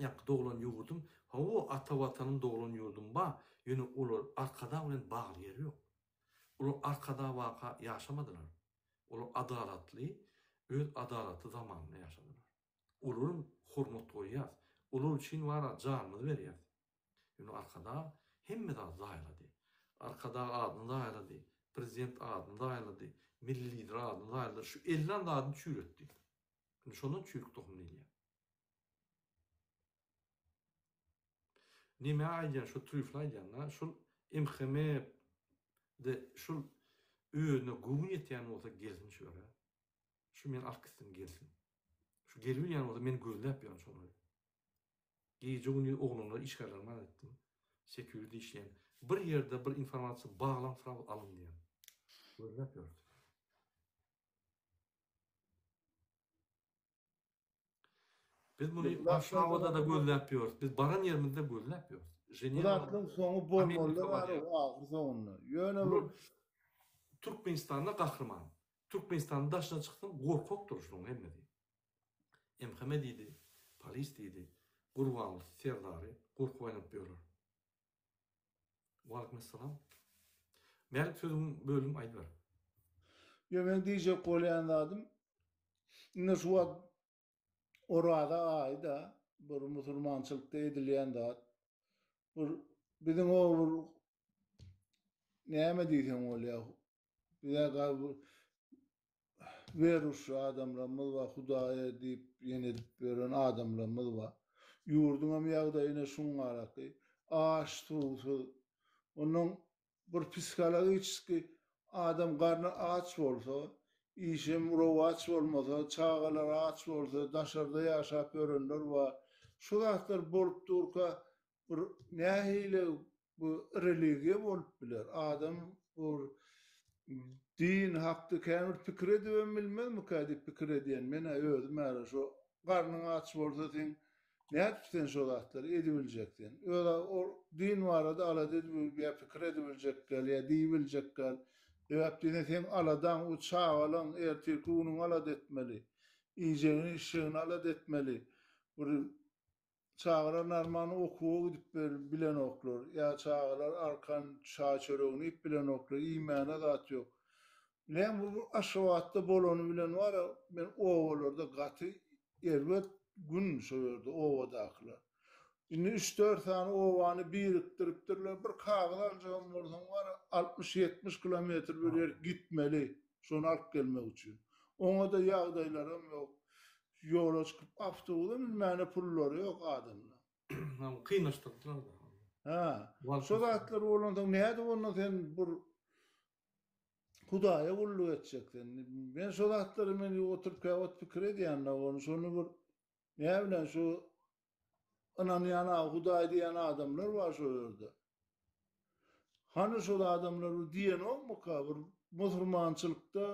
ýaňky doglan ýurdum. Hawa, ata Watanym, doglan ýurdum bar, ýöne olar Arkadag bilen bagly ýeri ýok. Olar Arkadag waka ýaşamadylar. Olar adalatly, öz adalatly zamanynda ýaşadylar. Olaram hormat goýýas. Olar üçin bar-a janymyzy berýäs. Ýöne Arkadag hemme zady zaýalady. Arkadag adyny zaýalady, prezident adyny zaýalady, milli lider adyny zaýalady, şu ellan zadyny çüýretdi. Indi şondan çüýrük tohum diýilýär. Neme aýdýan şu trýufli aýdýan-da, şul MHM de şul özüne göwün ýetýän bolsa gelsin şu ýere. Şu meni alyp gitsin gelsin. Şu gelibilýän bolsa men gözläp ýörün şolary. Gije gündiz oglanlara işgärlerime aýtdym. Security işleýän. Bir ýerde bir informasiýa baglaň srazu alyň diýen. Gözläp ýörüs. Biz muny Warşawada-da gözläp ýörüs. Biz baran ýerimizde gözläp ýörüs. Bu Ženewada, zatlaryň soňy bolmaly Amerikada bary barýar. ahyr soňunda. Ýöne bir Bular Türkmenistanda gahryman. Türkmenistanyň daşyna çyksaň gorkakdyr şularyň hemmesi. MHM diýdi, polis diýdi, Gurbanguly serdary gorkup aýlanyp ýörler. Waleýkim essalam. Mälik sözüňi böldüm aýdyber. Ýok meň diýjek bolýan zadym indi şu wagt Oraza aýy-da bir musulmançylykda edilýän zat. Bir biziň o bir näme diýseň bolýar. Bize Weruşly adamlarymyz bar, Hudaýa diýip ýene edip ýören adamlarymyz bar. Ýurduňam ýagdaýy ine şuňňaraky. Aç-suwsuz. Onnoň bir psihologiçeskiý adam garny aç bolsa, işem rowaç bolmasa, çagalar aç bolsa, daşarda ýaşap ýörenler bar. Şu zatlar bolup durka bir nähili bu religiýa bolup biler? Adam bu din hakda kän bir pikir edibem bilmezmikä diýip pikir edýän. Men-ä özüm häli şo garnyň aç bolsa sen nädip sen şo zatlary edibiljek sen? Öz ol din barada alada edip ýa pikir edibiljek däl ýa diýibiljek däl. Sebäp diýseň seň aladaň u çagalaň ertirki günüňi alada etmeli. Iýjegini içjegini alada etmeli. Bir Çagalar narman okuwa gidip bilenoklar, ýa çagalar arkan çaý-çöregini iýip bilenoklar, iýmäne zat ýok. Näme bu Aşgabatda bolany bilen bar-a, men obalarda gaty erbet gün şo ýerde obadakylar. Indi üç-dört sany obany birikdiripdirler, bir kagyz aljagam bolsaň bar-a, altmyş-ýetmiş kilometr bir ýer gitmeli şony alyp gelmek üçin. Oňa-da ýagdaýlaram ýok. Ýola çykyp awtobusa münmäne pullary ýok adamlaň. Kynlaşdyrdylar-da. Hä. Şo zatlar bolansoň nädip onda sen bir Hudaýa gulluk etjek sen? Men şo zatlary men oturyp käwagt pikir edýän-de, ony şony bir näbilen şu ynanýan Hudaý diýen adamlar bar şo ýerde. Hany şol adamlar bir diýenokmyka bir musurmançylykda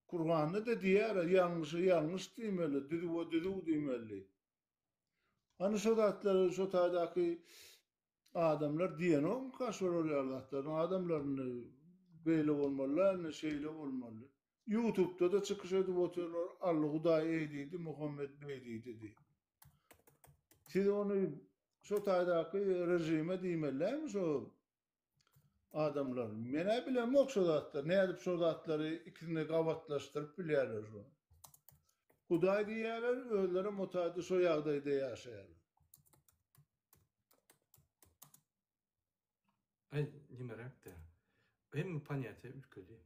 Kuranda-da diýýär-ä, ýalňyşa ýalňyş diýmeli, düzüwe düzüw diýmeli. Hany şo zatlary şo taýdaky adamlar diýenokmyka şolar ýaly zatlary? Adamlar indi beýle bolmaly däl, indi şeýle bolmaly. Ýutubda-da çykyş edip otyrlar, Alla Hudaý eý diýdi, Muhammet beý diýdi diýip. Siz ony şo taýdaky režime diýmeli dälmi şo Adamlar, men-ä bilemok şo zatlary, nädip şo zatlary ikisini gabatlaşdyryp bilýärler şo. Hudaý diýýärler, özlerem o taýda şo ýagdaýda ýaşaýarlar. Aý, nimeräk-dä. Hemme ponýatiýa üýtgedi.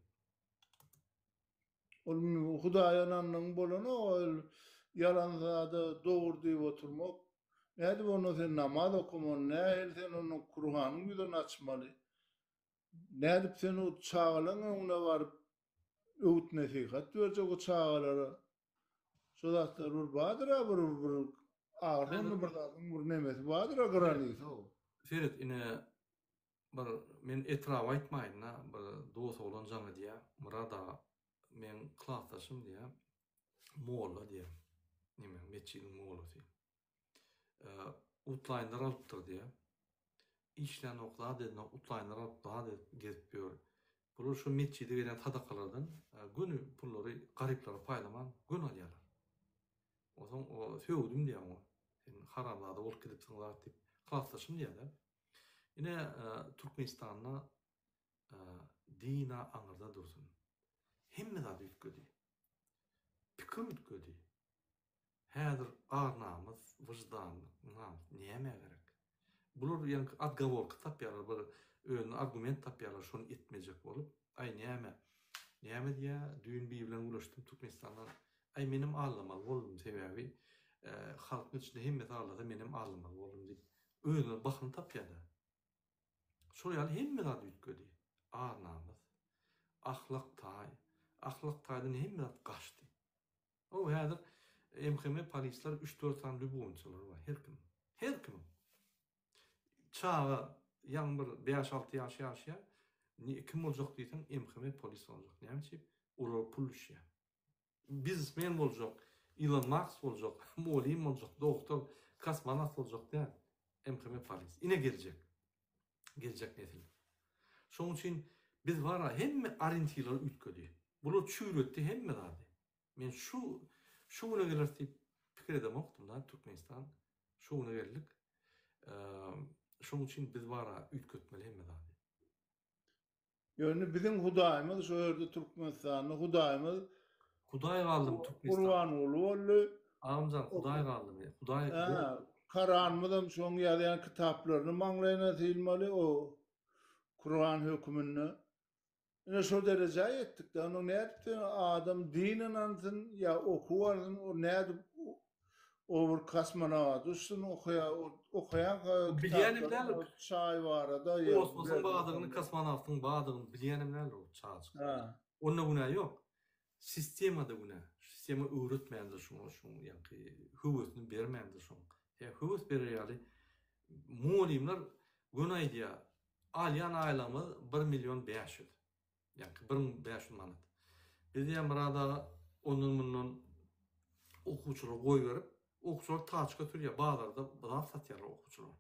Ol Hudaýa ynandygyň bolanok, ol ýalan zada dogry diýip oturmak. Nädip onda sen namaz okamaly, nähili sen onda Kurhanyň ýüzüni açmaly? Nädip sen o çagalaň öňüne baryp. öwüt-nesihat berjek o çagalara. Şo zatlar bir bardyr-a bir bir ahyrsoňunda bir zadyň bir nemesi bardyr-a granisy. Seret ine bir men etraby aýtmaýyn-da bir dos oglan jaň edýär Myrat aga meň klasdaşym diýýär molla diýýär neme metjidiň mollasy. Utlaýnlar alypdyr diýýär. Işlänok zat edenok utlaýnlar alyp zat edip gezip ýör. Bular şu metjide gelýän sadakalardan göni pullary garyplara paýlaman göni alýarlar. Onsoň o sögdüm diýýär oňa. Sen haramzada bolup gidipsiň zat diýip. Klasdaşym diýýär-de. Ine Türkmenistanda din-a aňyrda dursun. Hemme zat üýtgedi. Pikir üýtgedi. Häzir ar-namys, wyždan, namys nämä gerek? Bular ýaňky otgoworka tapýarlar, bir özüne argument tapýarlar şony etmejek bolup. Aý näme? Näme diýýär? Düýn biri bilen gürleşdim Türkmenistandan. Aý menem aldamaly boldum sebäbi halkyň içinde hemmesi aldasa menem aldamaly boldum diýip özüne bahyny tapýar-da. Şol ýaly hemme zat üýtgedi. Ar-namys, ahlak taý, ahlak taýdan hemme zat gaçdy. Hawa häzir MHM polisler üç dört sany lýubowniçalary bar her kimiň. Her kimiň. Çaga ýaňy bir bäş alty ýaş ýaşaýar. Kim boljak diýseň MHM polis boljak. Näme üçin? Olara pul düşýär. Biznesmen boljak, Ilon Mask boljak, mugallym boljak, dogtor, kosmonawt boljak däl. MHM polis. Ine geljek. Geljek nesil. Şonuň üçin biz bara hemme orientirler üýtgedi. Bular çüýretdi hemme zady. Men şu şu güne geleris diýip pikir edemokdym da Türkmenistan şu güne geldik. Şonuň üçin biz bara üýtgetmeli hemme zady. Ýöne biziň Hudaýymyz şu ýerde Türkmenistanda Hudaýymyz Hudaý galdymy Türkmenistan. Gurbanguly boldy. Agamjan Hudaý galdymy? Hudaý Hä, Koranymyzam şoň ýazýan kitaplaryny maňlaýyna sylmaly o Kuran höküminde. Ine şo derejä ýetdik-de, onda nädip sen adam din ynansyn ýa okuw alsyn, o nädip o bir kosmonawt uçsun okaýa okaýanka Bilýänem däldir. Çaý barada ýa Kosmosyň bardygyny, kosmonawtyň bardygyny bilýänem däldir o çagajyk. Onda günä ýok. Sistemada günä. Sistema öwretmändir şuňa, şuň ýaňky höwesini bermändir şoň. Ýa höwes berer ýaly mugallymlar göni aýdýar, Alýan aýlygymyz bir million 500. Ýaňky 1500 manat. Biz diýýär Myrat aga ondan mundan okuwçylary goýberip, okuwçylar taçka sürýär, bazarda zat satýarlar okuwçylar.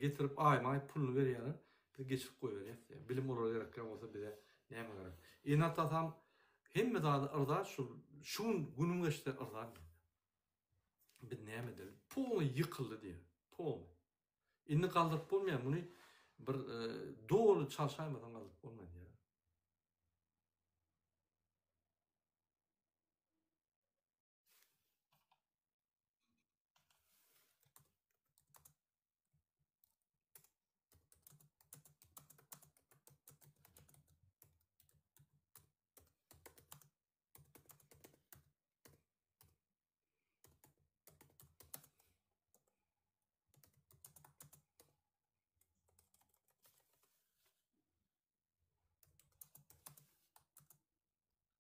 Getirip aýma-aý puluny berýärler, biz geçirip goýberýäs diýýär. Bilim olara gerekkä bolsa bize näme gerek. Ene-atasam hemme zada yrza, şu şu gün günüm geçse yrza diýýär. Biz näme edeli? Polny ýykyldy diýýär. Polny. Indi galdyryp bolmaýar muny bir doly çalşaýmasaň galdyryp bolmaýar diýýär.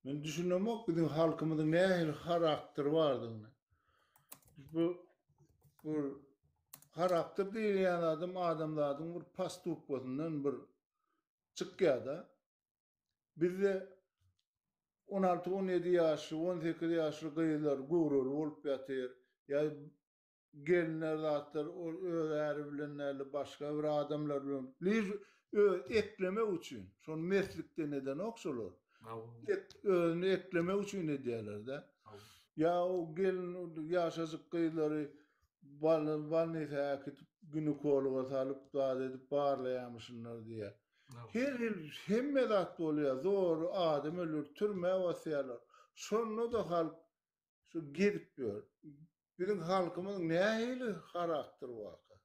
Men düşünemok biziň halkymyzyň nähili harakteri bardygyny. Bu bu harakter diýilýän adam adamzadyň bir postupkasyndan bir çykýar-da. Bizde 16-17 ýaşly, 18 ýaşly gyzlar göwreli bolup ýatyr. Ýa gelinler zatlar ol öz äri bilen däl-de başga bir adamlar bilen liž öz eklemek üçin. Şony meslikden edenok şolar. Özüni eklemek üçin edýärler-de. Ýa o gelin ýaşajyk gyzlary bolnisa äkidip ginekologa salyp zat edip barlaýarmyşynlar diýýär. Her hil hemme zat bolýar, zory adam öldürip türmä basýarlar. Şonda-da halk şu gezip ýör. Biziň halkymyzyň nähili harakteri barka.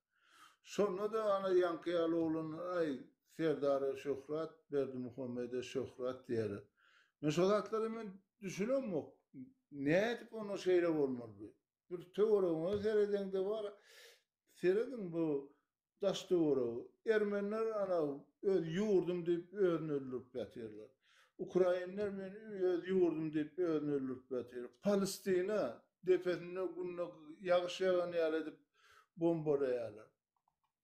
Şonda-da ana ýaňky ýaly oglanlar aý Serdara şöhrat, Berdimuhamede şöhrat diýýärler. Men şo zatlara men düşünemok. Nädip onda şeýle bolmaly bu? Bir töweregiňe seredeňde bar, serediň bu daş töweregi. Ermeniler ana öz ýurdum diýip özüni öldürip ýatyrlar. Ukrainler men öz ýurdum diýip özüni öldürip ýatyr. Palestina depesinde günde ýagyş ýagan ýaly edip bombalaýarlar.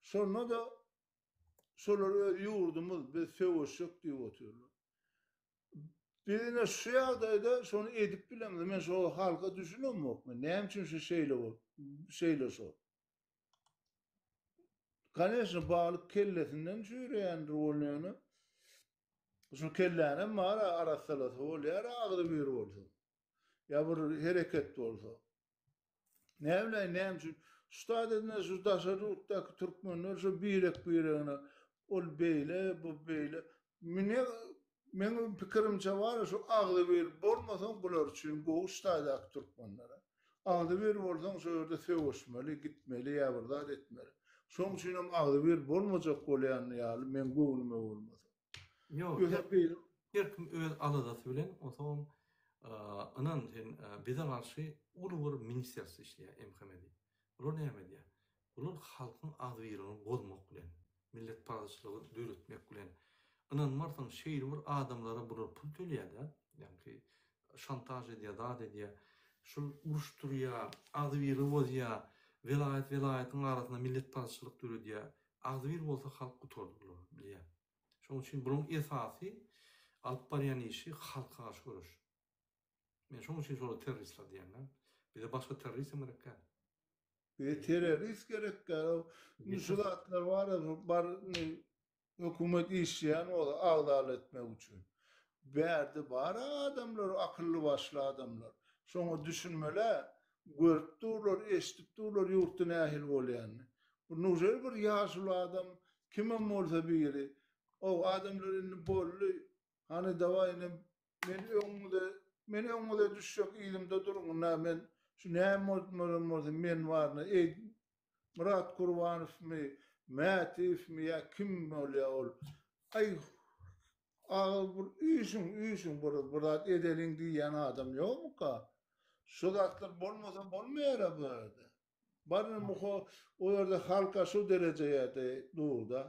Şonda-da şolar öz ýurdumyz biz söweşjek diýip otyrlar. Biz ine şu ýagdaýda şony edip bilemizok. Men şo halka düşünemok men. Näme üçin şu şeýle bolup, şeýle şo. Koneçno balyk kellesinden çüýreýändir ol ýöne. Şu kellänem bar arassalasa bolýar agzybir bolsa. Ýa bir hereket bolsa. Näbileýin näme üçin şu taýda şu daşary ýurtdaky türkmenler şu birek biregine ol beýle bu beýle. Mine meň pikirimçe bar şu agzybir bolmasaň bular üçin gowy şu taýdaky türkmenlere. Agzybir bolsaň şo ýerde söweşmeli, gitmeli ýa bir zat etmeli. Şoň üçinem agzybir bolmajak bolýan ýaly meň göwnüme bolmasa. Ýok, her kim öz aladasy bilen, onsoňam ynan sen bize garşy uly bir ministerstwo işleýär MHM diýip. Bular näme edýär? Bular halkyň agzybirligini bozmak bilen, milletparazçylygy döretmek bilen, ynanmarsyň şeýle bir adamlara bular pul töleýär-de, ýaňky şantaž edýär, zat edýär. Şul uruşdyrýar, agzybirligi bozýar, welaýat welaýatyň arasynda milletparazçylyk döredýär. Agzybir bolsa halk gutardy bular, bilýän. Şonuň üçin bularyň esasy alyp barýan işi halka garşy göreş. Men şonuň üçin şolara terroristler diýýän-de. Bize başga terrorist hem gerek däl. Bize terrorist gerek däl. Indi şu zatlar bar, bar indi hökümet işleýän bolsa agzala etmek üçin. Bärde bar adamlar, akylly başly adamlar. Şoňa düşünmeli, görüp durlar, eşidip durlar ýurtda nähili bolýanyny. Bu nujel bir ýaşuly adam, kimem bolsa biri, Ow, adamlar indi boldy, hany dawaý indi Men öňüňize, men öňüňize düşjek yzymda duruň, ynha men şu näme bolmalam bolsa men baryna, eý, Myrat Gurbanowmy, Mätiýewmi ýa kim bolýa ol, aý, aga bir üýşüň, üýşüň bir, bir zat edeliň diýýän adam ýokmyka? Şu zatlar bolmasa bolmaýar-a bu ýerde. Baryny muha o ýerde halka şu derejeýede dur-da,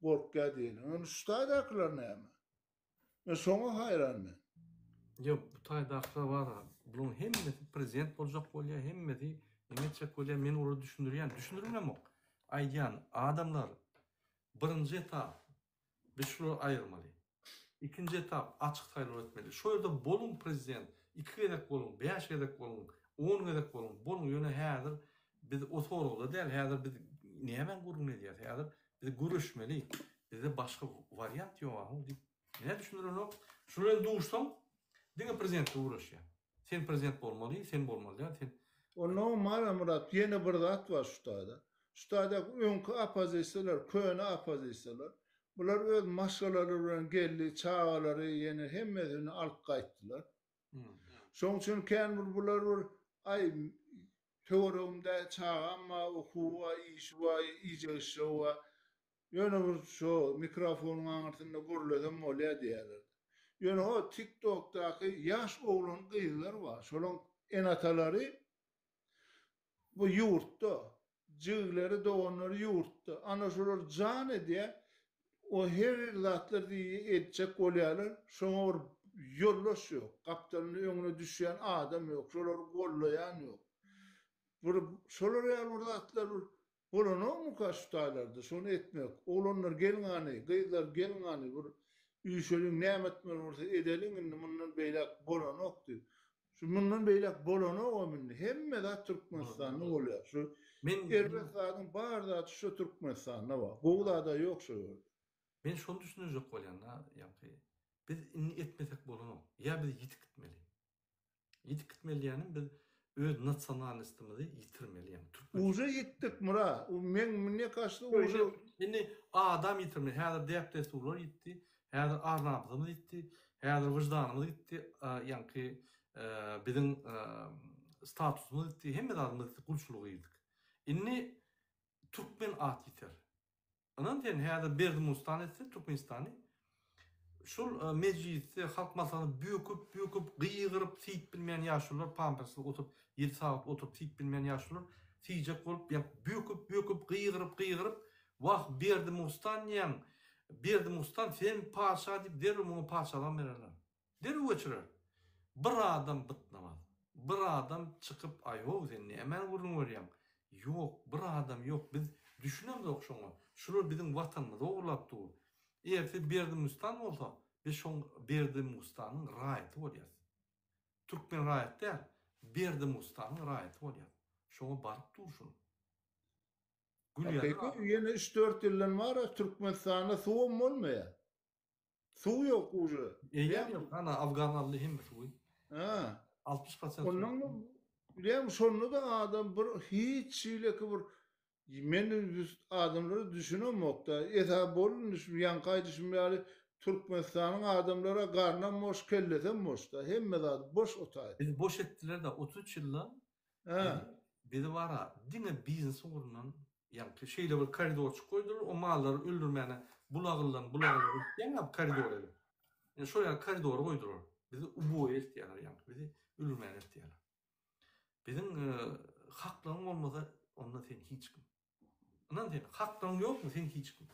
gorkýa diýeliň. Indi şu taýdakylar näme? Men şoňa haýran men. Ýok, bu taýdakylar bar-a, bularyň hemmesi prezident boljak bolýar, hemmesi neme etjek bolýar, men olara düşündirýän, düşündiremok. Aýdýan, adamlar, birinji etap, biz şulary aýyrmaly. Ikinji etap, açyk saýlaw etmeli. Şo ýerde boluň prezident, iki gezek boluň, bäş gezek boluň, on gezek boluň, boluň, ýöne häzir biz o soragda däl, häzir biz nämäň gürrüňini edýäris, häzir biz göreşmeli, bizde başga wariant ýok ahu diýip, näme düşündirenok, şular bilen duşsaň, diňe prezidentde göreşýär. Sen prezident bolmaly, sen bolmaly däl, sen. Onda Mara Myrat ýene bir zat bar şu taýda. Şu taýda öňki oppozisiýalar, köne oppozisiýalar, bular öz maşgalalary bilen geldi, çagalary ýene hemmesini alyp gaýtdylar. Şoň üçin kän bir bular bir aý töweregimde çagam bar, okuwy bar, işi bar, iýjek-içjegi bar. Ýöne bir şo mikrofonyň aňyrsynda gürlesem bolýar diýýärler. Ýöne o TikTokdaky ýaş oglan gyzlar bar. Şolaň ene-atalary bu ýurtda, jigileri, doganlary ýurtda. Ana şolar jan edýär. O her hili zatlar diýip etjek bolýarlar. Şoňa bir ýoldaş ýok. Gapdalynda öňüne düşýän adam ýok. Şolary gollaýan ýok. Bir şolar ýaly bir zatlar bir Bolanokmyka şu taýlarda şony etmek. Oglanlar geliň hany, gyzlar geliň hany bir üýşeliň näme etmeli bolsa edeliň indi mundan beýläk bolanok diýip. Şu mundan beýläk bolanogam indi hemme zat Türkmenistanda bolýar. Şu Men erbet zadyň bar zady şu Türkmenistanda bar. Gowy zada ýok şu ýerde. Men şony düşündirjek bolýan-da, ýaňky biz indi etmesek bolanok. Ýa biz ýitip gitmeli. Ýitip gitmeli diýýänim biz öz nasionalnostymyzy ýitirmeli ýagny türkmen. Uje ýitdik Mura. Meň mne kaşda uje. Indi adam ýitirmeli. Häzir däp-dessurlar ýitdi. Häzir ar-namysymyz ýitdi. Häzir wyždanymyz gitdi. Ýaňky biziň statusymyz gitdi. Hemme zadymyz gitdi. Gulçulyga girdik. Indi türkmen at ýiter. Ynan sen häzir Berdimustan etse Türkmenistany şol mejlisde halk maslahatynda böküp böküp gygyryp siýip bilmeýän ýaşulular pampersli oturyp ýedi sagat oturyp siýip bilmeýän ýaşulular siýjek bolup ýa böküp böküp gygyryp gygyryp wah Berdimustan diýýäň Berdimustan sen patyşa diýip derrew muňa patyşalygam bererler. Derrew geçirer. Bir adam bytnamaz. Bir adam çykyp aý-how sen nämäni gürrüň berýäň? Ýok, bir adam ýok. Biz düşünemzok şoňa. Şular biziň watanymyzy ogurlap dur. Ertir Berdimustan bolsa, biz şoň Berdimustanyň raýaty bolýas. Türkmen raýaty däl, Berdimustanyň raýaty bolýas. Şoňa baryp dur şunuň. Gül ýaly. Ýene üç-dört ýyldan bar-a Türkmenistanda suwam bolmaýar. Suw ýok uje. Eýýäm ýok. Ana Afgan aldy hemme suwy. Ha. 60 prosent. Ondan bilýäňmi şonda-da adam bir hiç hili bir men adamlara düşünemokda. Esa boldy şu ýaňky aýdyşym ýaly Türkmenistanyň adamlara garnam boş, kellesem boşda. Hemme zady boş o taýda. Bizi boş etdiler-de 33 ýylda. Hä. Bizi bara diňe biznes ugrundan Ýaňky şeýle bir koridorçyk goýdular, o mallary öldürmäne bulagyldan bulagyla eltýäň-ä koridor edip. Ine şol ýaly koridory goýdular. Bizi uboýa eltýärler ýaňky, bizi öldürmäne eltýärler. Biziň haklaryň bolmasa, onda sen hiç kim. Ynan sen, haklaryň ýokmy, sen hiç kim.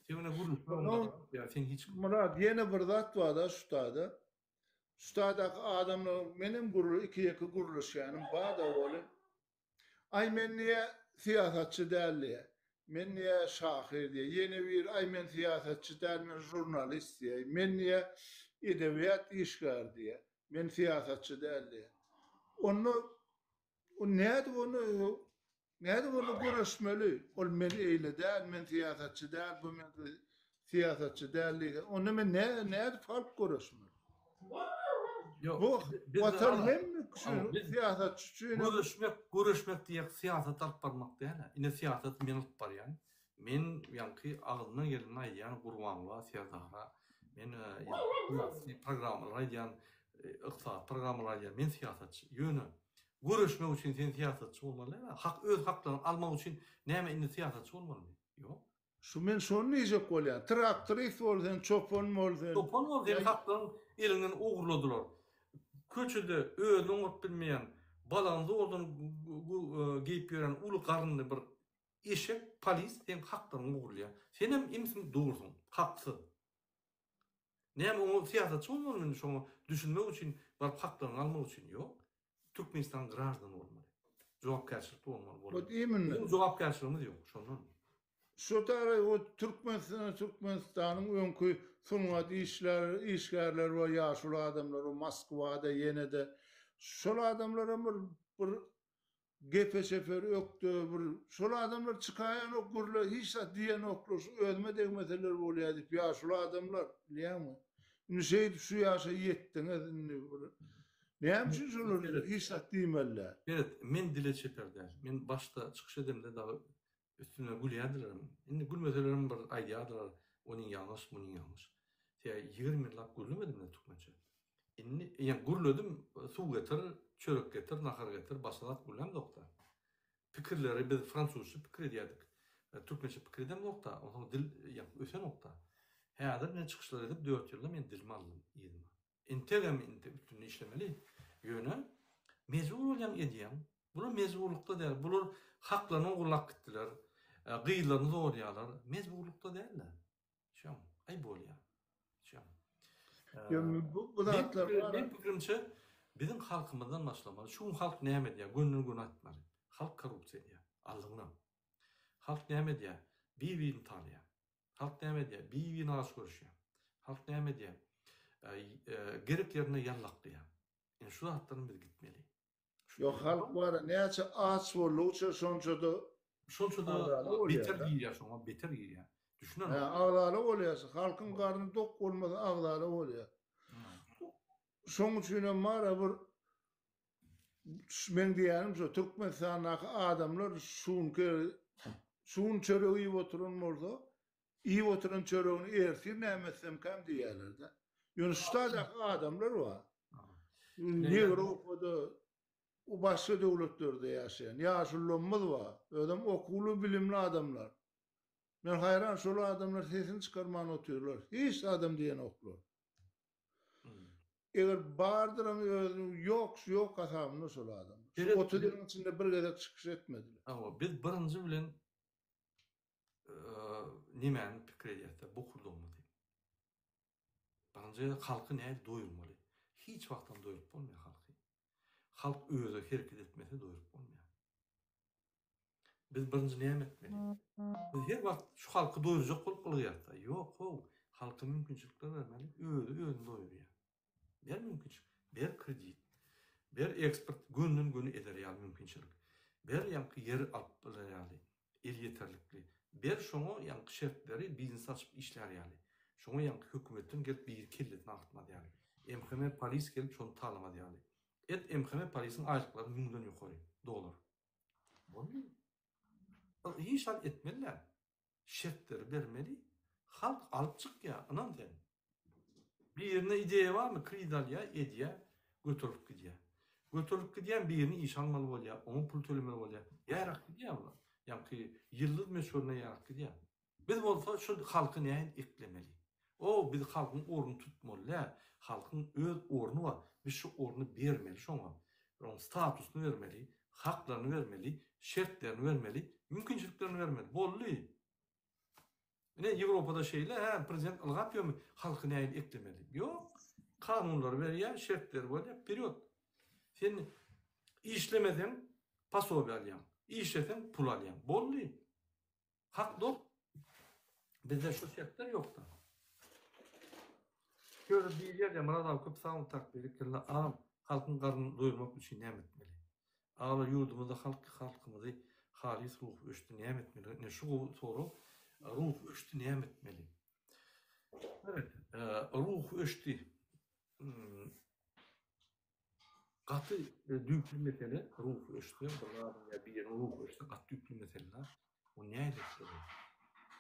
Sen bilen gürleşmek sen hiç kim. Myrat, ýene bir zat bar-da şu taýda. Şu taýdaky adamlar, menem gürle, iki-ýeke gürleşýänim bar-da welin, Aý men diýýä syýasatçy däl diýýä. Men diýýä şahyr diýýä. Ýene biri aý men syýasatçy däl men žurnalist diýýä. Men diýýä edebiýat işgäri diýýä. Men syýasatçy däl diýýä. Onda nädip ony nädip onda göreşmeli? Ol men eýle däl, men syýasatçy däl, bu men Syýasatçy däl diýse, onda men nädip halk göreşmeli? Ýok. Bu watan hemme kişi syýasatçy üçin. Göreşmek, göreşmek diýek syýasat alyp barmak däl. Ine syýasat men alyp barýan. Men ýaňky agzymdan gelenini aýdýan Gurbanguly Serdara. Men syýasy programmalary aýdýan, ykdysady programmalary aýdýan. Men syýasatçy. Ýöne göreşmek üçin sen syýasatçy bolmaly däl. Hak öz haklaryňy almak üçin näme indi syýasatçy bolmalymy? Ýok. Şu men şony diýjek bolýan. Traktorist bol sen, çopan bol sen. Çopan bol seni haklaryň eliňden ogurladylar. Köçede özüni oňaryp bilmeýän, balagyny zordan geýip ýören uly garynly bir eşek polis seň haklaryňy ogurlaýar. Senem imsiň dursuň. Haksyz. Näme oňa syýasatçy bolmalymy indi şoňa düşünmek üçin baryp haklaryňy almak üçin ýok. Türkmenistanyň graždany bolmaly. Jogapkärçilikli bolmaly bolmaly. Ot iminne. Biziň jogapkärçiligimiz ýok şondan. Şu tara o Türkmenistan Türkmenistanyň öňki sungat işler işgärleri we ýaşuly adamlar o Moskwada ýene-de şol adamlaram bir bir Gepe çeper ökde bir şol adamlar çykaýanok gürle hiç zat diýenoklar şu özüme degmeseler bolýa diýip ýaşuly adamlar bilýäňmi indi şeýdip şu ýaşa ýetdiňiz indi bir näme üçin şolar hiç zat diýmeli däl. Seret men dile çeper däl men başda çykyş edemde dagy üstümden gülýärdilerem indi gülmeselerem bir aýdýardylar onyň ýalňyş munyň ýalňyş sebäbi 20 ýyllap gürlemedim-de türkmençe Indi ýa gürledim, suw getir, çörek getir, nahar getir, başga zat gürlämzok-da. Pikirleri biz fransuzça pikir edýärdik. Türkmençe pikir edemzok-da, onsoň dil ýa ösenok-da. Häzir men çykyşlar edip dört ýylda men dilimi aldym yzyma. Entegem indi üstünde işlemeli. Ýöne mejbur bolýaň edýäň. Bular mejburlykda däl. Bular haklaryny ogurlap gitdiler. Gyzlaryny zorlaýarlar. Mejburlykda däl-de. Şoň, aý bolýar. Şoň. Ýöne bu bu zatlar bar. Meň pikirimçe biziň halkymyzdan başlamaly. Şu gün halk näme edýär? Gönden göni aýtmaly. Halk korrupsiýa edýär. Aldygyna. Halk näme edýär? Bir-birini talaýar. Halk näme edýär? Bir-birini aç görüşýär. Halk näme edýär? Gerek ýerinde ýallaklaýar. Indi şu zatlardan biz gitmeli. Ýok halk bar näçe aç boldugyça şonçada şonçada beter girýär şoňa beter girýär. Düşünen. Hä agzala bolýar. Halkyň garny dok bolmasa agzala bolýar. Şoň üçin hem bar bir meň diýýänim şo Türkmenistandaky adamlar şunki şun çörek iýip oturan bolsa Iýip oturan çöregini ertir näme etsemkäm diýýärler-de. Ýöne şu taýdaky adamlar bar. Ýewropada, başga döwletlerde ýaşaýan ýaşulularymyz bar. Özem okuwly, bilimli adamlar. Men haýran, şol adamlar sesini çykarman otyrlar. Hiç zadam diýenoklar. Eger bardyram özüniň ýok, ýok hasabynda şol adam. Şu 30 ýylyň içinde bir gezek çykyş etmediler. Hawa, biz birinji bilen nemäni pikir edýäsde bokurdagymyzy. Birinji gezek halky nädip doýurmaly? Hiç wagtam doýrup bolmaýar halky. Halk özi hereket etmese doýrup bolmaýar. Biz birinji näme etmeli? Biz her wagt şu halky doýurjak bolup ylgaýarys-da. Ýok, how, halka mümkinçilikler bermeli, özi özüni doýurýar. Ber mümkinçilik, ber kredit, ber eksport gönden-göni eder ýaly mümkinçilik. Ber ýaňky ýer alyp biler ýaly, elýeterlikli. Ber şoňa ýaňky şertleri biznes açyp işlär ýaly. Şoňa ýaňky hökümetden gelip biri kellesini agyrtmaz ýaly. MHM polis gelip şony talamaz ýaly. Et MHM polisiň aýlyklary müňden ýokary dollar. Boldy. Hiç zat etmeli däl. Şertleri bermeli. Halk alyp çykýar, ynan sen. Birine ideýa barmy, kredit alýar, edýär, göterilip gidýär. Göterilip gidýän birini işe almaly bolýar, oňa pul tölemeli bolýar. Ýarak gidýär bular. Ýaňky ýyldyz möçberine ýarak gidýär. Biz bolsa şu halky nähili eklemeli? O, biz halkyň ornuny tutmaly däl. Halkyň öz orny bar. Biz şu orny bermeli şoňa. Onuň statusyny bermeli, haklaryny bermeli, şertlerini bermeli, mümkinçiliklerini bermeli. Boldy. Ine Ýewropada şeýle, hä, prezident ylgap ýörmi, halky nähili eklemeli? Ýok. Kanunlary berýär, şertleri bolýar, wperýod. Sen işlemeseň posobiýe alýaň, işleseň pul alýaň. Boldy. Hak dok. Bizde şu şertler ýokda. Şöyle diýilýär ýa Myrat aga köp sag boluň tak berekella agam halkyň garnyny doýurmak üçin näme etmeli? Agalar ýurdumyzda halk halkymyzy halys ruhy öçdi näme etmeli? Ine şu gowy sorag ruhy öçdi näme etmeli? Evet ruhy öçdi. Hmm. Gaty düýpli mesele ruhy öçse, bir zadyň ýa biriniň ruhy öçse gaty düýpli mesele. O nädip etmeli?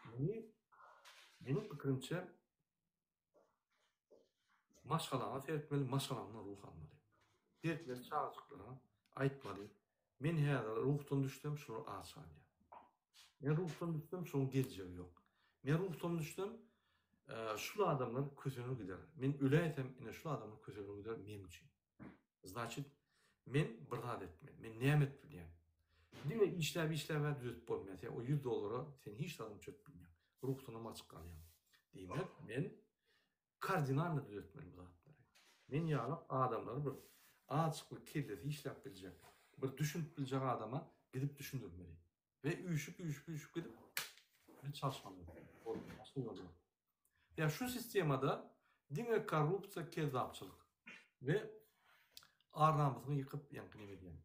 Muny meniň pikirimçe maşgalaňa seretmeli, maşgalaňdan ruh almaly. Seretmeli çagajyklaryňa aýtmaly. Men häzir ruhdan düşsem şular aç galýar. Men ruhdan düşsem şoň geljegi ýok. Men ruhdan düşsem şul adamlar kösenip gider. Men öläýsem ine şul adamlar kösenip gider meň üçin. Znaçit men bir zat etmeli. Men näme edip bilýän? Diňe işläp işläp düzetip bolmaýar. Sen o 100 dollara sen hiç zadam çözüp bilmeýäň. Ruhdanam açyk galýaň. Diýmek men kardinalny düzetmeli bu zatlary. Men ýaly adamlary bir azjykly kellesi işläp biljek, bir düşünip biljek adama gidip düşündirmeli. We üýşüp üýşüp üýşüp gidip bir çalyşmaly. Boldy. Başga ýol ýok. Ýa şu sistemada diňe korrupsiýa, kezzapçylyk we ar-namysyňy ýykyp ýaňky neme edýäň.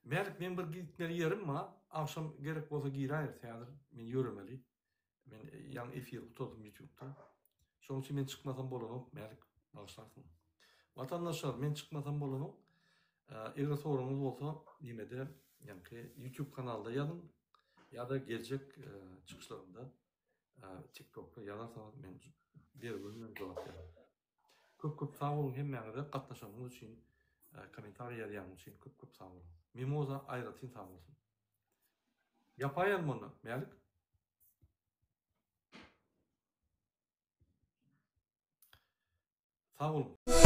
Mälik meň bir gitmeli ýerim bar. Agşam gerek bolsa giräýeris häzir. Men ýöremeli. Men ýaňy efiri gutardym ýutubda. Şonuň üçin men çykmasam bolanok, Mälik, bagyşlarsyň. Watandaşlar, men çykmasam bolanok. Eger soragyňyz bolsa, nemede, ýaňky YouTube kanalda ýazyň ýa-da geljek çykyşlarymda TikTokda ýazarsaňyz men derwül bilen jogap bererin. Köp köp sag boluň hemmäňize gatnaşanyňyz üçin, kommentariý ýazýanyňyz üçin köp köp sag boluň. Mimoza aýratyn sag bolsun. Ýapaýalym onda, Mälik. Sag boluň.